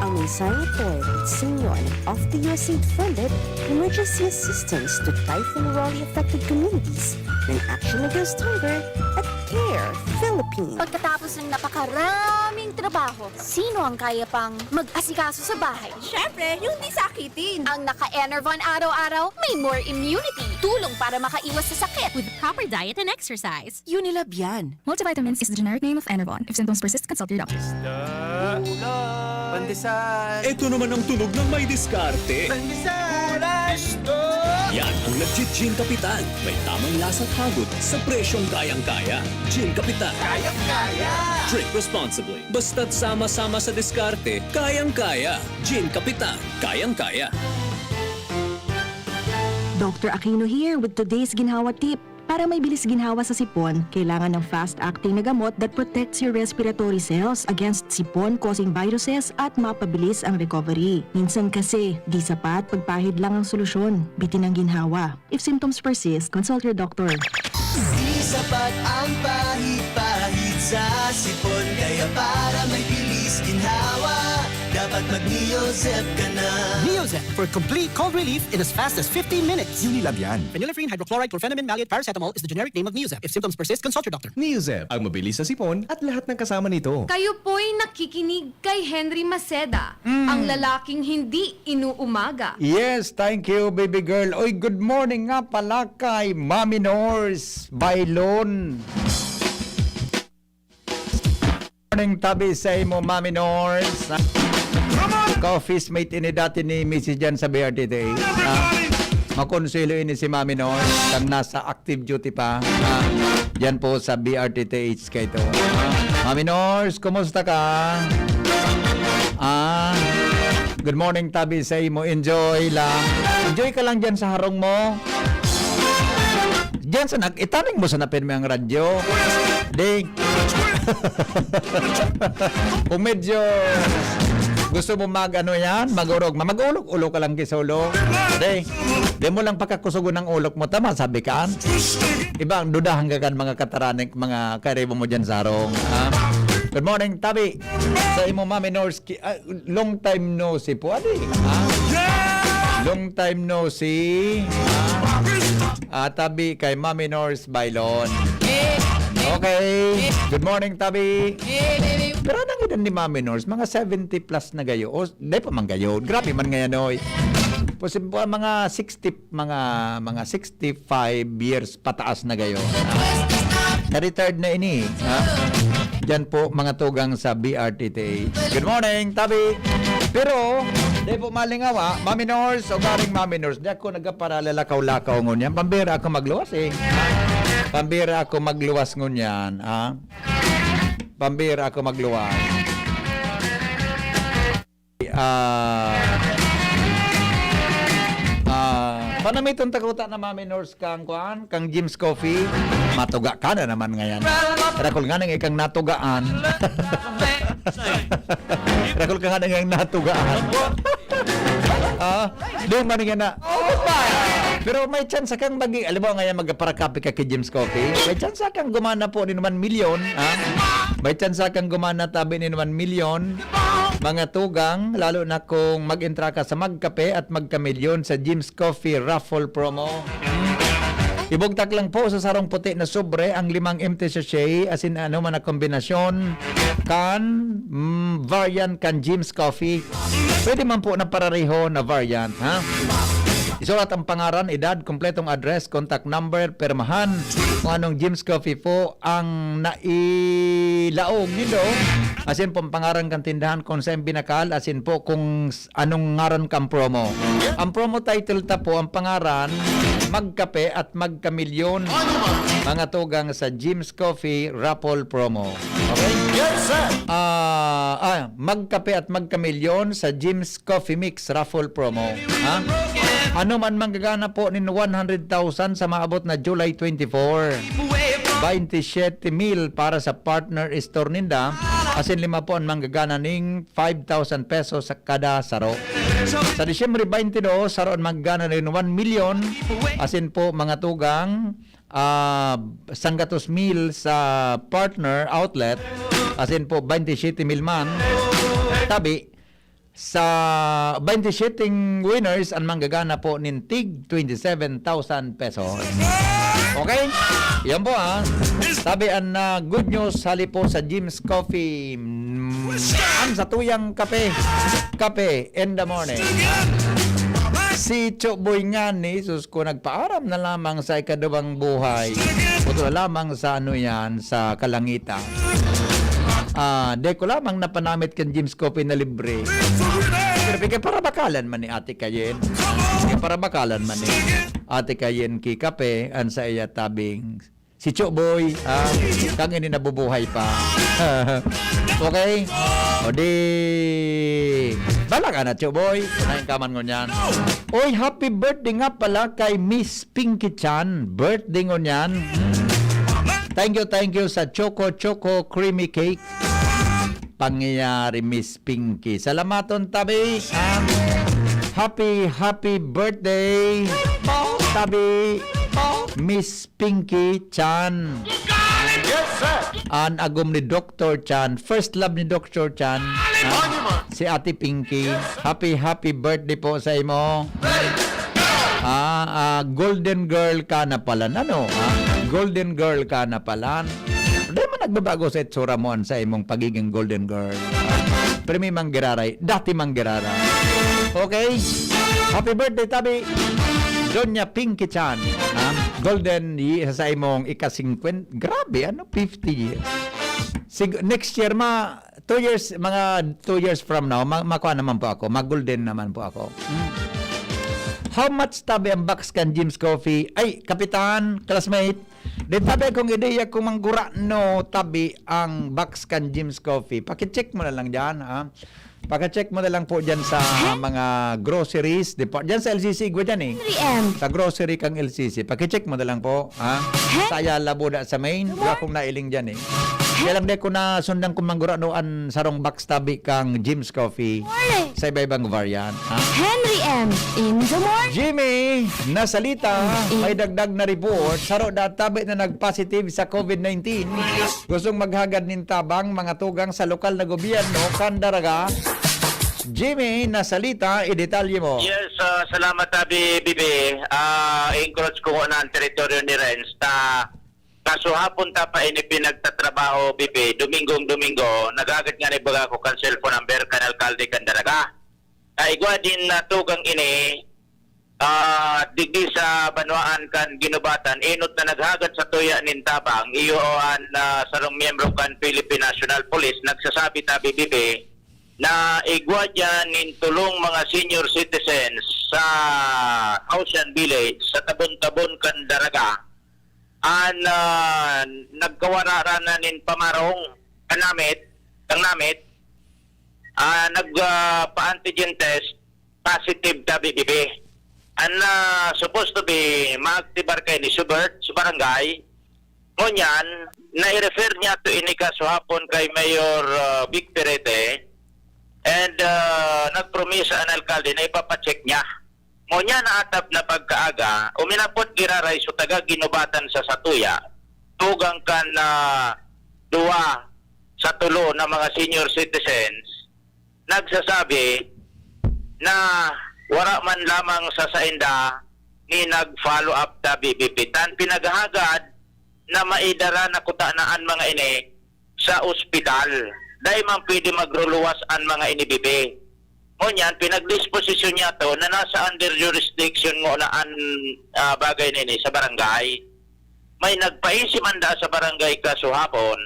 Ang mensaheng ito ay hatid sa inyo ng Off the U S A I D funded Emergency Assistance to Typhoon Rolly Affected Communities ng Action Against Hunger at CARE Philippines. Pagkatapos ng napakaraming trabaho, sino ang kaya pang mag-asikaso sa bahay? Siyempre, yung di sakitin. Ang naka-Enervon araw-araw, may more immunity. Tulong para makaiwas sa sakit with proper diet and exercise. Unilab yan. Multivitamins is the generic name of Enervon. If symptoms persist, consult your doctor. Pandesal! Ito naman ang tunog ng may diskarte. Pandesal! Yan ang nagji-Gin Kapitan. May tamang lasa't hagod sa presyong kayang-kaya. Gin Kapitan. Kayang-kaya! Drink responsibly. Basta't sama-sama sa diskarte, kayang-kaya. Gin Kapitan. Kayang-kaya. Doctor Aquino here with today's Ginhawa Tip. Para may bilis ginhawa sa sipon, kailangan ng fast-acting na gamot that protects your respiratory cells against sipon-causing viruses at mapabilis ang recovery. Minsan kasi, di sapat pagpahid lang ang solusyon, bitin ang ginhawa. If symptoms persist, consult your doctor. Di sapat ang pahid-pahid sa sipon, kaya para may bilis ginhawa, dapat mag-Neozep ka na. Neozep for complete cold relief in as fast as fifteen minutes. Unilab yan. Phenylephrine, hydrochloride, chlorphenamine, maleate, paracetamol is the generic name of Neozep. If symptoms persist, consult your doctor. Neozep, ang mabilis sa sipon at lahat ng kasama nito. Kayo po'y nakikinig kay Henry Maceda, ang lalaking hindi inuumaga. Yes, thank you, baby girl. Oy, good morning nga pala kay Mami Nors Bailon. Morning, tabi sa imo, Mami Nors. Ka-office mate ini dati ni Missus Jan sa B R T T. Ah, makonsuelo ini si Mami Nors, kang nasa active duty pa. Ah, diyan po sa B R T T H kaito. Ah, Mami Nors, kumusta ka? Ah, good morning, tabi sa imo. Enjoy lang. Enjoy ka lang diyan sa harong mo. Diyan sa nag-, itaning mo sa napin mo ang radyo. Di. Kung medyo gusto mo mag ano yan, mag-urog, ma-, mag-ulog-ulog ka lang kisolo. Di. Di mo lang pakakusugon ang ulok mo. Tama, sabi ka. Iba ang dudahan ka kan mga kataranik, mga karibo mo dyan sa harong. Ha? Good morning, tabi. Sa imo, Mami Nors, ki-, ah, long time no see po. Adi, ha? Long time no see. Ha? Ah, tabi kay Mami Nors Bailon. Okay. Good morning, tabi. Pero anong edad ni Mami Nors? Mga seventy plus na gayo. O, di pa man gayo. Grabe man ngayon, oy. Posible, mga sixty, mga, mga sixty-five years pataas na gayo. Na-retired na ini, ha? Diyan po, mga tugang sa B R T T H. Good morning, tabi. Pero, di po malingawa, Mami Nors, o garing Mami Nors, di ako nagkaparalakaw-lakaw ngunyan. Pambira ako magluwas eh. Pambira ako magluwas ngunyan, ha? Pambira ako magluwas. Ah, ah, panamiton ta kuta na Mami Nors kang kuan, kang Jim's Coffee. Matuga ka na naman ngayon. Rakol nga nang ikang natugaan. Rakol ka nga nang iyang natugaan. Ah, di man nga na. Pero may chance kang magi-, alam mo, ngayon magparakape ka kay Jim's Coffee. May chance kang gumana po nin one million, ha? May chance kang gumana tabi nin one million. Mga tugang, lalo na kung mag-entra ka sa Magkape at Magkamilyon sa Jim's Coffee Raffle Promo. Ibugtak lang po sa sarong puti na sobre ang limang empty sachet, asin ano man na kombinasyon kan, mm, variant kan Jim's Coffee. Pwede man po na parareho na variant, ha? Isulat ang pangaran, edad, kompletong address, contact number, pirmahan kung anong Jim's Coffee po ang nailaog nindo. Asin po ang pangaran kan tindahan kung saan binakal, asin po kung s-, anong ngaran kan promo. Ang promo title ta po, ang pangaran, Magkape at Magkamilyon. Mga tugang sa Jim's Coffee Raffle Promo. Okay? Yes, sir! Ah, ah, Magkape at Magkamilyon sa Jim's Coffee Mix Raffle Promo. Ha? Ano man manggagana po nin one hundred thousand sa maabot na July twenty-four. Twenty-seven mil para sa partner store ninda. Asin lima po ang manggagana ning five thousand pesos sa kada saro. Sa Disyembre twenty-two, saro ang manggagana nin one million. Asin po mga tugang, ah, sanggatos mil sa partner outlet. Asin po twenty-seven mil man. Tabi, sa twenty-seven winners, ang manggagana po nin tig twenty-seven thousand pesos. Okay? Yan po, ha. Sabi ang, ah, good news, hali po sa Jim's Coffee. Mm, ang satuyang kape. Kape in the morning. Si Choboy nga ni Jesus ko nagpaaram na lamang sa ikaduwang buhay. Puto na lamang sa ano yan, sa kalangitan. Ah, di ko lamang napanamit kan Jim's Coffee na libre. Pero bigay para bakalan man ni Ate Kayen. Bigay para bakalan man ni Ate Kayen ki kape, an sa iya tabing si Choboy, ah, kang ini nabubuhay pa. Okay? O di, Bala ka na, Chuboy. Kunain ka man ngunyan. Oy, happy birthday nga pala kay Miss Pinky Chan. Birthday ngunyan. Thank you, thank you sa Choco Choco Creamy Cake. Pangyayari, Miss Pinky. Salamaton, tabi. Ah, happy, happy birthday, tabi. Miss Pinky Chan. Yes, sir. An agom ni Doctor Chan. First love ni Doctor Chan. Ah, si Ate Pinky. Happy, happy birthday po sa imo. Ah, ah, golden girl ka na pala. Ano? Ah, golden girl ka na pala. Di man nagbabago sa itsura mo an sa imong pagiging golden girl. Pero may manggiraray. Dati manggiraray. Okay? Happy birthday, tabi. Doña Pinky Chan. Ha? Golden ye-, sa imong ika-singkwenta. Grabe, ano? Fifty years. Sig-, next year, ma, two years, mga two years from now, ma-, makuha naman po ako. Mag-golden naman po ako. Hmm. How much, tabi, ang box kan Jim's Coffee? Ay, Kapitan, classmate, di, tabi, kung ideya kung manggura, no, tabi, ang box kan Jim's Coffee. Pakicheck mo na lang dyan, ha? Pakicheck mo na lang po dyan sa mga groceries. Di po, dyan sa L C C, igwa dyan eh. Henry M. Sa grocery kang L C C. Pakicheck mo na lang po, ha? Hen- Sa Ayala, Buda, sa main. Good Wala morning. Akong nailing dyan eh. Kaya lang di ko na sundan kung manggura, no, an sarong box tabi kang Jim's Coffee. Morning. Sa iba-ibang variant, ha? Henry M. In the morning. Jimmy, nasalita, Mm, mm. May dagdag na report, saro da tabi na nag-positive sa covid nineteen. Gustong maghagad nin tabang mga tugang sa lokal na gobyerno kan Daraga. Jimmy, nasalita, idetalye mo. Yes, ah, salamat, Abi Bibi. Ah, encourage ko muna ang teritoryo ni Renz. Ta, kaso hapon ta pa ini pinagtatrabaho, Bibi. Domingong Domingo, naghagad nga ni baga ko kan cellphone number kan alkalde kan Daraga. Kaigwa din na tugang ini, ah, digdi sa banwaan kan Ginubatan, enot na naghagad sa tuya nin tabang, iyo an, ah, sarong miyembro kan Philippine National Police, nagsasabi ta, Bibi, na igwa diyan nin tulong mga senior citizens sa Ocean Village, sa tabon-tabon kan Daraga. An, ah, nagkawara ra na nin pamarong, kanamit, kanamit, ah, nag, ah, pa-antigen test, positive tabi, Bibi. An, ah, supposed to be, maaktibar kaini si Bert, sa barangay. Ngunyan, nai-refer niya to ini kaso hapon kay Mayor, ah, Vic Perete, and, ah, nagpromisa an alkalde na ipapacheck niya. Ngunyan, naatab na pagkaaga, uminapot giraray so taga Ginubatan sa satuya, tugang kan, ah, duwa sa tulo na mga senior citizens, nagsasabi na wara man lamang sa sainda ni nag-follow up sa B B P. Tan pinaghagad na maidara na kuta na an mga ini sa ospital. Dai man pwede magruluwas an mga ini, Bibi. Ngunyan, pinagdisposisyon niya to na nasa under jurisdiction ngona an, ah, bagay na ini sa barangay. May nagpaisi man da sa barangay kasuhapon,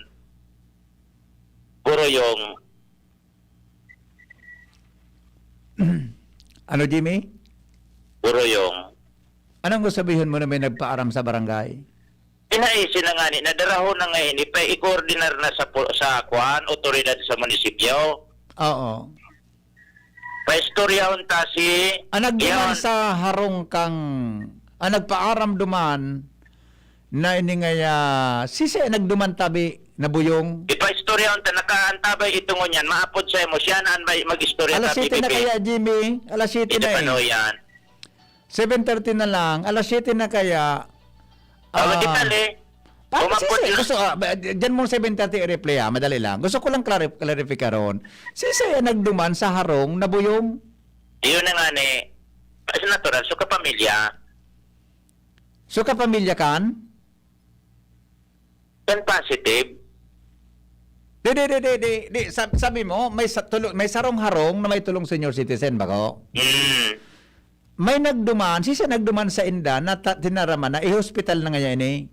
Guruyong. Ano, Jimmy? Guruyong. Anong gusto sabihin mo na may nagpaaram sa barangay? Pinaisi na nga ni, nadarahon na nga ini, pa i-coordinar na sa pu-, sa kuan, otoridad sa munisipyo. Oo. Paistoryahon ta si Ang nagduman Iyon. Sa harong kang, ang nagpaaram duman na ini ngaya, sisay nagduman tabi na buyong? Ipaistoryahon ta, nakaantabay ito ngunyan, maapod sa imo, siya na an may mag-istorya Alas sa siyete na B B P. Kaya, Jimmy? Alas siyete Ito na pa, eh. No, yan. Seven thirty na lang, alas siyete na kaya. Oh, Ah, detalye. Pa-, Umabot sisi, na. Gusto, ah, ba, d-, dyan mong seven thirty i-replay, ah, madali lang. Gusto ko lang clarif-, klarifikaron. Sisay ang nagduman sa harong na buyong? Yun na nga ni, as natural, so kapamilya. So kapamilya kan? Kan positive. Di, di, di, di, di, di, sab-, sabi mo, may sa-, tulo-, may sarong harong na may tulong senior citizen, bako? Mm. May nagduman, sisay nagduman sa inda na ta-, tinaraman na i-hospital na ngayon, eh?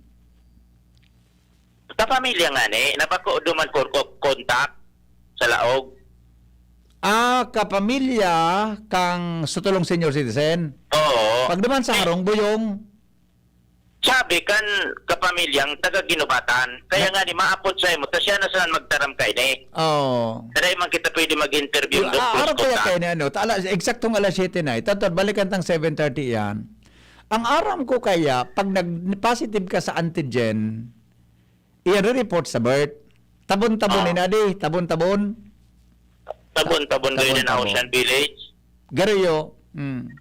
Kapamilya nga ni, na bako duman ko, ko, kontak sa laog. Ah, kapamilya kang sutulong senior citizen? Oo. Pagduman sa Eh. harong, buyong? sabi kan kapamilyang taga Guinobatan. Kaya Na- nga ni maapod sa imo, ta siya na saan magtaram kaini. Oo. Dai man kita pwede mag-interview Yung, doon, ah, close araw kaya contact. Kayo na, ano, ta-, ala-, eksaktong alas siyete na, ito, ito, balikan tang seven thirty yan. Ang aram ko kaya, pag nag-positive ka sa antigen, i-report sa BERT. Tabon-tabon Ah. Ni nadi, tabon-tabon. Tabon-tabon Ta-, kayo din tabon-tabon. Ocean Village. Garoyo. Hmm.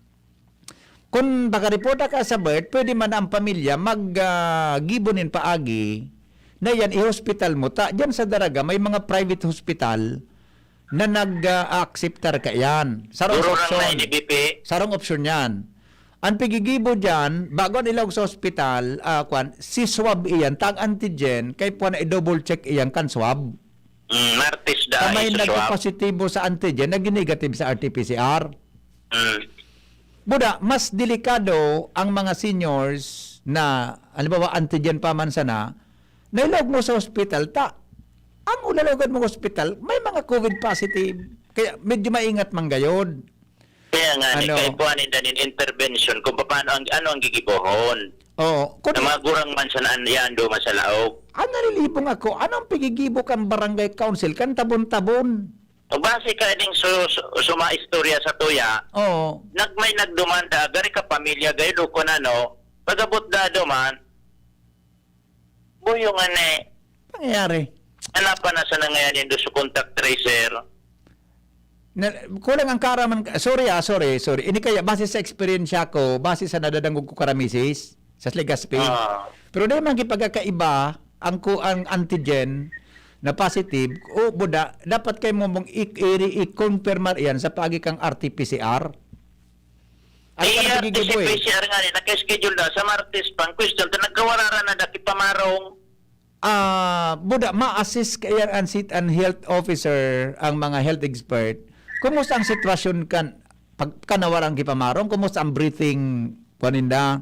Kung makareport ka sa BERT, pwede man ang pamilya mag, ah, gibo nin paagi na yan, i-hospital mo. Ta, dyan sa Daraga, may mga private hospital na nag, ah, akseptar ka yan. Sarong Duro lang opsyon. Na ini, B P. Sarong opsyon yan. Ang pigigibo dyan, bago ang ilaog sa hospital, ah, kwan, si swab iyan, tag antigen, kay puwan na i-double check iyan kan swab. Mm, Martes da Kamay ay sa swab. Nagkapositibo sa antigen, naging negative sa R T P C R. Mm. Buda, mas delikado ang mga seniors na, halimbawa, antigen pa man sana, nailog mo sa hospital, ta, ang ulalogan mo hospital, may mga covid positive. Kaya medyo maingat man gayod. Kaya nga, ni, ano? Kay kuha ninda nin intervention kung paano ang, ano ang gigibohon. Oo. Kung na magurang man sana an, yan, duman sa laog. Ang nalilibong ako, anong pigigibo kan barangay council, kan tabon-tabon? O, base ka ding su-, su-, suma istorya sa tuya, Oo. Nag-, may nagdumanda, gari ka pamilya, gayo do kun ano, pag-abot da duman, buyo nga ni. Pangyayari. Ano pa na sa nangayan yung sa contact tracer? Na, kulang ang kaaraman ka-, sorry ah, sorry, sorry. Ini kaya, base sa eksperyensya ko, base sa nadadangog ko karamisis, sa Legazpi. Ah. Pero di man kipagkakaiba ang ku-, ang antigen na positive, o buda, dapat kayo mo mong i-, i-, i-confirmar iyan sa paagi kang R T P C R. Ano ka Iya, nagiging si boy? P C R nga ni, naka-schedule na sa Martes pang question, ta nagkawararan na daki pamarong. Ah, buda, ma-assist kaya ang sit-, ang health officer, ang mga health expert. Kumusta ang sitwasyon kan, pag, kanawarang kipamarong? Kumusta ang breathing, paninda?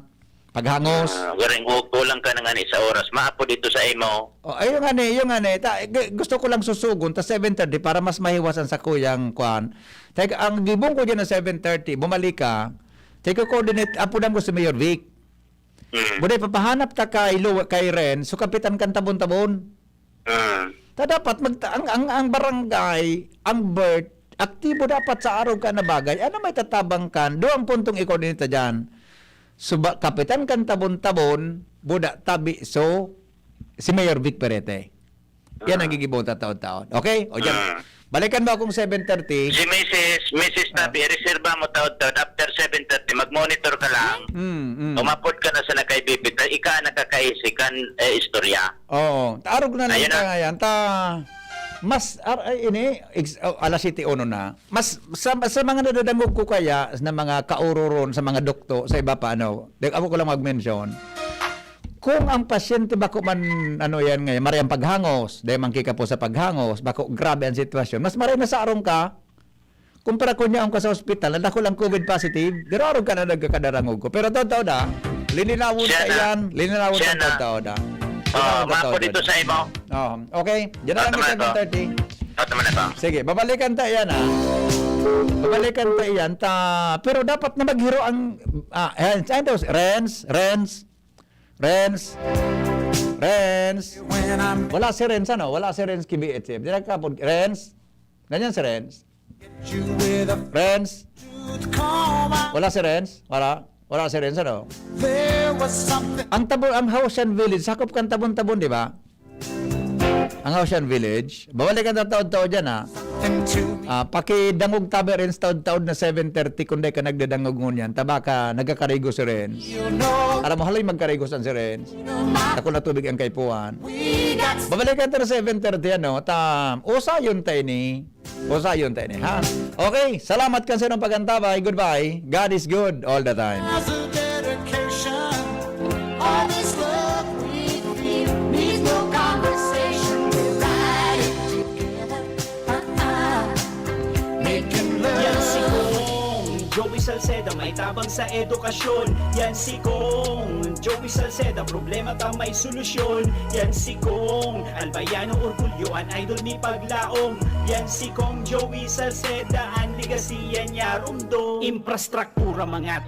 Paghangos? Ah, garing, ug kulang ka na nga ni sa oras. Maapo dito sa imo. Oh, ayun nga ni, yun nga ni. Ta-, gu-, gusto ko lang susugon, ta seven thirty para mas mahiwasan sa kuyang kwan. Teka, ang gibong ko dyan na seven thirty, bumalik ka. Teka, coordinate, apo lang ko si Mayor Vic. Mm. Buday, papahanap ta kay Lu-, kay Ren, so kapitan kan tabon-tabon. Mm. Ta dapat magta-, ang, ang, ang barangay, ang BERT, aktibo dapat sa arog ka na bagay. Ano may tatabang kan? Do ang puntong ikaw din ito dyan. So, ba, kapitan kan tabon-tabon, buda, tabi, so, si Mayor Vic Perete. Yan ang Ah. gigibo ta taon-taon. Okay? O, dyan. Ah. Balikan mo akong seven thirty. Si Missus, Missus Ah. Tabi, reserva mo taon-taon. After seven thirty, mag-monitor ka lang. Mm, mm. Umapod ka na sa nakaibibit. Ika ang nakakaisi kan, eh, istorya. Oo. Arog na lang Ayun ta na. Ngayon. Ta, mas, ar-, ay, ini, ex-, oh, alas siyete uno na. Mas, sa, sa mga nadadangog ko kaya, na mga kauroron, sa mga dokto, sa iba pa, ano, di, ako ko lang mag-mention. Kung ang pasyente bako man, ano yan ngayon, maray ang paghangos, dahil man kikapo sa paghangos, bako grabe ang sitwasyon. Mas maray na sa arong ka, kumpara ko niya ang ka sa ospital, na dako lang covid positive, pero arong ka na nagkakadarangog ko. Pero totoo na, lilinawon Siya ka na. Yan, lilinawon Siya ka na. Totoo na. Oh, Lilinawon ka mapo totoo dito na. Sa imo. Oh, okay, dyan na lang Tama yung to. Seven thirty. Tama na to. Sige, babalikan ta yan, ah. Babalikan ta yan, ta, pero dapat na maghiro ang, ah, Renz, ano to? Renz, Renz, Renz, Renz. Wala si Renz, ano? Wala si Renz Kibi Etiem. Di nagkapod-, Renz? Ganyan si Renz? Renz? Wala si Renz? Wala? Wala si Renz, ano? Ang Tabon, ang Haotian Village, sakop kan Tabon-Tabon, di ba? Ang Haotian Village. Babalikan ta taod-taod yan, ha? Ah, pakidangog tabi rin sa taod-taod na seven thirty, kung di ka nagdadangog ngunyan. Tabaka, nagkakarigo si Renz. Aram mo, haloy magkarigo san si Renz. Ako na tubig ang kaipuhan. Babalikan ta na seven thirty, ano? Ta, usayon ta ini. Usayon ta ini, ha? Okay, salamat kan sa inyong pag-antabay. Goodbye. God is good all the time. As a dedication, all this love we feel needs no conversation. We're riding together, uh-uh, making love. Yan si Kong Joey Salceda, may tabang sa edukasyon. Yan si Kong Joey Salceda, problema ta may solusyon. Yan si Kong Albayano, orgulyo, an idol mi paglaom. Yan si Kong Joey Salceda, an legasiya niya rumdom. Infrastruktura, mga